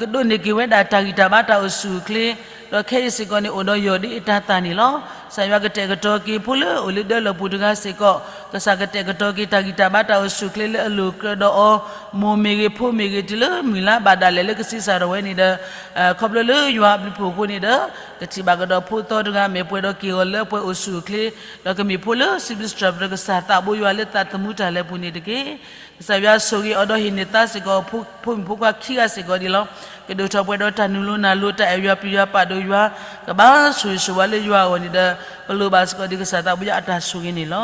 ကဒိးန့ၢ်က့ၤဝဲဒၣ်တၢ်ဂံၢ်တၢ်ဘါတၢ်အိၣ်ဆူၣ်အိၣ်ချ့, ဒီးခဲအံၤစ့ၢ်ကီးန့ၣ် အိၣ်ဒီးယီၢ်ဒ်အတၤသၣ်န့ၣ်လီၤ. ကစၢ်ယွၤကတဲာ်ကတီၤက့ၤဖိလၢအိၣ်လၢဒၢလီၢ်ပူၤတဂၤစ့ၢ်ကီး, ကစၢ်ကတဲာ်ကတီၤက့ၤတၢ်ဂံၢ်တၢ်ဘါတၢ်အိၣ်ဆူၣ်အိၣ်ချ့လၢအလိၤကြၢးဒီးအီၤ, မိၢ်မ့ၢ်ဂ့ၤဖိမ့ၢ်ဂ့ၤတုၤလၢမုၢ်လါဘၣ်ဒၣ်လဲာ်လၢကဆံးစၢ်ထီၣ်ဝဲန့ၣ်ဒီး, ခီဖျိလၢယွၤအဘျုးအဖှိၣ်အဃိန့ၣ်ဒီး, ကထံၣ်ဘၣ်ကဒီးဖိသီတဂၤမ့ၢ်ပှဲၤဒီးက့ၤအီၤလၢပှဲၤအိၣ်ဆူၣ်အိၣ်ချ့, ဒီးကမ့ၢ်ဖိလၢစံးဘျုးစံးထီၣ်ပတြၢၤကစၢ်သးဘိယွၤလၢသးသမူ တၢ်လဲၤပူၤန့ၣ်တက့ၢ်. ကစၢ်ယွၤဆိၣ်ဂ့ၤအီၤဒီးဟ့ၣ်န့ၢ်သါစ့ၢ်ကီး ဖိမုၣ်ဖိခွါခံဂၤစ့ၢ်ကီးဒ်လီၤ. ကဒိၣ်ထီၣ်ပှဲၤဒီးတၢ်နုာ်လီၤနၢ်လီၤ တၢ်အဲၣ်ယွၤပျံၤယွၤပာ်ဒိၣ်ယွၤ, ကဘၣ်ဆိၣ်ဂ့ၤဆိၣ်ဝါလၢယွၤအဂီၢ်န့ၣ်ဒီး, ပလိၣ်ဘၣ်စ့ၢ်ကီးဒ်ကစၢ်သးဘိယွၤအတၢ်ဆိၣ်ဂ့ၤန့ၣ်လီၤ.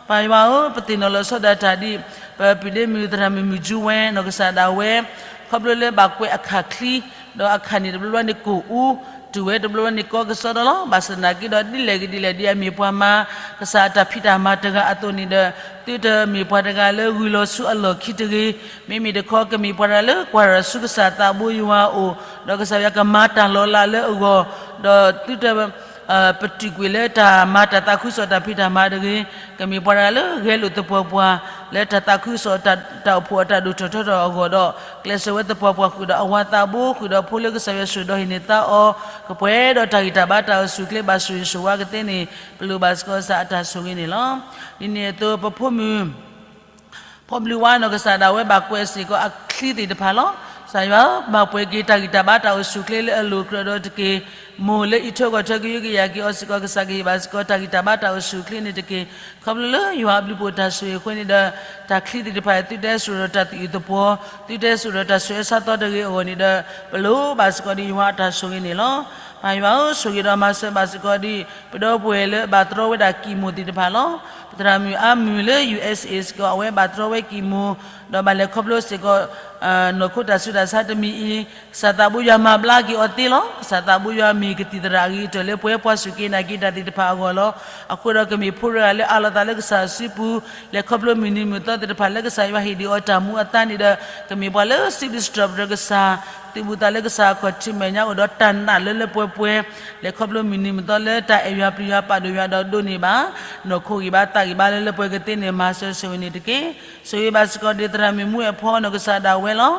ပၢ်ယွၤဧၢ, ပသ့ၣ်နီၣ်လီၤဆီဒၣ်တၢ်ဒ် ပပုၢ်ဒ့မုၣ်သရၣ်မုၣ်မုၢ်ကၠူဝဲ နီၢ်ကစၢ်ဒၣ်ဝဲ, ခီဖျိလၢဘၣ်ကွဲးအခၣ်ချံ, ဒီးအခၣ်န့ၣ်တဘျီဘျီန့ၣ်ကိၢ်အူ, တုၤဝဲတဘျီဘျီန့ၣ်ကီကစီဒီလီၤ. ဘၣ်ဆၣ်သနာ်က့ဒီးဒ်လဲၣ်ဂ့ၤဒ်လဲၣ်ဒ်အမ့ၢ်ပှၤမၤ ကစၢ်အတၢ်ဖံးတၢ်မၤတဂၤအသိးန့ၣ်ဒီး, သုတမ့ၢ်ပှၤတဂၤလၢဂုၢ်လီၤဆူအလီၢ်ခံတဂ့ၤ, မ့မ့ၢ်တခီကမ့ၢ်ပှၤတဂၤလၢကွၢ်ထီၣ်ဆူကစၢ်သးဘိယွၤအအိၣ်, ဒီးကစၢ်ယွၤကမၤတၢ်လီၤလးလၢအဂီၢ်, ဒီးသုတ ပတုာ်ကွံာ်လၢတၢ်မၤတၢ်သးခုကစီၣ်တၢ်ဖံးတၢ်မၤတဂ့ၤ, ကမ့ၢ်ပှၤတဂၤလၢဂဲၤလိာ်သပှၢ်ပှၢ် လၢတၢ်သးခုကစီၣ်တၢ်အိၣ်ဖှိၣ်အတၢ်ဒိၣ်ထီၣ်ထီထီၣ်အဂီၢ်ဒီး, ကျဲးစၢးဝဲသပှၢ်ပှၢ်ဃုာ်ဒီးအဝၤသးဘိ ဃုာ်ဒီးဖိလၢကစၢ်ယွၤဆိၣ်ဒီးဟ့ၣ်န့ၢ်သါအီၤ, ကပှဲၤဒီးတၢ်ဂံၢ်တၢ်ဘါတၢ်အိၣ်ဆူၣ်အိၣ်ချ့ဘၣ်ဆိၣ်ဂ့ၤဆိၣ်ဝါကသ့န့ၣ်, ပလိၣ်ဘၣ်စ့ၢ်ကီးကစၢ်အတၢ်ဆိၣ်ဂ့ၤန့ၣ်လီၤ. ဒ်န့ၣ်အသိးပဖိမုၣ် ဖီဘျုးဝါနီၢ်ကစၢ်ဒၣ်ဝဲဘၣ်ကွဲးစ့ၢ်ကီးအချံသ့ၣ်တဖၣ်လီၤ. ကစၢ်ယွၤဧၢ, မၤပှဲၤက့ၤတၢ်ဂံၢ်တၢ်ဘါတၢ်အိၣ်ဆူၣ်အိၣ်ချ့လၢအလိၤကြၢးဒီးတက့ၢ်. မိၢ်လၢအံးထွဲကွၢ်ထွဲကဟုကယာ်က့ၤအီၤစ့ၢ်ကီး ကစၢ်ကဟ့ၣ်ဘၣ်စ့ၢ်ကီးတၢ်ဂံၢ်တၢ်ဘါတၢ်အိၣ်ဆူၣ်အိၣ်ချ့န့ၣ်တက့ၢ်. ခီဖျိလၢယွၤအဘျုးအဖှိၣ်တၢ်ဆိၣ်ဂ့ၤအဃိန့ၣ်ဒီး, တၢ်ချံသ့ၣ်တဖၣ်အံၤ သုတဟဲစိာ်ဒီးတၢ်သယုၢ်သပှီၤ, သုတဟဲစိာ်ဒီးတၢ်ဆူးအဆါသီတဂ့ၤအဂီၢ်န့ၣ်ဒီး, ပလိၣ်ဘၣ်စ့ၢ်ကီးဒ်ယွၤအတၢ်ဆိၣ်ဂ့ၤန့ၣ်လီၤ. ပၢ်ယွၤဧၢ, ဆိၣ်ဂ့ၤဒီးမၤစၢၤဘၣ်စ့ၢ်ကီးဒ် ပဒီပုၢ်ဝဲၢ်လၢအဘၣ်တြီဝဲဒၣ်ကံၢ်မိၢ်သ့ၣ်တဖၣ်လီၤ. ပသရၣ်မုၣ်အါမုၢ်လၢ ယူၣ်အ့းအ့း စ့ၢ်ကီး အဝဲဘၣ်တြီဝဲကံၢ်မိၢ်, ဒီးဘၣ်လဲၤခီဖျိစ့ၢ်ကီး နီၢ်ခိတၢ်ဆူးတၢ်ဆါတမံၤအံၤ, ကစၢ်သးဘိယွၤမၤဘျါက့ၤအီၤသ့လီၤ. ကစၢ်သးဘိယွၤမ့ၢ်ကသံၣ်သရၣ်အဂ့ၤကတၢၢ်လၢပှၤ ပှၤစူၢ်က့ၤနာ်က့ၤတၢ်သ့ၣ်တဖၣ်အဂီၢ်လီၤ. အဃိဒီးကမ့ၢ်ဖိတဂၤလၢအးလီၤသးလၢကစၢ်အစုပူၤ, လဲၤခီဖျိမုၢ်နံၤမုၢ်သီသ့ၣ်တဖၣ်လၢကစၢ်ယွၤဟ့ၣ်ဒုးအီၤတၢ်မူအသါန့ၣ်ဒီး, ကမ့ၢ်ပှၤလၢစံးဘျုးစံးထီၣ်ပတြၢၤကစၢ်, သုးဘူးသးလၢကစၢ်အခီၣ်ထံးမဲာ်ညါအိၣ်ဒီးတၢ်နာ်လၢလၢပှဲၤပှဲၤ, လဲၤခီဖျိမုၢ်နံၤမုၢ်သီလၢတၢ်အဲၣ်ယွၤပျံၤယွၤပာ်ဒိၣ်ယွၤဒီးဒိးန့ၢ်ဘၣ် နီၢ်ခိဂံၢ်ဘါသးဂံၢ်ဘါလၢလၢပှဲၤကသ့န့ၣ် မၤစၢၤဆိၣ်ဂ့ၤန့ၣ်တက့ၢ်. ဆိၣ်ဂ့ၤဘၣ်စ့ၢ်ကီးဒ်သရၣ်မုၣ်မူအဲၣ်ဖီနီၢ်ကစၢ်ဒၣ်ဝဲလီၤ.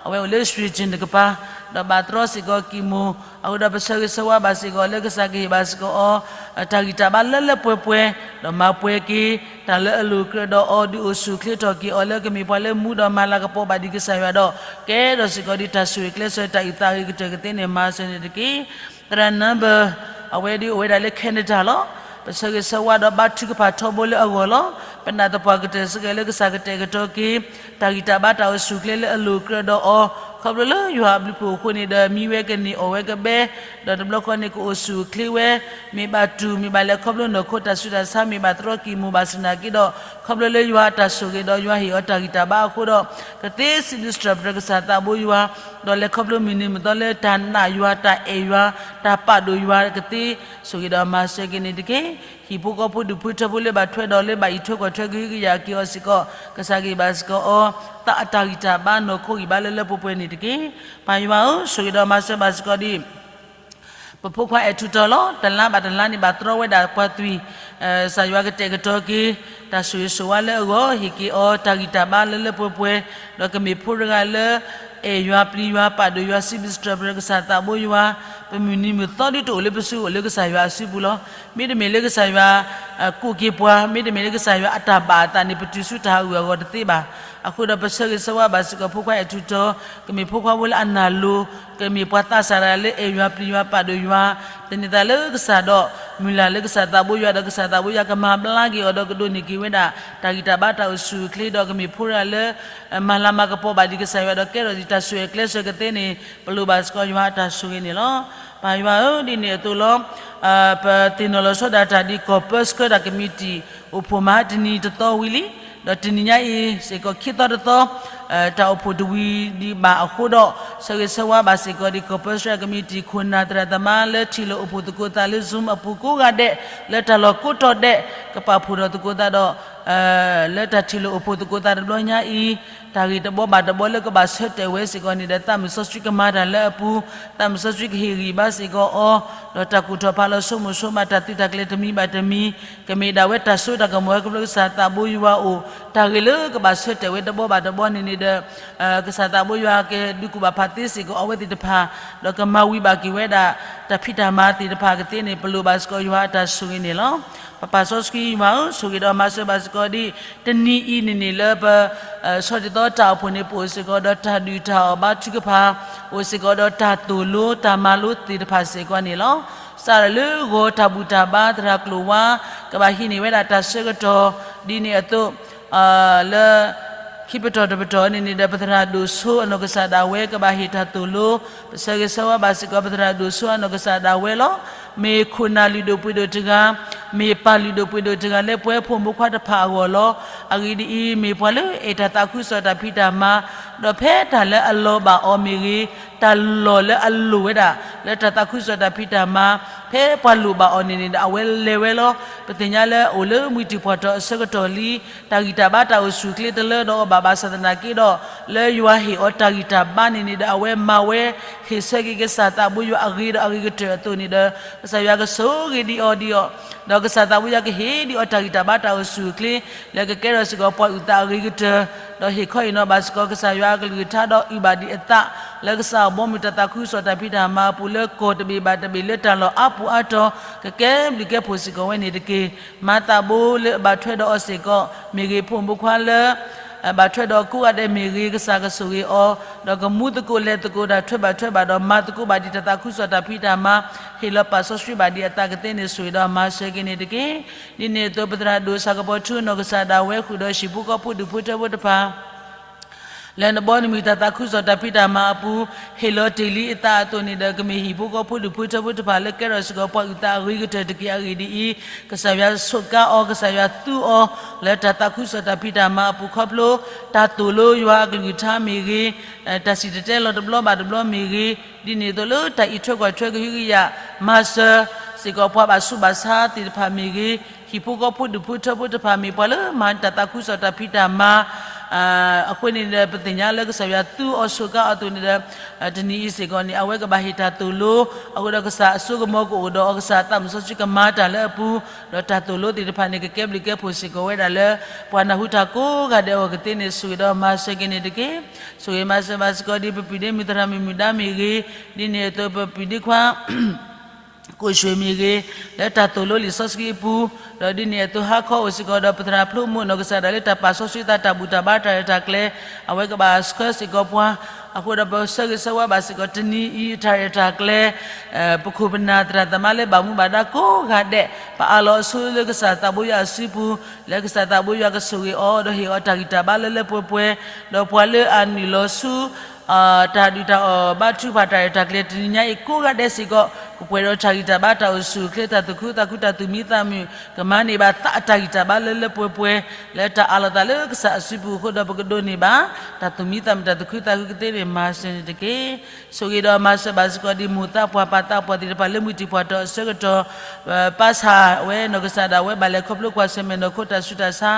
အဝဲအိၣ်လၢ Sweden တကပၤ, ဒီးဘၣ်တြီစ့ၢ်ကီးကံၢ်မိၢ်, အဃိဒီးပဆၢဂ့ၤဆၢဝါဘၣ်စ့ၢ်ကီးလၢကစၢ်ကဟ့ၣ်ဘၣ်စ့ၢ်ကီးအီၤ တၢ်ဂံၢ်တၢ်ဘါလၢလၢပှဲၤပှဲၤ, ဒီးမၤပှဲၤက့ၤ တၢ်လၢအလိၤကြၢးဒီးအီၤ ဒုးအိၣ်ဆူၣ်အိၣ်ချ့ထီၣ်က့ၤအီၤလၢကမ့ၢ်ပှၤလၢမူဒီးမၤလၤကပီၤဘၣ်ဒံးကစၢ်ယွၤဒီး, ကဲထီၣ်စ့ၢ်ကီးဒ်တၢ်ဆိၣ်ဂ့ၤကျဲးစၢးတၢ်အုၣ်သးအဂ့ၤကတၢၢ်ကသ့န့ၣ် မၤစၢၤန့ၣ်တက့ၢ်. သရၣ် Number အဝဲဒၣ်အိၣ်ဝဲဒၣ်လၢ Canada လီၤ. ပဆၢဂ့ၤဆၢဝါဒီးဘါထုကဖၣ်ထီဘိလၢအဂီၢ်လီၤ. ပနာ်သပှၢ်ကတၢၢ်စ့ၢ်ကီးလၢကစၢ်ကတဲာ်ကတီၤက့ၤ တၢ်ဂံၢ်တၢ်ဘါတၢ်အိၣ်ဆူၣ်အိၣ်ချ့လၢအလိၤကြၢးဒီးအီၤ, ခီဖျိလၢယွၤအဘျုးအဖှိၣ်အဃိန့ၣ်ဒီး မံဝဲကန့ၢ်အီၣ်ဝဲကဘဲ, ဒီးတဘျီဃီန့ၣ်ကအိၣ်ဆူၣ်အိၣ်ချ့ဝဲ, မ့ၢ်ဘၣ်တူၢ်မ့ၢ်ဘၣ်လဲၤခီဖျိနီၢ်ခိတၢ်ဆူးတၢ်ဆါ မ့ၢ်ဘၣ်တြီကံၢ်မိၢ်ဘၣ်ဆၣ်သနာ်က့ဒီး, ခီဖျိလၢယွၤအတၢ်ဆိၣ်ဂ့ၤဒီးယွၤဟ့ၣ်အီၤတၢ်ဂံၢ်တၢ်ဘါအဃိဒီး, ကသ့စံးဘျုးစံးထီၣ်ပတြၢၤကစၢ်သးဘိယွၤ, ဒီးလဲၤခီဖျိမုၢ်နံၤမုၢ်သီလၢတၢ်နာ်ယွၤ တၢ်အဲၣ်ယွၤ တၢ်ပာ်ဒိၣ်ယွၤကသ့ ဆိၣ်ဂ့ၤဒီးမၤစၢၤက့ၤန့ၣ်တက့ၢ်. ဟံၣ်ဖိဃီဖိဒူၣ်ဖိထၢဖိလၢဘၣ်ထွဲဒီးလၢဘၣ်အံးထွဲကွၢ်ထွဲကဟုကယာ်က့ၤအီၤစ့ၢ်ကီး, ကစၢ်ကဟ့ၣ်ဘၣ်စ့ၢ်ကီးအီၤ သးအတၢ်ဂံၢ်တၢ်ဘါနီၢ်ခိဂံၢ်ဘါလၢလၢပှဲၤပှဲၤန့ၣ်တက့ၢ်. ပၢ်ယွၤဧၢ, ဆိၣ်ဂ့ၤဒီးမၤစၢၤဘၣ်စ့ၢ်ကီးဒ် ပဖိခွါအဲၣ်ထူးတီၤလီၤ. တလါဘၣ်တလါန့ၣ် ဘၣ်တြီဝဲဒၣ်ပှၤသွံၣ်, ကစၢ်ယွၤကတဲာ်ကတီၤက့ၤ တၢ်ဆိၣ်ဂ့ၤဆိၣ်ဝါလၢအဂီၢ် ဟ့ၣ်က့ၤအီၤတၢ်ဂံၢ်တၢ်ဘါလၢလၢပှဲၤပှဲၤ, ဒီးကမ့ၢ်ဖိတဂၤလၢ အဲၣ်ယွၤပျံၤယွၤပာ်ဒိၣ်ယွၤ စံးဘျုးစံးထီၣ်ပတြၢၤကစၢ်သးဘိယွၤ, ပမုၢ်နံၤမုၢ်သီဒ်တအိၣ်လၢပစု အိၣ်လၢကစၢ်ယွၤအစုပူၤလီၤ. မ့တမ့ၢ်လၢကစၢ်ယွၤ ကိးက့ၤပှၤ, မ့တမ့ၢ်လၢကစၢ်ယွၤအတၢ်ဘၣ်အသးန့ၣ် ပတုၤဆူတၢ်ဟးဂူာ်ဟးဂီၤတသ့ဘၣ်. အဃိဒီးပဆၢဂ့ၤဆၢဝါဘၣ်စ့ၢ်ကီးဖိခွါအဲၣ်ထူးတီၤ, ကမ့ၢ်ဖိခွါဖိလၢအနာ်လိၤ, ကမ့ၢ်ပှၤသးစၢ်တဂၤလၢအဲၣ်ယွၤပျံၤယွၤပာ်ဒိၣ်ယွၤ, သန့ၤသးလၢကစၢ်ဒီး မုၢ်လၢ်လၢကစၢ်သးဘိယွၤဒီးကစၢ်သးဘိယွၤကမၤဘျါက့ၤအီၤဒီးကဒိးန့ၢ်က့ၤဝဲဒၣ် တၢ်ဂံၢ်တၢ်ဘါတၢ်အိၣ်ဆူၣ်အိၣ်ချ့ဒီးကမ့ၢ်ဖိတဂၤလၢ မၤလၤမၤကပီၤဘၣ်ဒံးကစၢ်ယွၤဒီးကဲထီၣ်ဒံးတၢ်ဆိၣ်ဂ့ၤကျဲးစၢးကသ့န့ၣ် ပလိၣ်ဘၣ်စ့ၢ်ကီးယွၤအတၢ်ဆိၣ်ဂ့ၤန့ၣ်လီၤ. ပၢ်ယွၤဧၢ, ဒ်န့ၣ်အသိးလီၤ. ပသ့ၣ်နီၣ်လီၤဆီဒၣ်တၢ်ဒ် ကီၢ်ပၢဆှၢတၢ်ကမံးတံာ် အိၣ်ဖှိၣ်မၤတနံၤတသီဝံၤလံ, ဒီးတနံၤညါအံၤစ့ၢ်ကီးခံသီတသီ တၢ်အိၣ်ဖှိၣ်တဝံၤဒံးဘၣ်အဃိဒီး ဆၢဂ့ၤဆၢဝါဘၣ်စ့ၢ်ကီးဒ် ကီၢ်ပၢဆှၢတၢ်ကမံးတံာ် ခိၣ်နၢ်သရၣ်သမါလၢထံၣ်လိာ်အိၣ်ဖှိၣ်သကိးသးလၢ Zoom အပူၤကိးဂၤဒဲး လၢတၢ်လီၢ်ကိးတီၤဒဲး ကပာ်ဖှိၣ်ထီၣ်သကိးသးဒီး လၢတၢ်ထံၣ်လိာ်အိၣ်ဖှိၣ်သကိးသးတဘျီညါအံၤ တၢ်ဂ့ၢ်တဘီဘၣ်တဘီလၢကဘၣ်ဆၢတဲာ်ဝဲစ့ၢ်ကီးန့ၣ်ဒီး သးမုၢ်စီဆှံကမၤတၢ်လၢအပူၤ, သးမုၢ်စီဆှံကဟ့ၣ်ဂံၢ်ဘါစ့ၢ်ကီးအီၤ, ဒီးတၢ်ကူၣ်ထီၣ်ဖးလီၤဆိကမိၣ်ဆိကမးတၢ်သုးတၢ်ကျဲၤတမံၤဘၣ်တမံၤ, ကမ့ၢ်ဒၣ်ဝဲတၢ်စိတၢ်ကမီၤဝဲခီဖျိကစၢ်သးဘိယွၤအအိၣ်, တၢ်ဂ့ၢ်လၢကဘၣ်ဆၢတဲာ်ဝဲတဘီဘၣ်တဘီန့ၣ်န့ၣ်ဒီး ကစၢ်သးဘိယွၤကဒုးကူၣ်ဘၣ်ဖးသ့စ့ၢ်ကီးအဝဲသ့ၣ်တဖၣ်, ဒီးကမၤဝံၤဘၣ်က့ၤဝဲဒၣ် တၢ်ဖံးတၢ်မၤသ့ၣ်တဖၣ်ကသ့န့ၣ် ပလိၣ်ဘၣ်စ့ၢ်ကီးယွၤအတၢ်ဆိၣ်ဂ့ၤန့ၣ်လီၤ. ပပာ်စီဆှံယွၤဧၢ, ဆိၣ်ဂ့ၤဒီးမၤစၢၤဘၣ်စ့ၢ်ကီးဒ် တနံၤအံၤန့ၣ်န့ၣ်လၢပ ဆီၣ်တံၢ်သီတၢ်အိၣ်ဖှိၣ်န့ၣ် ပအိၣ်စ့ၢ်ကီးဒီးတၢ်ဒုၣ်တၢ်အီၣ်ဘါထုကဖၣ်, အိၣ်စ့ၢ်ကီးဒီးတၢ်သိၣ်လိတၢ်မၤလိသ့ၣ်တဖၣ်စ့ၢ်ကီးန့ၣ်လီၤ. စးထီၣ်လၢဂီၤတၢ်ဘူၣ်တၢ်ဘါသရၣ်ကျိၤဝါ ကဘၣ်ဟံးန့ၢ်ဝဲဒၣ်တၢ်ဆၢကတီၢ် ဒ်န့ၣ်အသိး လၢ ခံပတီၢ်တပတီၢ်န့ၣ်န့ၣ်ဒီး ပသရၣ်ဒိၣ်စိအနီၢ်ကစၢ်ဒၣ်ဝဲကဘၣ်ဟ့ၣ်တၢ်သိၣ်လိ, ပဆၢဂ့ၤဆၢဝါဘၣ်စ့ၢ်ကီးပသရၣ်ဒိၣ်စိအနီၢ်ကစၢ်ဒၣ်ဝဲလီၤ. မ့ၢ်ခိၣ်နၢ်လုၢ်ဒိၣ်ပှ့ၤဒိၣ်တဂၤ, မ့ၢ်ပၢ်လုၢ်ဒိၣ်ပှ့ၤဒိၣ်တဂၤလၢပဝဲဖိမုၣ်ခွါတဖၣ်အဂီၢ်လီၤ. အဂ့ၢ်ဒ်အံၤ, မ့ၢ်ပှၤလၢအဲၣ်တၢ်သးခုကစီၣ်တၢ်ဖံးတၢ်မၤ, ဒီးဖဲတၢ်လၢအလီၤဘၣ်အီၤမ့ၢ်ဂ့ၤ, တၢ်လီၢ်လၢအလိၣ်ဝဲဒၣ် လၢတၢ်သးခုကစီၣ်တၢ်ဖံးတၢ်မၤ, ဖဲပှၤလိၣ်ဘၣ်အီၤန့ၣ်န့ၣ်ဒီး အဝဲလဲၤဝဲလီၤ. ပသ့ၣ်ညါလၢအိၣ်လၢမှံတံၢ်ဖှီၣ်ထီၣ်အဆၢကတီၢ်လံ, တၢ်ဂံၢ်တၢ်ဘါတၢ်အိၣ်ဆူၣ်အိၣ်ချ့တလၢဒီးအီၤဘၣ် ဘၣ်ဆၣ်သနာ်က့ဒီး လၢယွၤဟ့ၣ်အီၤတၢ်ဂံၢ်တၢ်ဘါန့ၣ်န့ၣ်ဒီး အဝဲမၤဝဲ ဟ့ၣ်ဆၢက့ၤကစၢ်သးဘိယွၤအဂ့ၤဒီးအဂ့ၤကတၢၢ်အသိးန့ၣ်ဒီး ကစၢ်ယွၤကဆိၣ်ဂ့ၤဒံးအီၤဒံးအီၤ, ဒီးကစၢ်သးဘိယွၤကဟ့ၣ်ဒံးအီၤတၢ်ဂံၢ်တၢ်ဘါတၢ်အိၣ်ဆူၣ်အိၣ်ချ့ လၢကကဲထီၣ်စ့ၢ်ကီးပှၤအုၣ်သးအဂ့ၤကတၢၢ်, ဒီးဟ့ၣ်ခီဟ့ၣ်နီၤဘၣ်စ့ၢ်ကီးကစၢ်ယွၤအကလုၢ်ကထါဒီးအုၣ်ဘၣ်ဒံးအသး လၢကစၢ်အဘီအမုၢ်တၢ်သးခုကစီၣ်တၢ်ဖံးတၢ်မၤအပူၤ လၢကီၢ်တဘ့ၣ်ဘၣ်တဘ့ၣ်လၢတၢ်လီၢ်အါပူၤအါတီၤ ကကဲဘျုးကဲဖှိၣ်စ့ၢ်ကီးဝဲန့ၣ်တက့ၢ်. မၤသးဘိလၢအဘၣ်ထွဲဒီးအီၤစ့ၢ်ကီးမ့ၢ်ဂ့ၤ, ဖိမုၣ်ဖိခွါလၢ ဘၣ်ထွဲဒီးကိးဂၤဒဲးမ့ၢ်ဂ့ၤ, ကစၢ်ကဆိၣ်ဂ့ၤအီၤ, ဒီးကမူသကိးလဲၤသကိးတၢ်ထွဲဘၣ်ထွဲဘၣ်ဒီး မၤသကိးဘၣ်ဒံးတၢ်သးခုကစီၣ်တၢ်ဖံးတၢ်မၤ, ဟ့ၣ်လီၤပာ်စီဆှံဘၣ်ဒံးအသးကသ့န့ၣ် ဆိၣ်ဂ့ၤဒီးမၤစၢၤက့ၤန့ၣ်တက့ၢ်. ဒ်န့ၣ်အသိး ပသရၣ်ဒိၣ်စၤကပီၤထူအနီၢ်ကစၢ်ဒၣ်ဝဲဃုာ်ဒီးဟံၣ်ဖိဃီဖိဒူၣ်ဖိထၢဖိတဖၣ် လၢနဘီနမုၢ်တၢ်သးခုကစီၣ်တၢ်ဖံးတၢ်မၤအပူၤ ဟ့ၣ်လီၤတ့ၢ်လံအသးအသိးန့ၣ်ဒီး ကမ့ၢ်ဟံၣ်ဖိဃီဖိဒူၣ်ဖိထၢဖိတဖၣ်လၢကဲထီၣ်စ့ၢ်ကီးပှၤအုၣ်သးအဂ့ၤကတၢၢ်တက့ၢ်. အဂ့ၢ်ဒ်အံၤ, ကစၢ်ယွၤစူးကါအီၤ, ကစၢ်ယွၤသူအီၤ လၢတၢ်သးခုကစီၣ်တၢ်ဖံးတၢ်မၤအပူၤခီဖျိ တၢ်သိၣ်လိယွၤအကလုၢ်ကထါမ့ၢ်ဂ့ၤ, တၢ်စံၣ်တဲၤတဲလီၤတဘျီဘၣ်တဘျီမ့ၢ်ဂ့ၤ, ဒ်န့ၣ်အသိးလၢတၢ်အံးထွဲကွၢ်ထွဲကဟုကယာ် မၤစၢၤစ့ၢ်ကီးပှၤဘၣ်ဆူးဘၣ်ဆါသ့ၣ်တဖၣ်မ့ၢ်ဂ့ၤ, ဟံၣ်ဖိဃီဖိဒူၣ်ဖိထၢဖိတဖၣ်မ့ၢ်ပှၤလၢမၤတၢ်သးခုကစီၣ်တၢ်ဖံးတၢ်မၤ အဃိန့ၣ်ဒီး ပသ့ၣ်ညါလၢကစၢ်ယွၤသူအီၤစူးကါအီၤအသိးန့ၣ်ဒီး တနံၤအံၤစ့ၢ်ကီးန့ၣ် အဝဲကဘၣ်ဟ့ၣ်တၢ်သိၣ်လိ, အဃိဒီးကစၢ်အစိကမီၤကအိၣ်ဒီးအီၤ, ကစၢ်အသးစီဆှံကမၤတၢ်လၢအပူၤ, ဒီးတၢ်သိၣ်လိသ့ၣ်တဖၣ်န့ၣ် ကကဲဘျုးကဲဖှိၣ်စ့ၢ်ကီးဝဲဒၣ်လၢ ပှၤနၢ်ဟူတၢ်ကိးဂၤဒဲးအဂီၢ်ကသ့န့ၣ် ဆိၣ်ဂ့ၤဒီးမၤစၢၤက့ၤန့ၣ်တက့ၢ်. ဆိၣ်ဂ့ၤမၤစၢၤဘၣ်စ့ၢ်ကီးဒ်ပပုၢ်ဒ့မုၣ်သရၣ်မုၣ်မုၣ်ဒါမ့ၢ်ဂ့ၤ, ဒ်န့ၣ်အသိးပပုၢ်ဒ့ခွါ ကိၣ်ဆူၣ်မ့ၢ်ဂ့ၤ, လၢတၢ်သိၣ်လိလံာ်စီဆှံအပူၤ, ဒီးဒ်န့ၣ်အသိးဟါခီအိၣ်စ့ၢ်ကီးဒီး ပသရၣ်ဖျိမိၢ်နီၢ်ကစၢ်ဒၣ်လၢတၢ်ပာ်စီဆှံသးတၢ်ဘူၣ်တၢ်ဘါတၢ်ရဲၣ်တၢ်ကျဲၤ, အဝဲကဘၣ်ဆှၢစ့ၢ်ကီးပှၤ, အဃိဒီးပဆၢဂ့ၤဆၢဝါဘၣ်စ့ၢ်ကီးတနံၤအံၤတၢ်ရဲၣ်တၢ်ကျဲၤ ပခိၣ်ပနၢ်သရၣ်သမါလၢဘၣ်မူဘၣ်ဒါကိးဂၤဒဲး, ပအးလီၤအဆိလၢကစၢ်သးဘိယွၤအစုပူၤ, လၢကစၢ်သးဘိယွၤကဆိၣ်ဂ့ၤအီၤ ဒီးဟ့ၣ်အီၤတၢ်ဂံၢ်တၢ်ဘါလၢလၢပှဲၤပှဲၤ, ဒီးပှၤလၢအနုာ်လီၤဆူ တၢ်ဒုၣ်တၢ်အီၣ်ဘါထုကဖၣ်တၢ်ရဲၣ်တၢ်ကျဲၤတနံၤညါအံၤကိးဂၤဒဲးစ့ၢ်ကီး ကပှဲၤဒီးတၢ်ဂံၢ်တၢ်ဘါတၢ်အိၣ်ဆူၣ်အိၣ်ချ့တၢ်သူၣ်ခုသးခုတၢ်သူၣ်မံသးမုာ် ကမၤန့ၢ်ဘၣ်သးအတၢ်ဂံၢ်တၢ်ဘါလၢလၢပှဲၤပှဲၤ လၢတၢ်အးလီၤသးလၢကစၢ်အစုပူၤအဃိဒီး ပကဒိးန့ၢ်ဘၣ် တၢ်သူၣ်မံသးမုာ်တၢ်သူၣ်ခုသးခုကသ့န့ၣ် မၤစၢၤန့ၣ်တက့ၢ်. ဆိၣ်ဂ့ၤဒီးမၤစၢၤဘၣ်စ့ၢ်ကီးဒ်မိၢ်သးပှၢ်ပၢ်သးပှၢ်သ့ၣ်တဖၣ်လၢမှံတံၢ်ပှၢ်တီၢ်အဆၢကတီၢ် ပၢ်ဆၣ်ဝဲနီၢ်ကစၢ်ဒၣ်ဝဲ ဘၣ်လဲၤခီဖျိကွၢ်ဆၢၣ်မဲာ်နီၢ်ခိတၢ်ဆူးတၢ်ဆါ,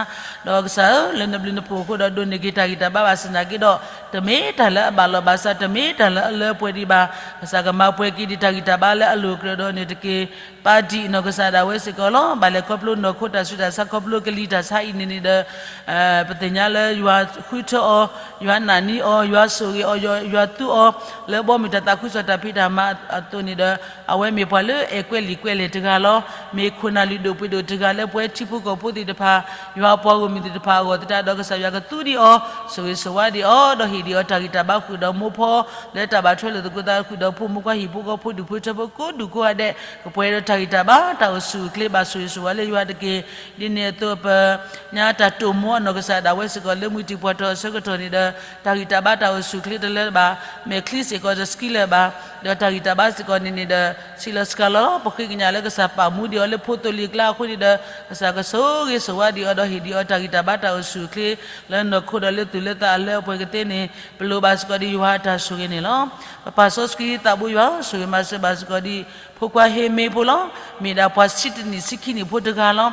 ဒီးကစၢ်ဧၢ, လၢနဘျုးနဖှိၣ်အဃိဒီး ဒိးန့ၢ်က့ၤတၢ်ဂံၢ်တၢ်ဘါဘၣ်ဆၣ်သနာ်က့ဒီး တမ့ၢ်တၢ်လၢအဘၣ်လီၤဘၣ်စး, တမ့ၢ်တၢ်လၢအလၢပှဲၤဒံးဘၣ်. ကစၢ်ကမၤပှဲၤက့ၤဒံးတၢ်ဂံၢ်တၢ်ဘါလၢအလိၣ်ကြၢးဒီးန့ၣ်တက့ၢ်. ပၢ်ဒံးနီၢ်ကစၢ်ဒၣ်ဝဲစ့ၢ်ကီးလီၤ. ဘၣ်လဲၤခီဖျိနီၢ်ခိတၢ်ဆူးတၢ်ဆါ ခီဖျိကလံၤတၢ်ဆါအံၤန့ၣ်န့ၣ်ဒီး ပသ့ၣ်ညါလၢယွၤဃုထၢအီၤ, ယွၤနာ်န့ၢ်အီၤ, ယွၤဆိၣ်ဂ့ၤအီၤ, ယွၤသူအီၤ လၢဘီမုၢ်တၢ်သးခုကစီၣ်တၢ်ဖံးတၢ်မၤအသိးန့ၣ်ဒီး အဝဲမ့ၢ်ပှၤလၢအဲၣ်ကွဲလံာ်ကွဲလဲၢ်တဂၤလီၤ. မ့ၢ်ခိၣ်နၢ်လုၢ်ဒိၣ်ပှ့ၤဒိၣ်တဂၤလၢပဝဲထံဖိကီၢ်ဖိသ့ၣ်တဖၣ်, ယွၤအပှၤဂီၢ်မုၢ်သ့ၣ်တဖၣ်အဂီၢ်သတးဒီး ကစၢ်ယွၤကသူဒံးအီၤ, ဆိၣ်ဂ့ၤဆိၣ်ဝါဒံးအီၤ, ဒီးဟ့ၣ်ဒံးအီၤတၢ်ဂံၢ်တၢ်ဘါဃုာ်ဒီးမိၢ်ဖီ လၢတၢ်ဘၣ်ထွဲလိာ်သကိးသးဃုာ်ဒီး ဖိမုၣ်ခွါဟံၣ်ဖိဃီဖိဒူၣ်ဖိထၢဖိကိးဒူၣ်ကိးဂၤဒဲး ကပှဲၤဒီးတၢ်ဂံၢ်တၢ်ဘါတၢ်အိၣ်ဆူၣ်အိၣ်ချ့ဘၣ်ဆိၣ်ဂ့ၤဆိၣ်ဝါလၢယွၤတက့ၢ်. ဒ်န့ၣ်အသိးပ ညါတၢ်တိာ်မိၣ်အနီၢ်ကစၢ်ဒၣ်ဝဲစ့ၢ်ကီးလၢမှံတံၢ်ပှၢ်တီၢ်အဆၢကတီၢ်န့ၣ်ဒီး တၢ်ဂံၢ်တၢ်ဘါတၢ်အိၣ်ဆူၣ်အိၣ်ချ့တလၢဘၣ်, မဲာ်ချံစ့ၢ်ကီးတဆှံလၢၤဘၣ်, ဒီးတၢ်ဂံၢ်တၢ်ဘါစ့ၢ်ကီးန့ၣ်န့ၣ်ဒီး ဆံးလီၤစှၤလီၤလီၤ. ပဃ့ကညးလၢကစၢ်ပာ်မူဒံးအီၤလၢဖိသိလံၤအကျါအဃိန့ၣ်ဒီး ကစၢ်ကဆိၣ်ဂ့ၤဆိၣ်ဝါဒံးအီၤဒီးဟ့ၣ်ဒံးအီၤတၢ်ဂံၢ်တၢ်ဘါတၢ်အိၣ်ဆူၣ်အိၣ်ချ့ လၢနီၢ်ခိဒီးလၢသူၣ်လၢသးအလၢအပှဲၤကသ့န့ၣ် ပလိၣ်ဘၣ်စ့ၢ်ကီးဒ်ယွၤအတၢ်ဆိၣ်ဂ့ၤန့ၣ်လီၤ. ပပၢ်စီဆှံသးဘိယွၤဧၢ, ဆိၣ်ဂ့ၤမၤစၢၤဘၣ်စ့ၢ်ကီးဒ် ဖိခွါဟ့မ့ၢ်ဖိလီၤ. မ့ၢ်ဒၣ်ပှၤဆံတနံၣ်ဆံခံနံၣ်ဖိတဂၤလီၤ.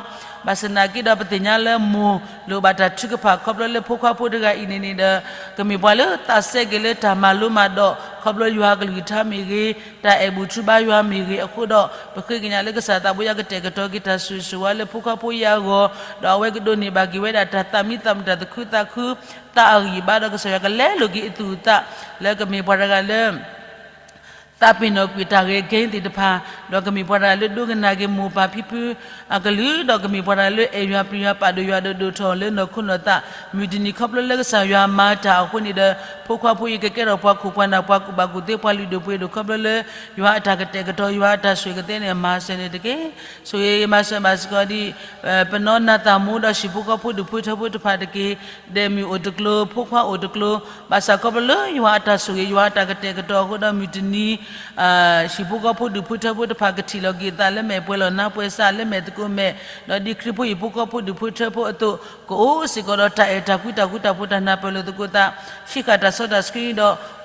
ဘၣ်ဆၣ်သနာ်က့ဒီး ပသ့ၣ်ညါလၢမိၢ်လိၣ်ဘၣ်တၢ်ထုကဖၣ်ခီဖျိလၢဖိခွါဖိတဂၤအံၤန့ၣ်န့ၣ်ဒီး ကမ့ၢ်ပှၤလၢသးစဲက့ၤလၢတၢ်မၤလိမၤဒိး ခီဖျိယွၤအကလုၢ်ကထါမ့ၢ်ဂ့ၤ, တၢ်အဲၣ်ဘူၣ်ထူဘါယွၤမ့ၢ်ဂ့ၤအဃိဒီး ပဃ့ကညးလၢကစၢ်သးဘိယွၤကတဲာ်ကတီၤက့ၤတၢ်ဆိၣ်ဂ့ၤဆိၣ်ဝါလၢဖိခွါဖိအံၤအဂီၢ်, ဒီးအဝဲကဒိးန့ၢ်ဘၣ်က့ၤဝဲဒၣ်တၢ်သးမံသးမုာ်တၢ်သူၣ်ခုသးခု သးအဂံၢ်ဘါဒီး ကစၢ်ယွၤကလဲလိာ်က့ၤအသူၣ်အသး လၢကမ့ၢ်ပှၤတဂၤလၢ သးပ့ၤနီၣ်ကွံာ်တၢ်ဂဲၤကဲသ့ၣ်တဖၣ်, ဒီးကမ့ၢ်ပှၤတဂၤလၢဒိကနၣ်က့ၤမိၢ်ပၢ်ဖံဖုအကလုၢ်, ဒီးကမ့ၢ်ပှၤတဂၤလၢအဲၣ်ယွၤပျံၤယွၤပာ်ဒိၣ်ယွၤဒီးဒိၣ်ထီၣ်လၢနီၢ်ခိနီၢ်သး, မုၢ်တနံၤခီဖျိလၢကစၢ်ယွၤမၤတၢ်အဃိန့ၣ်ဒီး ဖိခွါဖိအံၤကကဲထီၣ်ပှၤခိၣ်ပှၤနၢ်ပှၤကူၣ်ဘၣ်ကူၣ်သ့ပှၤလုၢ်ဒိၣ်ပှ့ၤဒိၣ်ခီဖျိလၢ ယွၤအတၢ်ကတဲာ်ကတီၤယွၤအတၢ်ဆိၣ်ဂ့ၤကသ့န့ၣ် မၤစၢၤန့ၣ်တက့ၢ်. ဆိၣ်ဂ့ၤမၤစၢၤဘၣ်စ့ၢ်ကီးဒ် ပနီၢ်နၤသၣ်မူဒီးဟံၣ်ဖိဃီဖိဒူၣ်ဖိထၢဖိတဖၣ်တက့ၢ်. ဒဲးမုၢ်အိၣ်တကျိၤ, ဖိခွါအိၣ်တကျိၤ, ဘၣ်ဆၣ်ခီဖျိလၢယွၤအတၢ်ဆိၣ်ဂ့ၤ ယွၤအတၢ်ကတဲာ်ကတီၤအဃိဒီး မုၢ်တနံၤ ဟံၣ်ဖိဃီဖိဒူၣ်ဖိထၢဖိတဖၣ်ကထံၣ်လီၤက့ၤသးလၢမဲာ်ပှဲၤလီၤနါပှဲၤစးလၢမဲာ်သကိးမဲာ်, ဒီးဒ်ခရံာ်ဖိဟံၣ်ဖိဃီဖိဒူၣ်ဖိထၢဖိအသိး ကအိၣ်စ့ၢ်ကီးဒီးတၢ်အဲၣ်တၢ်ကွံတၢ်ဃူတၢ်ဖိးတၢ်နၢ်ပၢၢ်လိာ်သကိးသး, ဟံးဃာ်တၢ်စီတၢ်ဆှံဒီး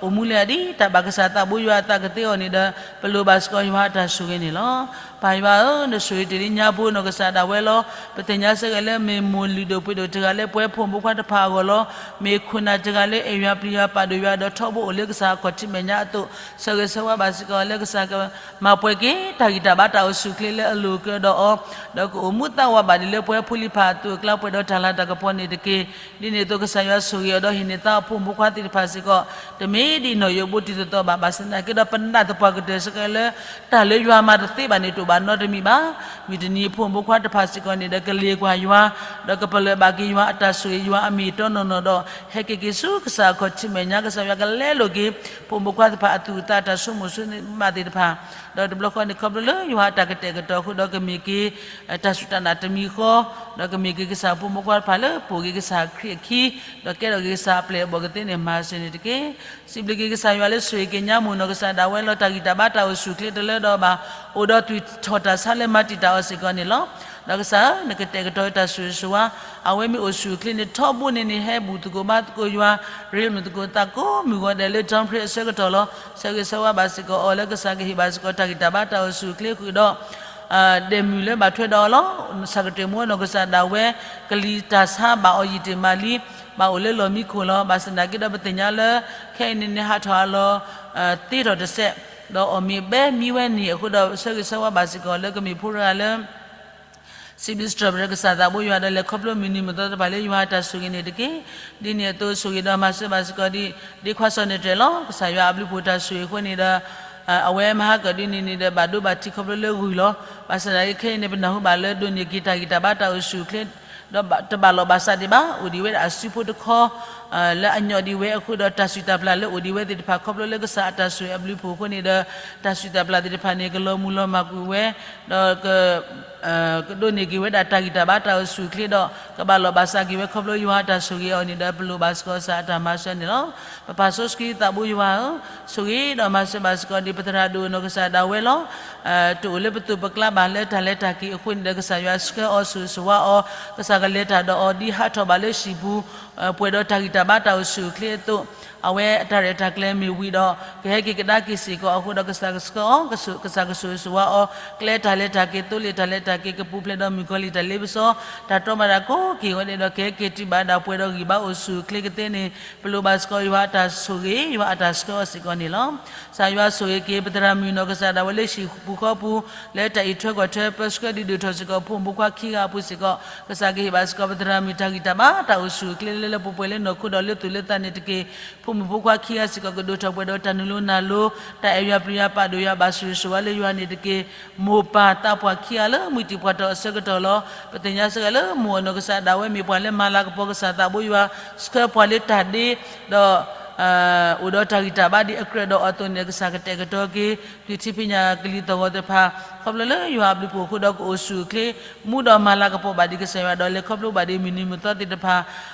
အိၣ်မူလၢအဒ်တၢ်ဘၣ်ကစၢ်သးဘိယွၤအသးကသ့အီၤန့ၣ်ဒီး ပလိၣ်ဘၣ်စ့ၢ်ကီးယွၤအတၢ်ဆိၣ်ဂ့ၤန့ၣ်လီၤ. ပၢ်ယွၤဧၢ, နဆိၣ်ဂ့ၤတ့ၢ်လံညါဖိနီၢ်ကစၢ်ဒၣ်ဝဲလီၤ. ပသ့ၣ်ညါစ့ၢ်ကီးလၢမ့ၢ်မိၢ်လုၢ်ဒိၣ်ပှ့ၤဒိၣ်တဂၤလၢပှဲၤဖိမုၣ်ဖိခွါတဖၣ်အဂီၢ်လီၤ. မ့ၢ်ခိၣ်နၢ်တဂၤလၢအဲၣ်ယွၤပျံၤယွၤပာ်ဒိၣ်ယွၤဒီးထီဘိအိၣ်လၢကစၢ်အခီၣ်ထံးမဲာ်ညါအသိး, ဆၢဂ့ၤဆၢဝါဘၣ်စ့ၢ်ကီးလၢကစၢ်က မၤပှဲၤက့ၤတၢ်ဂံၢ်တၢ်ဘါတၢ်အိၣ်ဆူၣ်အိၣ်ချ့လၢအလိၤကဒီးအီၤ, ဒီးကအိၣ်မူသးဝးဘၣ်ဒ်လၢပှဲၤဖိလံၤဖးအသိးအကျါ ပှဲၤဒီးတၢ်လၤတၢ်ကပီၤန့ၣ်တက့ၢ်. ဒ်န့ၣ်အသိးကစၢ်ယွၤဆိၣ်ဂ့ၤအီၤဒီးဟ့ၣ်န့ၢ်သးအဖိမုၣ်ဖိခွါသ့ၣ်တဖၣ်စ့ၢ်ကီး, တမ့ၢ်ဒ်နီၢ်ယိးဘိတံၤသတီးဘၣ်, ဘၣ်ဆၣ်သနာ်က့ဒီးပနၢ်သပှၢ်ကတၢၢ်စ့ၢ်ကီးလၢ တၢ်လၢယွၤမၤတသ့ဘၣ်န့ၣ် တအိၣ်ဘၣ်နီတမံၤဘၣ်. မုၢ်တနံၤဖိမုၣ်ဖိခွါတဖၣ်စ့ၢ်ကီးန့ၣ်ဒီး ကလ့ၤကွၢ်ယွၤ, ဒီးကပလၢၢ်ဘၣ်က့ၤယွၤအတၢ်ဆိၣ်ဂ့ၤ ယွၤအမ့ၢ်အတီနီၢ်နီၢ်ဒီး ဟဲက့ၤက့ၤဆူကစၢ်အခီၣ်ထံးမဲာ်ညါ ကစၢ်ယွၤကလဲလိာ်က့ၤ ဖိမုၣ်ဖိခွါတဖၣ်အသူၣ်အသးတၢ်ဆိကမိၣ်ဆိကမးသ့ၣ်တဖၣ်, ဒီးတဘျီဃီန့ၣ်ခီဖျိလၢယွၤအတၢ်ကတဲာ်ကတီၤအဃိဒီးကမ့ၢ်က့ၤ တၢ်စူၢ်တၢ်နာ်တမံၤဃီ, ဒီးကမ့ၢ်က့ၤကစၢ်ဖိမုၣ်ဖိခွါတဖၣ်လၢပိာ်က့ၤကစၢ်ခရံာ်အခံ, ဒီးကဲထီၣ်က့ၤကစၢ်အပျဲၢ်အဘီၣ်ကသ့န့ၣ် မၤစၢၤန့ၣ်တက့ၢ်. စံးဘျုးက့ၤကစၢ်ယွၤလၢဆိၣ်ဂ့ၤက့ၤညါမိၢ်နီၢ်ကစၢ်ဒၣ်ဝဲလီၤ. တၢ်ဂံၢ်တၢ်ဘါတၢ်အိၣ်ဆူၣ်အိၣ်ချ့တလၢဒီးဘၣ်, အိၣ်ဒီးသွံၣ်ထီၣ်တၢ်ဆါလၢမၤတံာ်တာ်အီၤစ့ၢ်ကီးန့ၣ်လီၤ. ဒီးကစၢ်ဧၢ, နကတဲာ်ကတီၤတၢ်ဆိၣ်ဂ့ၤဆိၣ်ဝါ, အဝဲမ့ၢ်အိၣ်ဆူၣ်အိၣ်ချ့န့ၣ် ထီဘိန့ၣ်န့ၣ် ဟဲဘူၣ်သကိးဘါသကိးယွၤ, ရ့လိာ်သကိးသးကိးမုၢ်ဂီၤဒဲးလၢ Downbreak အဆၢကတီၢ်လီၤ. ဆၢဂ့ၤဆၢဝါဘၣ်စ့ၢ်ကီးအီၤလၢကစၢ်ကဟ့ၣ်ဘၣ်စ့ၢ်ကီးတၢ်ဂံၢ်တၢ်ဘါတၢ်အိၣ်ဆူၣ်အိၣ်ချ့ဃုာ်ဒီး ဒဲးမုၢ်လၢဘၣ်ထွဲဒီးအီၤလီၤ. ဆၣ်ကတၢၢ်မူနီၢ်ကစၢ်ဒၣ်ဝဲ ကလံၤတၢ်ဆါဘၣ်အီၤယံာ်တ့ၢ်မးလံ, ဘၣ်အိၣ်လၢလီၢ်မံခိၣ်လီၤ. ဘၣ်ဆၣ်သနာ်က့ဒီးပသ့ၣ်ညါလၢ ခဲအံၤန့ၣ်န့ၣ် ဟးထီၣ်အလီၢ် သ့ထီၣ်တစဲး, ဒီးအီၣ်မ့ၤဘဲမံဝဲန့ၣ်အဃိဒီး ဆၢဂ့ၤဆၢဝါဘၣ်စ့ၢ်ကီးလၢကမ့ၢ်ဖိတဂၤလၢ စံးဘျုးစံးထီၣ်ပတြၢၤကစၢ်သးဘိယွၤဒီး လဲၤခီဖျိမုၢ်နံၤမုၢ်သီတဖၣ်လၢယွၤအတၢ်ဆိၣ်ဂ့ၤန့ၣ်တက့ၢ်. ဒ်န့ၣ်အသိးဆိၣ်ဂ့ၤဒီးမၤစၢၤဘၣ်စ့ၢ်ကီးဒ် ဒ့ခွါစီၤန့ၣ်တြဲၤလီၤ. ကစၢ်ယွၤအဘျုးဖှိၣ်တၢ်ဆိၣ်ဂ့ၤအဃိန့ၣ်ဒီး အဝဲမဟါကၢၣ်ဒုးန့ၣ်န့ၣ်ဒီး ဘၣ်ဒိဘၣ်ထံးခီဖျိလၢဂုၢ်လီၤ. ဘၣ်ဆၣ်သနာ်က့ခဲအံၤန့ၣ် ပနၢ်ဟူဘၣ်လၢဒိးန့ၢ်က့ၤတၢ်ဂံၢ်တၢ်ဘါတၢ်အိၣ်ဆူၣ်အိၣ်ချ့ ဒီးတဘၣ်လိာ်ဘၣ်စးဒံးဘၣ်, အိၣ်ဒံးဝဲဒၣ်အစုဖိတခီ လၢအညီဒံးဝဲအဃိဒီး တၢ်စူၢ်တၢ်ပျၢ်လၢအိၣ်ဒံးဝဲသ့ၣ်တဖၣ် ခီဖျိလၢကစၢ်အတၢ်ဆိၣ်ဂ့ၤအဘျုးဖှိၣ်အဃိန့ၣ်ဒီး တၢ်စူၢ်တၢ်ပျၢ်သ့ၣ်တဖၣ်န့ၣ် ကလီၤမုၢ်လီၤမၢ်ကွံာ်ဝဲ, ဒီး ကဒိးန့ၢ်က့ၤဝဲဒၣ်တၢ်ဂံၢ်တၢ်ဘါတၢ်အိၣ်ဆူၣ်အိၣ်ချ့ဒီး ကဘၣ်လိာ်ဘၣ်စးက့ၤဝဲခီဖျိယွၤအတၢ်ဆိၣ်ဂ့ၤအီၤန့ၣ်ဒီး ပလိၣ်ဘၣ်စ့ၢ်ကီးကစၢ်အတၢ်မၤစၢၤန့ၣ်လီၤ. ပပၢ်စီဆှံသးဘိယွၤဧၢ, ဆိၣ်ဂ့ၤဒီးမၤစၢၤဘၣ်စ့ၢ်ကီးဒ်ပသရၣ်ဒိၣ်နီၢ်ကစၢ်ဒၣ်ဝဲလီၤ. တအိၣ်လၢပသိးပကျါဘၣ်လၢတၢ်လဲၤတၢ်က့ၤအဃိန့ၣ်ဒီး ကစၢ်ယွၤဆှၢအီၤဆိၣ်ဂ့ၤဆိၣ်ဝါအီၤ, ကစၢ်ကလဲၤတၢ်ဒီးအီၤဒ်ဟးထီၣ်ဘၣ်လၢဟံၣ်ပူၤ ပှဲၤဒီးတၢ်ဂံၢ်တၢ်ဘါတၢ်အိၣ်ဆူၣ်အိၣ်ချ့အသိး, အဝဲအတၢ်ရဲၣ်တၢ်ကျဲၤမ့ၢ်ဝံၤဒီး ကဟဲက့ၤကဒါက့ၤစ့ၢ်ကီးအဃိဒီး ကစၢ်ကဆှၢအီၤ, ကစၢ်ကဆိၣ်ဂ့ၤဆိၣ်ဝါအီၤ, ကျဲတၢ်လဲၤတၢ်က့ၤ သိလ့ၣ်တၢ်လဲၤတၢ်က့ၤ ကပူၤဖျဲးဒီးမုၣ်ကီၤလံၢ်တၢ်လ့ပစီ, တၢ်တီမတၤကိးက့ၤဝဲန့ၣ်ဒီး ကဟဲက့ၤတုၤဘၣ်ဒၣ်ပှဲၤဒီးဂံၢ်ဘါအိၣ်ဆူၣ်အိၣ်ချ့ကသ့န့ၣ် ပလိၣ်ဘၣ်စ့ၢ်ကီးယွၤအတၢ်ဆိၣ်ဂ့ၤ ယွၤအတၢ်ဆှၢအီၤစ့ၢ်ကီးန့ၣ်လီၤ. ကစၢ်ယွၤဆိၣ်ဂ့ၤက့ၤ ပသရၣ်မုၣ်နီၢ်ကစၢ်ဒၣ်ဝဲလၢဟံၣ်ပူၤဃီပူၤ လၢတၢ်အံးထွဲကွၢ်ထွဲ ပၢဆှၢဒုးဒုးထီၣ်စ့ၢ်ကီးဖိမုၣ်ဖိခွါခံဂၤအပူၤစ့ၢ်ကီး, ကစၢ်ကဟ့ၣ်ဘၣ်စ့ၢ်ကီးပသရၣ်မုၣ်တၢ်ဂံၢ်တၢ်ဘါတၢ်အိၣ်ဆူၣ်အိၣ်ချ့လၢလၢပှဲၤပှဲၤ လၢနီၢ်ခိဒီးလၢသူၣ်လၢသးန့ၣ်တက့ၢ်. ဖိမုၣ်ဖိခွါခံဂၤစ့ၢ်ကီး ကဒိၣ်ထီၣ်ပှဲၤဒီးတၢ်နုာ်လီၤနာ်လီၤ, တၢ်အဲၣ်ယွၤပျံၤယွၤပာ်ဒိၣ်ယွၤ ဘၣ်ဆိၣ်ဂ့ၤဆိၣ်ဝါလၢယွၤန့ၣ်တက့ၢ်. မိၢ်ပၢ်သးပှၢ်ခံဂၤလၢမုၢ်တံၢ်ပှၢ်ထီၣ်အဆၢကတီၢ်လီၤ. ပသ့ၣ်ညါစ့ၢ်ကီးလၢမိၢ်အနီၢ်ကစၢ်ဒၣ်ဝဲမ့ၢ်ပှၤလၢမၤလၤကပီၤကစၢ်သးဘိယွၤ, ဆှၢပှၤလၢတၢ်ဒ့, ဒီး အိၣ်ဒီးတၢ်ဂံၢ်တၢ်ဘါဒ်အကြၢးဒီးအီၤအသိးန့ၣ် ကစၢ်ကတဲာ်ကတီၤက့ၤ သွံၣ်ထံဖံးညၣ်ကလံၤသီၣ်ဂီၤသ့ၣ်တဖၣ် ခီဖျိလၢယွၤအဘျုးဖှိၣ်အဃိဒီး ကအိၣ်ဆူၣ်အိၣ်ချ့ မူဒီးမၤလၤကပီၤဘၣ်ဒံးကစၢ်ယွၤဒီး လဲၤခီဖျိဘၣ်ဒံးမုၢ်နံၤမုၢ်သီသ့ၣ်တဖၣ်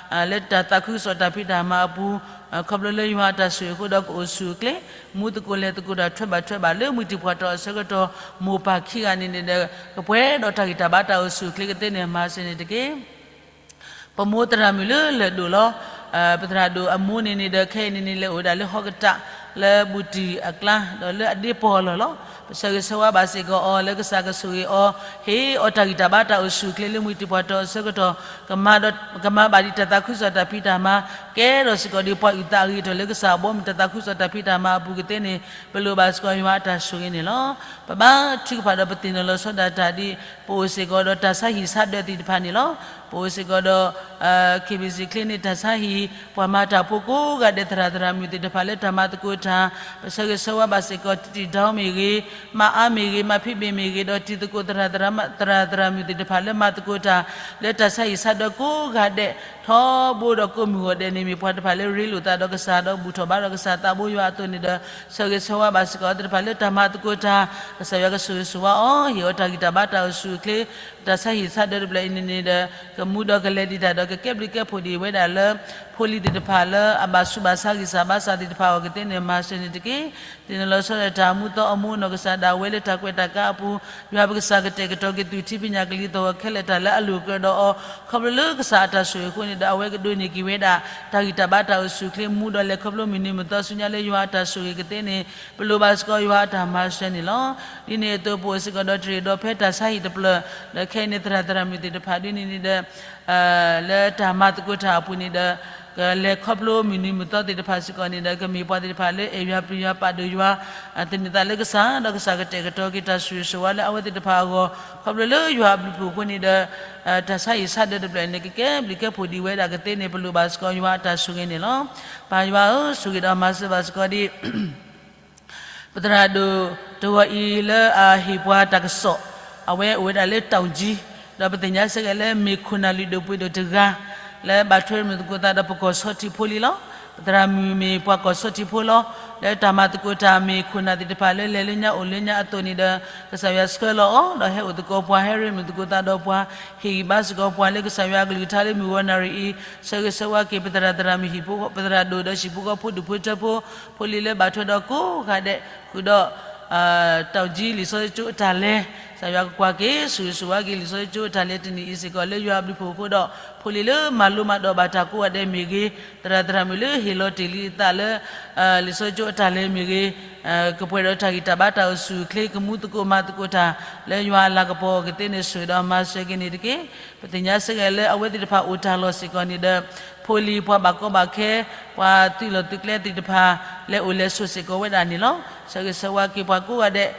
လၢတၢ်သးခုကစီၣ်တၢ်ဖံးတၢ်မၤအပူၤ ခီဖျိလၢယွၤအတၢ်ဆိၣ်ဂ့ၤအဃိဒီး ကအိၣ်ဆူၣ်အိၣ်ချ့ မူသကိးလဲၤသကိးတၢ်ထွဲဘၣ်ထွဲဘၣ်လၢမုၢ်တံၢ်ပှၢ်ထီၣ်အဆၢကတီၢ် မိၢ်ပၢ်ခံဂၤန့ၣ်န့ၣ်ဒီး ကပှဲၤဒီးတၢ်ဂံၢ်တၢ်ဘါတၢ်အိၣ်ဆူၣ်အိၣ်ချ့ကသ့န့ၣ် မၤစၢၤန့ၣ်တက့ၢ်. ပမိၢ်သရၣ်မုၣ်လၢလၢၢ်ဒိၣ်လီၤ. ပသရၣ်ဒိၣ်အမိၢ်န့ၣ်န့ၣ်ဒီး ခဲအံၤန့ၣ်န့ၣ် လဲၤအိၣ်ဝဲဒၣ်လၢဟီကတၣ် လၢဘူးတံၢ်အကျါ ဒီးလၢအဒ့ပီၢ်လီၢ်လီၤ. ပဆၢဂ့ၤဆၢဝါဘၣ်စ့ၢ်ကီးအီၤ လၢကစၢ်ကဆိၣ်ဂ့ၤအီၤ ဟ့ၣ်အီၤတၢ်ဂံၢ်တၢ်ဘါတၢ်အိၣ်ဆူၣ်အိၣ်ချ့လၢမုၢ်တံၢ်ပှၢ်ထီၣ်အဆၢကတီၢ် ကမၤဘၣ်ဒံးတၢ်သးခုကစီၣ်တၢ်ဖံးတၢ်မၤ ကဲထီၣ်စ့ၢ်ကီးဒ်ပှၤအုၣ်သးအဂ့ၤကတၢၢ်လၢကစၢ်အဘီအမုၢ်တၢ်သးခုကစီၣ်တၢ်ဖံးတၢ်မၤအပူၤကသ့န့ၣ် ပလိၣ်ဘၣ်စ့ၢ်ကီးယွၤအတၢ်ဆိၣ်ဂ့ၤန့ၣ်လီၤ. ပဘါထုကဖၣ်ဒီးပသ့ၣ်နီၣ်လီၤဆီဒၣ်တၢ်ဒ် ပအိၣ်စ့ၢ်ကီးဒီးတၢ်ဆါဟံၣ်ဆါဒၢးသ့ၣ်တဖၣ်န့ၣ်လီၤ. ပအိၣ်စ့ၢ်ကီးဒီး KBC ချ့န့ၣ် တၢ်ဆါဟံၣ် ပှၤမၤတၢ်ဖိကိးဂၤဒဲးသရၣ်သရၣ်မုၣ်သ့ၣ်တဖၣ်လၢတၢ်မၤသကိးတၢ် ပဆၢဂ့ၤဆၢဝါဘၣ်စ့ၢ်ကီး တံၢ်ဒီမ့ၢ်ဂ့ၤ, မၤအါမ့ၢ်ဂ့ၤ, မၤဖံးဘ့ၣ်မ့ၢ်ဂ့ၤ, ဒီးတံၤသကိးသရၣ်သရၣ်မုၣ်သ့ၣ်တဖၣ်လၢမၤသကိးတၢ် လၢတၢ်ဆါဟံၣ်ဆါဒၢးကိးဂၤဒဲး ထီဘိဒီးကိးမုၢ်ဂီၤဒဲးန့ၣ် မ့ၢ်ပှၤတဖၣ်လၢရ့လိာ်သးဒီးကစၢ်ဒီးဘူၣ်ထီၣ်ဘါဒီးကစၢ်သးဘိယွၤအသိးန့ၣ်ဒီး ဆၢဂ့ၤဆၢဝါဘၣ်စ့ၢ်ကီးအဝဲသ့ၣ်တဖၣ်လၢတၢ်မၤသကိးတၢ် ကစၢ်ယွၤကဆိၣ်ဂ့ၤဆိၣ်ဝါအီၤ ဟ့ၣ်အီၤတၢ်ဂံၢ်တၢ်ဘါတၢ်အိၣ်ဆူၣ်အိၣ်ချ့ တၢ်ဆါဟံၣ်ဆါဒၢးတဖျၢၣ်အံၤန့ၣ်န့ၣ်ဒီး ကမူဒီးကလဲၤဒံးတၢ်ဒီးကကဲဘျုးကဲဖှိၣ်ဒံးဝဲဒၣ်လၢ ဖိလံၤသ့ၣ်တဖၣ်လၢအဘၣ်ဆူးဘၣ်ဆါဂံၢ်စၢ်ဘါစၢ်သ့ၣ်တဖၣ်အဂီၢ်ကသ့န့ၣ် မၤစၢၤန့ၣ်တက့ၢ်. သ့ၣ်နီၣ်လီၤဆီဒၣ်တၢ်မူသီအမူနီၢ်ကစၢ်ဒၣ်ဝဲလၢတၢ်ကွဲးတၢ်ကါအပူၤ ယွၤပကစၢ်ကတဲာ်ကတီၤက့ၤသုးထံပညၣ်ကလံၤသီၣ်ဂီၤခဲလၢာ်တၢ်လၢအလိၣ်ကြၢးဒီးအီၤ ခီဖျိလၢကစၢ်အတၢ်ဆိၣ်ဂ့ၤအဃိန့ၣ်ဒီး အဝဲကဒိးန့ၢ်က့ၤဝဲဒၣ် တၢ်ဂံၢ်တၢ်ဘါတၢ်အိၣ်ဆူၣ်အိၣ်ချ့မူဒီးလဲၤခီဖျိမုၢ်နံၤမုၢ်သီဆူညါလၢယွၤအတၢ်ဆိၣ်ဂ့ၤကသ့န့ၣ် ပလိၣ်ဘၣ်စ့ၢ်ကီးယွၤအတၢ်မၤစၢၤန့ၣ်လီၤ. ဒ်န့ၣ်အသိးပအိၣ်စ့ၢ်ကီးဒီးတရံးဒီးဖဲတၢ်ဆါဟံၣ်တဖျၢၣ် ဒီးခဲအံၤန့ၣ်သရၣ်သရၣ်မုၣ်သ့ၣ်တဖၣ်ဒ်န့ၣ်န့ၣ်ဒီး လၢတၢ်မၤသကိးတၢ်အပူၤန့ၣ်ဒီး ကလဲၤခီဖျိမုၢ်နံၤမုၢ်သီသ့ၣ်တဖၣ်စ့ၢ်ကီးန့ၣ်ဒီး ကမ့ၢ်ပှၤသ့ၣ်တဖၣ်လၢအဲၣ်ယွၤပျံၤယွၤပာ်ဒိၣ်ယွၤ သန့ၤသးလၢကစၢ် ဒီးကစၢ်ကတဲာ်ကတီၤက့ၤတၢ်ဆိၣ်ဂ့ၤဆိၣ်ဝါလၢအဝဲသ့ၣ်တဖၣ်အဂီၢ် ခီဖျိလၢယွၤအဘျုးအဖှိၣ်အဃိန့ၣ်ဒီး တၢ်ဆါဟံၣ်ဆါဒၢးတဖျၢၣ်န့ၣ် ကကဲဘျုးကဲဖှိၣ်ဒံးဝဲဒၣ်ကသ့န့ၣ် ပလိၣ်ဘၣ်စ့ၢ်ကီးယွၤအတၢ်ဆိၣ်ဂ့ၤန့ၣ်လီၤ. ပၢ်ယွၤဧၢ ဆိၣ်ဂ့ၤဒီးမၤစၢၤဘၣ်စ့ၢ်ကီးဒ် ပသရၣ်ဒိၣ်တဂီၤအံၤလၢအဟ့ၣ်ပှၤတၢ်ကစီၣ် အဝဲအိၣ်ဝဲဒၣ်လၢတၢ်အူၣ်ကၠံ ဒီးပသ့ၣ်ညါစ့ၢ်ကီးလၢမ့ၢ်ခိၣ်နၢ်လုၢ်ဒိၣ်ပှ့ၤဒိၣ်တဂၤ လၢဘၣ်ထွဲမုာ်သကိးသးဒီးပကီၢ်ဆီထံဖိလံလီၤ. ပသရၣ်မုၣ်မ့ၢ်ပှၤကီၢ်ဆီထံဖိလီၤ. လၢတၢ်မၤသကိးတၢ်မ့ၢ်ခိၣ်နၢ်သ့ၣ်တဖၣ်လၢလဲၤလၢညါအိၣ်လၢညါအသိးန့ၣ်ဒီး ကစၢ်ယွၤဆှၢလီၤအီၤ ဒီးဟဲအိၣ်သကိးပှၤ ဟဲရ့မုာ်သကိးသးဒီးပှၤ ဟ့ၣ်ဂံၢ်ဘါစ့ၢ်ကီးပှၤလၢကစၢ်ယွၤအကလုၢ်ကထါလၢမုၢ်ဂီၤနၣ်ရံၣ်အံၤ ဆၢဂ့ၤဆၢဝါက့ၤပသရၣ်သရၣ်မုၣ်ဟံၣ်ဖိ ပသရၣ်ဒိၣ်ဒီးဟံၣ်ဖိဃီဖိဒူၣ်ဖိထၢဖိ ဖိလံၤလၢဘၣ်ထွဲဒီးကိးဂၤဒဲး ဃုာ်ဒီး တၢ်အူၣ်ကၠံလံာ်စီဆှံကၠိအတၢ်လဲၤ ကစၢ်ယွၤကကွၢ်က့ၤ ဆိၣ်ဂ့ၤဆိၣ်ဝါက့ၤလံာ်စီဆှံကၠိအတၢ်လဲၤတနံၤအံၤစ့ၢ်ကီးလၢယွၤအဘျုးအဖှိၣ်အဃိဒီး ဖိလံၤလၢမၤလိမၤဒိးဘၣ်တၢ်ကိးဂၤဒဲးမ့ၢ်ဂ့ၤ သရၣ်သရၣ်မုၣ်လၢဟ့ၣ်လီၤတ့ၢ်လံအသးလၢ လံာ်စီဆှံကၠိအတၢ်လဲၤမ့ၢ်ဂ့ၤ ကပှဲၤဒီးတၢ်ဂံၢ်တၢ်ဘါတၢ်အိၣ်ဆူၣ်အိၣ်ချ့ ကမူသကိးမၤသကိးတၢ် လၢယွၤအလၤကပီၤအဂီၢ်ကသ့န့ၣ် ဆိၣ်ဂ့ၤဒီးမၤစၢၤက့ၤန့ၣ်တက့ၢ်. ပသ့ၣ်ညါစ့ၢ်ကီးလၢအဝဲသ့ၣ်တဖၣ်အိၣ်တၢ်လီၢ်စ့ၢ်ကီးန့ၣ်ဒီး ဖိလံၤပှၤဘၣ်ကီဘၣ်ခဲ ပှၤသုးလီၢ်သုးကျဲသ့ၣ်တဖၣ် လဲၤအိၣ်လဲၤဆိးစ့ၢ်ကီးဝဲဒၣ်န့ၣ်လီၤ. ဆၢဂ့ၤဆၢဝါက့ၤပှၤကိးဂၤဒဲး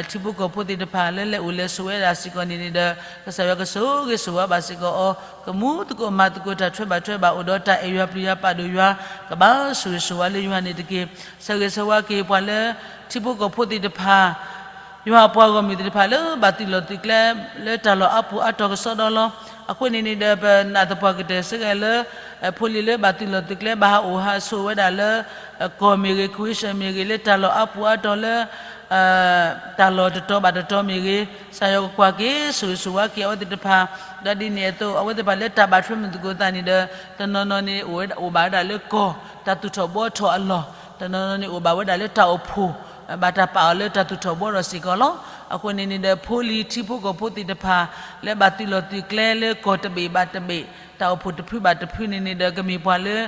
ထံဖိကီၢ်ဖိသ့ၣ်တဖၣ်လၢလဲၤအိၣ်လဲၤဆိးဝဲဒၣ်စ့ၢ်ကီးန့ၣ်န့ၣ်ဒီး ကစၢ်ယွၤကဆိၣ်ဂ့ၤဆိၣ်ဝါဘၣ်စ့ၢ်ကီးအီၤ ကမူသကိးမၤသကိးတၢ်ထွဲဘၣ်ထွဲဘၣ်အိၣ်ဒီးတၢ်အဲၣ်ယွၤပျံၤယွၤပာ်ဒိၣ်ယွၤ ကဘၣ်ဆိၣ်ဂ့ၤဆိၣ်ဝါလၢယွၤန့ၣ်တက့ၢ်. ဆၢဂ့ၤဆၢဝါက့ၤပှၤလၢ ထံဖိကီၢ်ဖိသ့ၣ်တဖၣ် ယွၤအပှၤဂီၢ်မုၢ်သ့ၣ်တဖၣ်လၢဘၣ်သုးလီၢ်သုးကျဲ လၢတၢ်လီၢ်အါပူၤအါတီၤကစီဒီလီၤ. အဃိန့ၣ်န့ၣ်ဒီး ပနာ်သပှၢ်ကတၢၢ်စ့ၢ်ကီးလၢ ဖိလံၤလၢဘၣ်သုးလီၢ်သုးကျဲ ဘၣ်ဟးအိၣ်ဟးဆိးဝဲဒၣ်လၢ ကီၢ်မ့ၢ်ဂ့ၤ ခဝ့ၡၢၣ်မ့ၢ်ဂ့ၤ လၢတၢ်လီၢ်အါပူၤအါတီၤလၢ တၢ်လီၢ်တတီၤဘၣ်တတီၤမ့ၢ်ဂ့ၤ ကစၢ်ယွၤကကွၢ်က့ၤ ဆိၣ်ဂ့ၤဆိၣ်ဝါက့ၤအဝဲသ့ၣ်တဖၣ် ဒီးဒ်န့ၣ်အသိး အဝဲသ့ၣ်တဖၣ်လၢတၢ်ဘၣ်ထွဲမုာ်သကိးသးန့ၣ်ဒီး တနီၤနီၤန့ၣ်အိၣ်ဝဲဒၣ် အိၣ်ဘၣ်ဝဲဒၣ်လၢကီၢ် တၢ်သူၣ်ထီၣ်ဘှီထီၣ်အလီၢ်, တနီၤနီၤန့ၣ်အိၣ်ဘၣ်ဝဲဒၣ်လၢတၢ်အိၣ်ဖှိၣ် ဘၣ်တၢ်ပာ်အီၤလၢတၢ်သူၣ်ထီၣ်ဘှီထီၣ်စ့ၢ်ကီးလီၤ. အဃိန့ၣ်န့ၣ်ဒီး ဖိလံၤထံဖိကီၢ်ဖိသ့ၣ်တဖၣ် လၢဘၣ်သုးလီၢ်သုးကျဲလၢကီၢ်တဘ့ၣ်ဘၣ်တဘ့ၣ် တၢ်အိၣ်ဖှိၣ်တဖုဘၣ်တဖုန့ၣ်န့ၣ်ဒီး ကမ့ၢ်ပှၤလၢ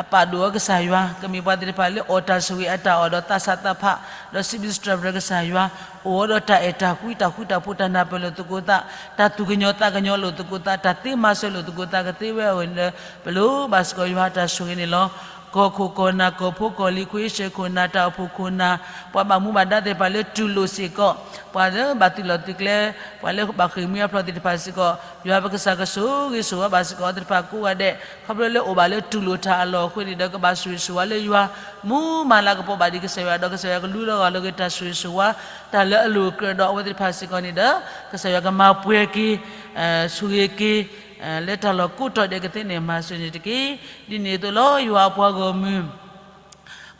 အပာ်ဒိၣ်အီၤကစၢ်ယွၤ, ကမ့ၢ်ပှၤသ့ၣ်တဖၣ်လၢအီၣ်တၢ်ဆိၣ်ဂ့ၤအတၢ်အီၣ်ဒီးသးစၢ်သးဖး, ဒီးစံးဘျုးစံးထီၣ်ပတြၢၤကစၢ်ယွၤ, အိၣ်ဝဲဒီးတၢ်အဲၣ်တၢ်ကွံ တၢ်ဃူတၢ်ဖိး တၢ်နၢ်ပၢၢ်လိာ်သကိးသး, တၢ်သူၣ်ကညီၤသးကညီၤလိာ်သကိးသး, တၢ်သ့မၤစၢၤလိာ်သကိးသးကသ့ဝဲအဂီၢ်န့ၣ်ဒီး ပလိၣ်ဘၣ်စ့ၢ်ကီးယွၤအတၢ်ဆိၣ်ဂ့ၤန့ၣ်လီၤ. ကီၢ်ခိၣ်ကီၢ်နၢ် ကီၢ်ဖိကီၢ်လံၤ ခဝ့ၡၢၣ်ခိၣ်နၢ် တၢ်အိၣ်ဖှိၣ်ခိၣ်နၢ် ပှၤဘၣ်မူဘၣ်ဒါသ့ၣ်တဖၣ်လၢတူၢ်လိာ်စ့ၢ်ကီး, ပှၤလၢဘၣ်သုးလီၢ်သုးကျဲ, ပှၤလၢဘၣ်ဃ့ၢ်မှံဟးဖျိးသ့ၣ်တဖၣ်စ့ၢ်ကီး, ယွၤပကစၢ်ကဆိၣ်ဂ့ၤဆိၣ်ဝါဘၣ်စ့ၢ်ကီးအဝဲသ့ၣ်တဖၣ်ကိးဂၤဒဲး, ခီဖျိလၢအိၣ်ဘၣ်လၢတူၢ်လိာ်တၢ်အလီၢ်အဃိန့ၣ်ဒီး ကဘၣ်ဆိၣ်ဂ့ၤဆိၣ်ဝါလၢယွၤ, မူမၤလၤကပီၤဘၣ်ဒံးကစၢ်ယွၤဒီး ကစၢ်ယွၤကလူလီၤဂာ်လီၤက့ၤတၢ်ဆိၣ်ဂ့ၤဆိၣ်ဝါ, တၢ်လၢအလိၣ်အကြၢးဒီးအဝဲသ့ၣ်တဖၣ်စ့ၢ်ကီးန့ၣ်ဒီး ကစၢ်ယွၤကမၤပှဲၤက့ၤ, ဆိၣ်ဂ့ၤက့ၤ, လၢတၢ်လီၢ်ကိးတီၤဒဲးကသ့န့ၣ် မၤစၢၤန့ၣ်တက့ၢ်. ဒ်န့ၣ်အသိးလီၤ ယွၤအပှၤဂီၢ်မုၢ်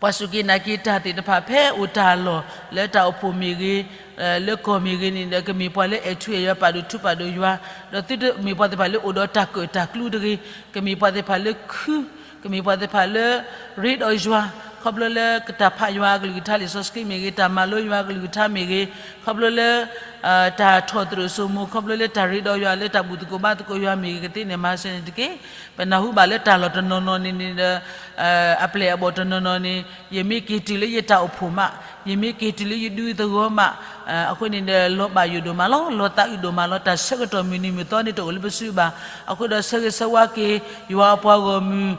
ပှၤစူၢ်က့ၤနာ်က့ၤတၢ်သ့ၣ်တဖၣ် ဖဲအိၣ်တၢ်လီၢ် လၢတၢ်အိၣ်ဖှိၣ်မ့ၢ်ဂ့ၤ, လၢကီၢ်မ့ၢ်ဂ့ၤန့ၣ်ဒီး ကမ့ၢ်ပှၤလၢအဲၣ်ထူအဲၣ်ယွၤ ပာ်ဒိၣ်ထူပာ်ဒိၣ်ယွၤ, ဒီးသုတမ့ၢ်ပှၤသ့ၣ်တဖၣ်လၢအိၣ်ဒီးတၢ်ကၢၣ်တၢ်ကျူတဂ့ၤ, ကမ့ၢ်ပှၤသ့ၣ်တဖၣ်လၢခု, ကမ့ၢ်ပှၤသ့ၣ်တဖၣ်လၢ ရ့ဒီးယွၤ, ခီဖျိလၢတၢ်ဖးယွၤအကလုၢ်ကထါလံာ်စီဆှံမ့ၢ်ဂ့ၤ, တၢ်မၤလိယွၤအကလုၢ်ကထါမ့ၢ်ဂ့ၤ, ခီဖျိလၢ တၢ်ထီၣ်သရိာ်စိမိၤ ခီဖျိလၢတၢ်ရ့ဒီးယွၤလၢတၢ်ဘူၣ်သကိးဘါသကိးယွၤမ့ၢ်ဂ့ၤကသ့န့ၣ် မၤစၢၤန့ၣ်တက့ၢ်. ပနၢ်ဟူဘၣ်လၢတၢ်လီၢ်တနီၤနီၤန့ၣ်န့ၣ်ဒီး အပျဲၢ်အဘီၣ်တနီၤနီၤန့ၣ် ယမ့ၢ်က့ၤတုၤလၢယတၢ်အိၣ်ဖှိၣ်မး ယမ့ၢ်က့ၤတုၤလၢယဒူသဂီၢ်မး, အဃိန့ၣ်ဒီး လီၤဘၣ်ယိၣ်ဒိၣ်မးလီၤ, လီၤသးအုးဒိၣ်မးလီၤ, တၢ်ဆၢကတီၢ်မုၢ်နံၤမုၢ်သီန့ၣ် တအိၣ်လၢပစုဘၣ်. အဃိဒီးဆၢဂ့ၤဆၢဝါက့ၤ ယွၤအပှၤဂီၢ်မုၢ်,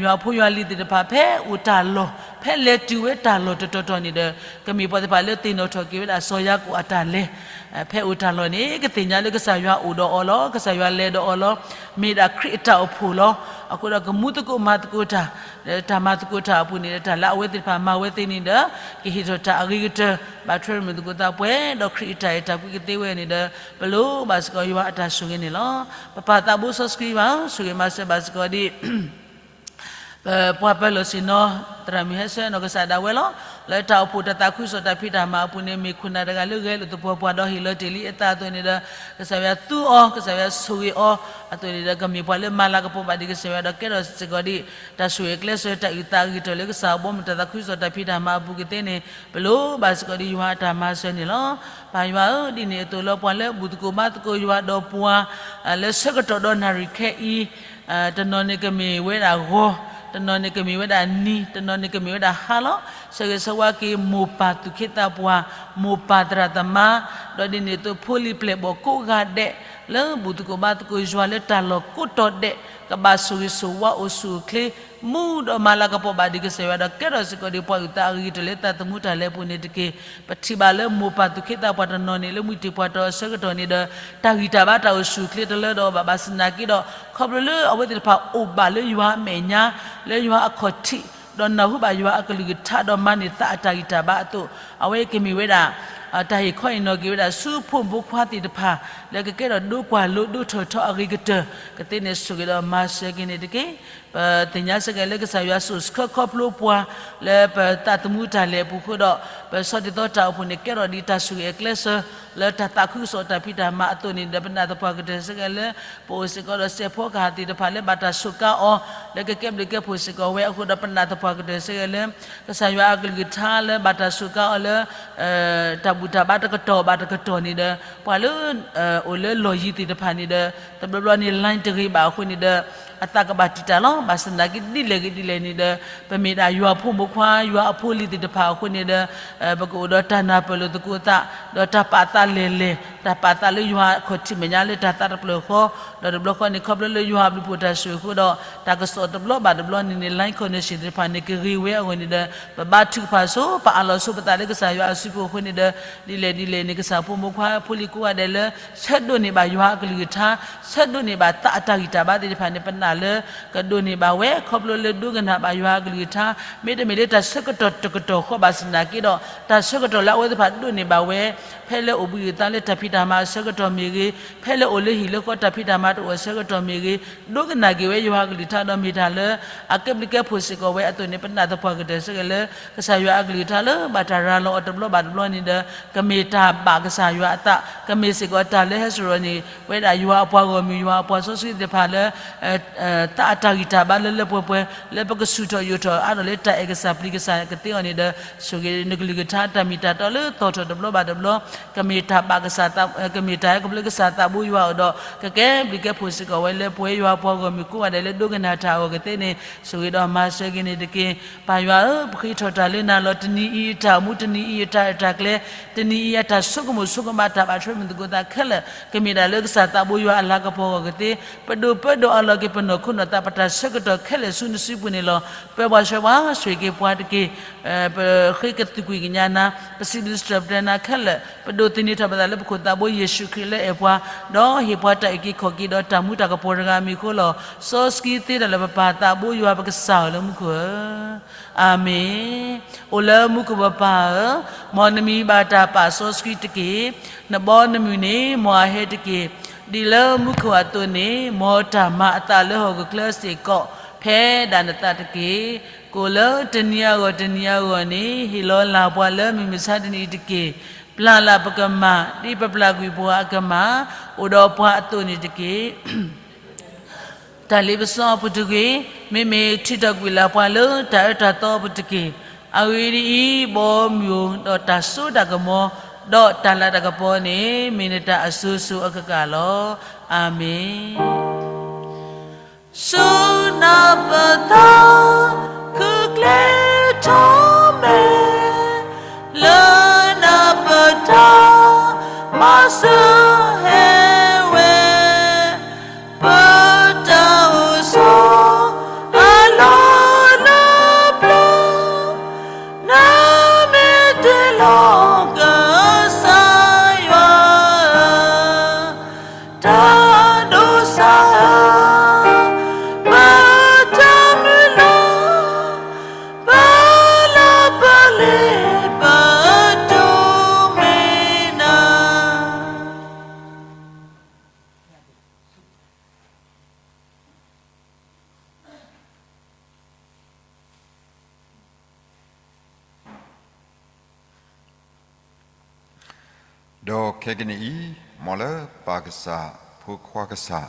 ယွၤအဖိယွၤလံၤသ့ၣ်တဖၣ် ဖဲအိၣ်တၢ်လီၢ်, ဖဲလဲၤတုၤဝဲတၢ်လီၢ်တတီၤတီၤန့ၣ်ဒီး ကမ့ၢ်ပှၤသ့ၣ်တဖၣ်လၢသ့ၣ်နီၣ်ထီၣ်က့ၤဝဲဒၣ်စီၤယၤကိာ်အတၢ်လဲၤ ဖဲအိၣ်တၢ်လီၢ်န့ၣ် ကသ့ၣ်ညါလၢကစၢ်ယွၤအိၣ်ဒီးအီၤလီၤ, ကစၢ်ယွၤလဲၤဒီးအီၤလီၤ, မ့ၢ်ဒၣ်ခရံာ်အတၢ်အိၣ်ဖှိၣ်လီၤ. အဃိဒီးကမူသကိးမၤသကိးတၢ်, တၢ်မၤသကိးတၢ်အပူၤန့ၣ်ဒီး တၢ်လၢအဝဲသ့ၣ်တဖၣ်မၤဝဲသ့န့ၣ်ဒီး ကဟ့ၣ်ထီၣ်တၢ်အဂ့ၤကတၢၢ် ဘၣ်ထွဲမုၢ်သကိးသးပှဲၤဒီးခရံာ်အတၢ်အဲၣ်တၢ်ကွံကသ့ဝဲန့ၣ်ဒီး ပလိၣ်ဘၣ်စ့ၢ်ကီးယွၤအတၢ်ဆိၣ်ဂ့ၤန့ၣ်လီၤ. ပပၢ်သးဘိစီဆှံဘၣ်, ဆိၣ်ဂ့ၤမၤစၢၤဘၣ်စ့ၢ်ကီးဒ် ပပှၤပၢၤလီၢ်ဆ့ၣ်နီၤ သရၣ်မုၣ်ဟဲဆှၢနီၢ်ကစၢ်ဒၣ်ဝဲလီၤ. လၢတၢ်အိၣ်ဖှိၣ်တၢ်သးခုကစီၣ်တၢ်ဖံးတၢ်မၤအပူၤန့ၣ် မ့ၢ်ခိၣ်နၢ်တဂၤလၢဂဲၤလိာ်သပှၢ်ပှၢ်ဒီးဟ့ၣ်လီၤတ့ၢ်လံအသးအသိးန့ၣ်ဒီး ကစၢ်ယွၤသူအီၤ, ကစၢ်ယွၤဆိၣ်ဂ့ၤအီၤအသိးန့ၣ်ဒီး ကမ့ၢ်ပှၤလၢမၤလၤကပီၤဘၣ်ဒံးကစၢ်ယွၤဒီးကဲထီၣ်စ့ၢ်ကီးဒ် တၢ်ဆိၣ်ဂ့ၤအကျဲစၢၤ တၢ်အုၣ်သးအဂ့ၤကတၢၢ်လၢကစၢ်အဘီအမုၢ် တၢ်သးခုကစီၣ်တၢ်ဖံးတၢ်မၤအပူၤကသ့န့ၣ် ပလိၣ်ဘၣ်စ့ၢ်ကီးဒ်ယွၤအတၢ်မၤစၢၤန့ၣ်လီၤ. ပၢ်ယွၤဧၢ, ဒ်န့ၣ်အသိးလၢပှၤလၢဘူၣ်သကိးဘါသကိးယွၤဒီးပှၤ လၢဆၢကတီၢ်ဒီးနၣ်ရံၣ်ခဲအံၤ တနီၤန့ၣ်ကမ့ၢ်ဝဲဒၣ်ဂီၤ, တနီၤန့ၣ်ကမ့ၢ်ဝဲဒၣ်နံၤ, တနီၤန့ၣ်ကမ့ၢ်ဝဲဒၣ်ဟါလီၤ. ဆၢဂ့ၤဆၢဝါက့ၤ မိၢ်ပၢ်သူၣ်က့သးပှၢ်, မိၢ်ပၢ်သရၣ်သမါ, ဒီးဒ်န့ၣ်အသိးဖိလံၤပျဲၢ်ဘီၣ်ကိးဂၤဒဲး လၢဘူၣ်သကိးဘါသကိးယွၤလၢတၢ်လီၢ်ကိးတီၤဒဲး ကဘၣ်ဆိၣ်ဂ့ၤဆိၣ်ဝါအိၣ်ဆူၣ်အိၣ်ချ့ မူဒီးမၤလၤကပီၤဘၣ်ဒံးကစၢ်ယွၤဒီး ကဲထီၣ်စ့ၢ်ကီးဒ်ပှၤအုၣ်သးအဂ့ၤကတၢၢ်လၢသးသမူတၢ်လဲၤအပူၤန့ၣ်တက့ၢ်. ပထံၣ်ဘၣ်လၢမိၢ်ပၢ်သူၣ်က့သးပှၢ်တနီၤန့ၣ် လၢမုၢ်တ့ၢ်ပှၢ်တီၤအဆၢကတီၢ်န့ၣ်ဒီး တၢ်ဂံၢ်တၢ်ဘါတၢ်အိၣ်ဆူၣ်အိၣ်ချ့တလၢဒီးဘၣ် ဘၣ်ဆၣ်သနာ်က့ဒီး ခီဖျိလၢအဝဲသ့ၣ်တဖၣ်အိၣ်ဘၣ်လၢယွၤအမဲာ်ညါ လၢယွၤအခီၣ်ထံး ဒီးနၢ်ဟူဘၣ်ယွၤအကလုၢ်ကထါဒီးမၤန့ၢ်သးအတၢ်ဂံၢ်တၢ်ဘါအသိး အဝဲကမ့ၢ်ဝဲဒၣ် တၢ်ဟ့ၣ်ခီဟ့ၣ်နီၤက့ၤဝဲဒၣ်ဆူဖိမုၣ်ဖိခွါသ့ၣ်တဖၣ် လၢကကဲထီၣ်ဒိကွၢ်လိဒိထၢၣ်ထီအဂ့ၤကတၢၢ် ကသ့န့ၣ်ဆိၣ်ဂ့ၤဒီးမၤစၢၤက့ၤန့ၣ်တက့ၢ်. ပသ့ၣ်ညါစ့ၢ်ကီးလၢကစၢ်ယွၤစိာ်ဆှၢခီဖျိပှၤ လၢပသးသမူတၢ်လဲၤအပူၤဃုာ်ဒီး ပဆီၣ်တံၢ်သီတၢ်အိၣ်ဖှိၣ်န့ၣ် ကဲထီၣ်ဒ်တၢ်ဆိၣ်ဂ့ၤအကျဲစၢၤ လၢတၢ်သးခုကစီၣ်တၢ်ဖံးတၢ်မၤအသိးန့ၣ်ဒီး ပနာ်သပှၢ်ကတၢၢ်စ့ၢ်ကီးလၢ ပအိၣ်စ့ၢ်ကီးဒီးစဲးဖီကဟၣ်သ့ၣ်တဖၣ်လၢဘၣ်တၢ်စူးကါအီၤ လၢကကဲဘျုးကဲဖှိၣ်စ့ၢ်ကီးဝဲအဃိဒီး ပနာ်သပှၢ်ကတၢၢ်စ့ၢ်ကီးလၢ ကစၢ်ယွၤအကလုၢ်ကထါလၢဘၣ်တၢ်စူးကါအီၤလၢ တၢ်ဘူၣ်တၢ်ဘါတကတီၢ်ဘၣ်တကတီၢ်န့ၣ်ဒီး ပှၤလၢ အိၣ်လၢလီၢ်ယံၤသ့ၣ်တဖၣ်န့ၣ်ဒီး တဘျီဘျီန့ၣ် line တဂ့ၤဘၣ်အဃိန့ၣ်ဒီး အသးကဘၣ်တံာ်တာ်လီၤ. ဘၣ်ဆၣ်သနာ်က့ဒ်လဲၣ်ဂ့ၤဒ်လဲၣ်န့ၣ်ဒီး ပမ့ၢ်ဒၣ်ယွၤဖိမုၣ်ဖိခွါ ယွၤအဖိအလံၤသ့ၣ်တဖၣ်အဃိန့ၣ်ဒီး ပကအိၣ်ဒီးတၢ်နၢ်ပၢၢ်လိာ်သကိးသး ဒီးတၢ်ပာ်သးလဲၢ်လဲၢ် တၢ်ပာ်သးလၢယွၤအခီၣ်ထံးမဲာ်ညါလၢတၢ်သးတဖျၢၣ်ဃီ ဒီးတဘျီဃီန့ၣ် ခီဖျိလၢယွၤအဘျုးဖှိၣ်တၢ်ဆိၣ်ဂ့ၤအဃိဒီး တၢ်ကစီၣ်တဘျီဘၣ်တဘျီန့ၣ်န့ၣ် line connection သ့ၣ်တဖၣ်န့ၣ် ကဂ့ၤဝဲအဂီၢ်န့ၣ်ဒီး ပဘါထုကဖၣ်ဆိ ပအးလီၤဆိပသးလၢကစၢ်ယွၤအစုပူၤအဃိန့ၣ်ဒီး ဒ်လဲၣ်ဒ်လဲၣ်န့ၣ် ကစၢ်ဖိမုၣ်ဖိခွါဖိလံၤကိးဂၤဒဲးလၢ ဆၢဒိးန့ၢ်ဘၣ်ယွၤအကလုၢ်ကထါ ဆၢဒိးန့ၢ်ဘၣ်သးအတၢ်ဂံၢ်တၢ်ဘါသ့ၣ်တဖၣ်န့ၣ် ပနာ်လၢ ကဒိးန့ၢ်ဘၣ်ဝဲ ခီဖျိလၢဒိကနၣ်ဘၣ်ယွၤအကလုၢ်ကထါ မ့တမ့ၢ်လၢတၢ်ဆၢကတီၢ်တကတီၢ်ဃီဘၣ်ဆၣ်သနာ်က့ဒီး တၢ်ဆၢကတီၢ်လၢအဝဲသ့ၣ်တဖၣ်ဒိးန့ၢ်ဘၣ်ဝဲ ဖဲလၢအိၣ်ဘှံးအသးလၢတၢ်ဖံးတၢ်မၤအဆၢကတီၢ်မ့ၢ်ဂ့ၤ, ဖဲလၢအိၣ်လၢဟံၣ်လၢဃီတၢ်ဖံးတၢ်မၤတအိၣ်အဆၢကတီၢ်မ့ၢ်ဂ့ၤ, ဒိကနၣ်က့ၤဝဲယွၤအကလုၢ်ကထါဒီးမ့ၢ်တၢ်လၢ အကဲဘျုးကဲဖှိၣ်စ့ၢ်ကီးဝဲအသိးန့ၣ် ပနာ်သပှၢ်ကတၢၢ်စ့ၢ်ကီးလၢ ကစၢ်ယွၤအကလုၢ်ကထါလၢဘၣ်တၢ်ရၤလီၤအီၤတဘျီဘၣ်တဘျီန့ၣ်ဒီး ကမ့ၢ်တၢ်ဘၣ်ကစၢ်ယွၤအသး ကမ့ၢ်စ့ၢ်ကီးတၢ်လၢဟဲစရီန့ၣ် ဝဲဒၣ်ယွၤအပှၤဂီၢ်မုၢ် ယွၤအပှၤစီဆှံသ့ၣ်တဖၣ်လၢ သးအတၢ်ဂံၢ်တၢ်ဘါလၢလၢပှဲၤပှဲၤ လၢပကဆူၣ်ထီၣ်ယိာ်ထီၣ်အါထီၣ်လၢတၢ်အဲၣ်ကစၢ်ပျံၤကစၢ်ကသ့အီၤန့ၣ်ဒီး ဆိၣ်ဂ့ၤနကလုၢ်ကထါတၢ်မ့ၢ်တၢ်တီလၢသီၣ်ထီၣ်တဘျီဘၣ်တဘျီ ကမ့ၢ်တၢ်ဘၣ်ကစၢ် ကမ့ၢ်တၢ်ဟဲခီဖျိကစၢ်သးဘိယွၤအအိၣ်ဒီး ကကဲဘျုးကဲဖှိၣ်စ့ၢ်ကီးဝဲလၢပဝဲယွၤအပှၤဂီၢ်မုၢ်ကိးဂၤဒဲးလၢဒိကနၣ်တၢ်အဂီၢ်ကသ့န့ၣ် ဆိၣ်ဂ့ၤဒီးမၤစၢၤက့ၤန့ၣ်တက့ၢ်. ပၢ်ယွၤဧၢ, ပဃ့ထီၣ်တၢ်လၢနၤလီၤ. တနံၤအံၤအတၢ်အိၣ်မူ, တနံၤအံၤအတၢ်ဆူၣ်အတၢ်ကျဲ, တနံၤအံၤအတၢ်ဆိကမိၣ်ဆိကမးတၢ်ဘၣ်ထွဲမုၢ်သကိးသးခဲလၢာ် ကမ့ၢ်ဒၣ်လၢကစၢ်သးဘိယွၤအလၤကပီၤအဂီၢ်ကသ့, ပဒိၣ်ပၢဒီးအလီၢ်က့ၤပနီၢ်ခိနီၢ်သး ပတၢ်ဆၢကတီၢ်ခဲလၢာ်ဆူနစုပူၤန့ၣ်လီၤ. ပၢပှၤဆှၢပှၤ ဆိၣ်ဂ့ၤက့ၤပှၤတက့ၢ်. ပဃ့ကသုးကွံာ်ကညးနၤ, ပစံးဘျုးစံးထီၣ်ပတြၢၤနၤခဲလၢာ်, ပဒိးသန့ၤထီၣ်ပသးလၢပခိၣ်သးဘိယ့ၣ်ၡူးခရံာ်လၢအဲၣ်ပှၤ, ဒီးဟ့ၣ်ပှၤတၢ်အုၣ်က့ၤခီၣ်က့ၤဒီးတၢ်မူတၢ်ကပီၤတဂၤအမံၤအဃိလီၤ. စီဆှံသ့တၢ်လၢပပၢ်သးဘိယွၤပကစၢ်ဧၢလၢမူခိၣ်ဧၢ အၤမ့ၣ်. အိၣ်လၢမူခိၣ်ပပၢ်ဧၢ, မ်နမံၤဘၣ်တၢ်ပာ်စီဆှံတက့ၢ်. နဘီနမုၢ်န့ၣ် မ်အဟဲတက့ၢ်. ဒ်လၢမူခိၣ်အသိးန့ၣ် မ်တၢ်မၤအသးလၢဟီၣ်ခိၣ်ချၢစ့ၢ်ကီး ဖဲဒၣ်နသးတက့ၢ်. ကိၣ်လၢတနံၤအဂီၢ်တနံၤအဂီၢ်န့ၣ် ဟ့ၣ်လီၤလၢ်ပှၤလၢမုၢ်မဆါတနံၤအံၤတက့ၢ်. ပျၢ်လၢ်ပကမၢ် ဒ်ပပျၢ်ကွံာ်ပှၤအကမၢ် အိၣ်ဒီးပှၤအသိးန့ၣ်တက့ၢ်. တၢ်လ့ပစီအပူၤတဂ့ၤ, မ့မ့ၢ်ထုးထီၣ်ကွံာ်လၢ်ပှၤလၢတၢ်အၢတၢ်သီအပူၤတက့ၢ်. အဂ့ၢ်ဒ်အံၤ, ဘီမုၢ်ဧၢ, ဒီးတၢ်စိတၢ်ကမီၤ, ဒီးတၢ်လၤတၢ်ကပီၤန့ၣ် မ့ၢ်နတၢ်အစိၤစိၤအကကၢ်လီၤ. အၤမ့ၣ်. ဆူနၢ်ပၢၢ်သး ခုၣ်ကျဲထီၣ်မဲာ်, လၢ စၢဟဲဝဲ ပတၢ်အိၣ်ဆိးအလီၢ်လၢပျၢၤ, နမ့ၢ်တ့လီၤကစၢ်ယွၤဧၢ, တၢ်ဒိးစၢ်ဧၢ, ပတၢ်မုၢ်လၢ် ပလၢပလ့ပတိၢ်မ့ၢ်နၤ. ဒီးခဲကနံၣ်အံၤ, မ်လၢပၢ်ကစၢ်, ဖိခွါကစၢ်,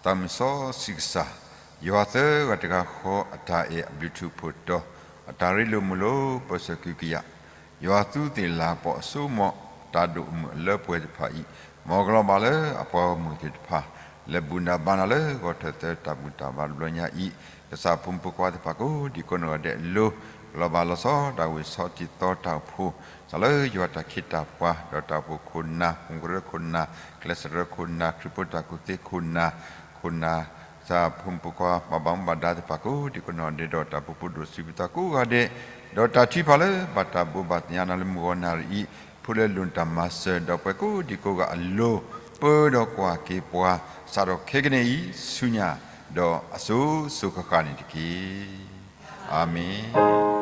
သးမုၢ်စီဆှံကစၢ်, ယွၤသၢဂၤတဂၤဃီအတၢ်အဲၣ်အဘျုးထူးဖှိၣ်တီၤ, အတၢ်ရ့လိာ်မုာ်လိာ်ပၢၢ်ဆၢကုကယၤ, ယွၤသူသ့ၣ်လၤပီၣ်အစိကမီၤ, တၢ်ဒိၣ်အမုၢ်အလၢပှဲၤတဖၣ်အံၤ, မ်ကလီၤဘၣ်လၢအပှၤဂီၢ်မုၢ်သ့ၣ်တဖၣ်, လၢဘူၣ်နၢ်ဘါနၤလၢဂီၤထၢၣ်သၢတၢ်ဘူၣ်တၢ်ဘါတဘျီညါအံၤ, ကစၢ်ဖိမုၣ်ဖိခွါသ့ၣ်တဖၣ်ကိးဒံကိးနီၢ်ဂၤဒဲးအလိၤ, ကလီၤဘၣ်လီၤဆီဒၣ်ဝဲၢ်ဆီတံၢ်သီတၢ်အိၣ်ဖှိၣ်, စးလၢယွၤတၢ်ခ့တၢ်ပှၤ, ဒီးတၢ်အိၣ်ဖှိၣ်ခိၣ်နၢ်, မူကရၢခိၣ်နၢ်, ကျဲးစၢးရၢခိၣ်နၢ်, ခရံာ်ဖိတၢ်ကူၣ်သ့ခိၣ်နၢ်, ခိၣ်နၢ်, ကစၢ်ဖိမုၣ်ဖိခွါ ပှၤဘၣ်မူဘၣ်ဒါသ့ၣ်တဖၣ်ကိးဒံကိးနီၢ်ဂၤဒဲး, ဒီးတၢ်ပူၤပူၤဒိၣ်စံးပသးကိးဂၤဒဲး, ဒီးတၢ်ထုကဖၣ်လၢဘၣ်တၢ်ဘိးဘၣ်သ့ၣ်ညါနၤလၢမုၢ်ဂီၤနၣ်ရံၣ်အံၤ, ဖုလၢလိၣ်တၢ်မၤစၢၤ, ဒီးပှၤကိးဒံကိးဂၤအလိၤ, ပၢဒီးကွၢ်က့ၤပှၤ, စးထီၣ်ခဲကနံၣ်အံၤဆူညါ, ဒီးအစိၤစိၤဃၣ်ဃၣ်န့ၣ်တက့ၢ်. အၤမ့ၣ်.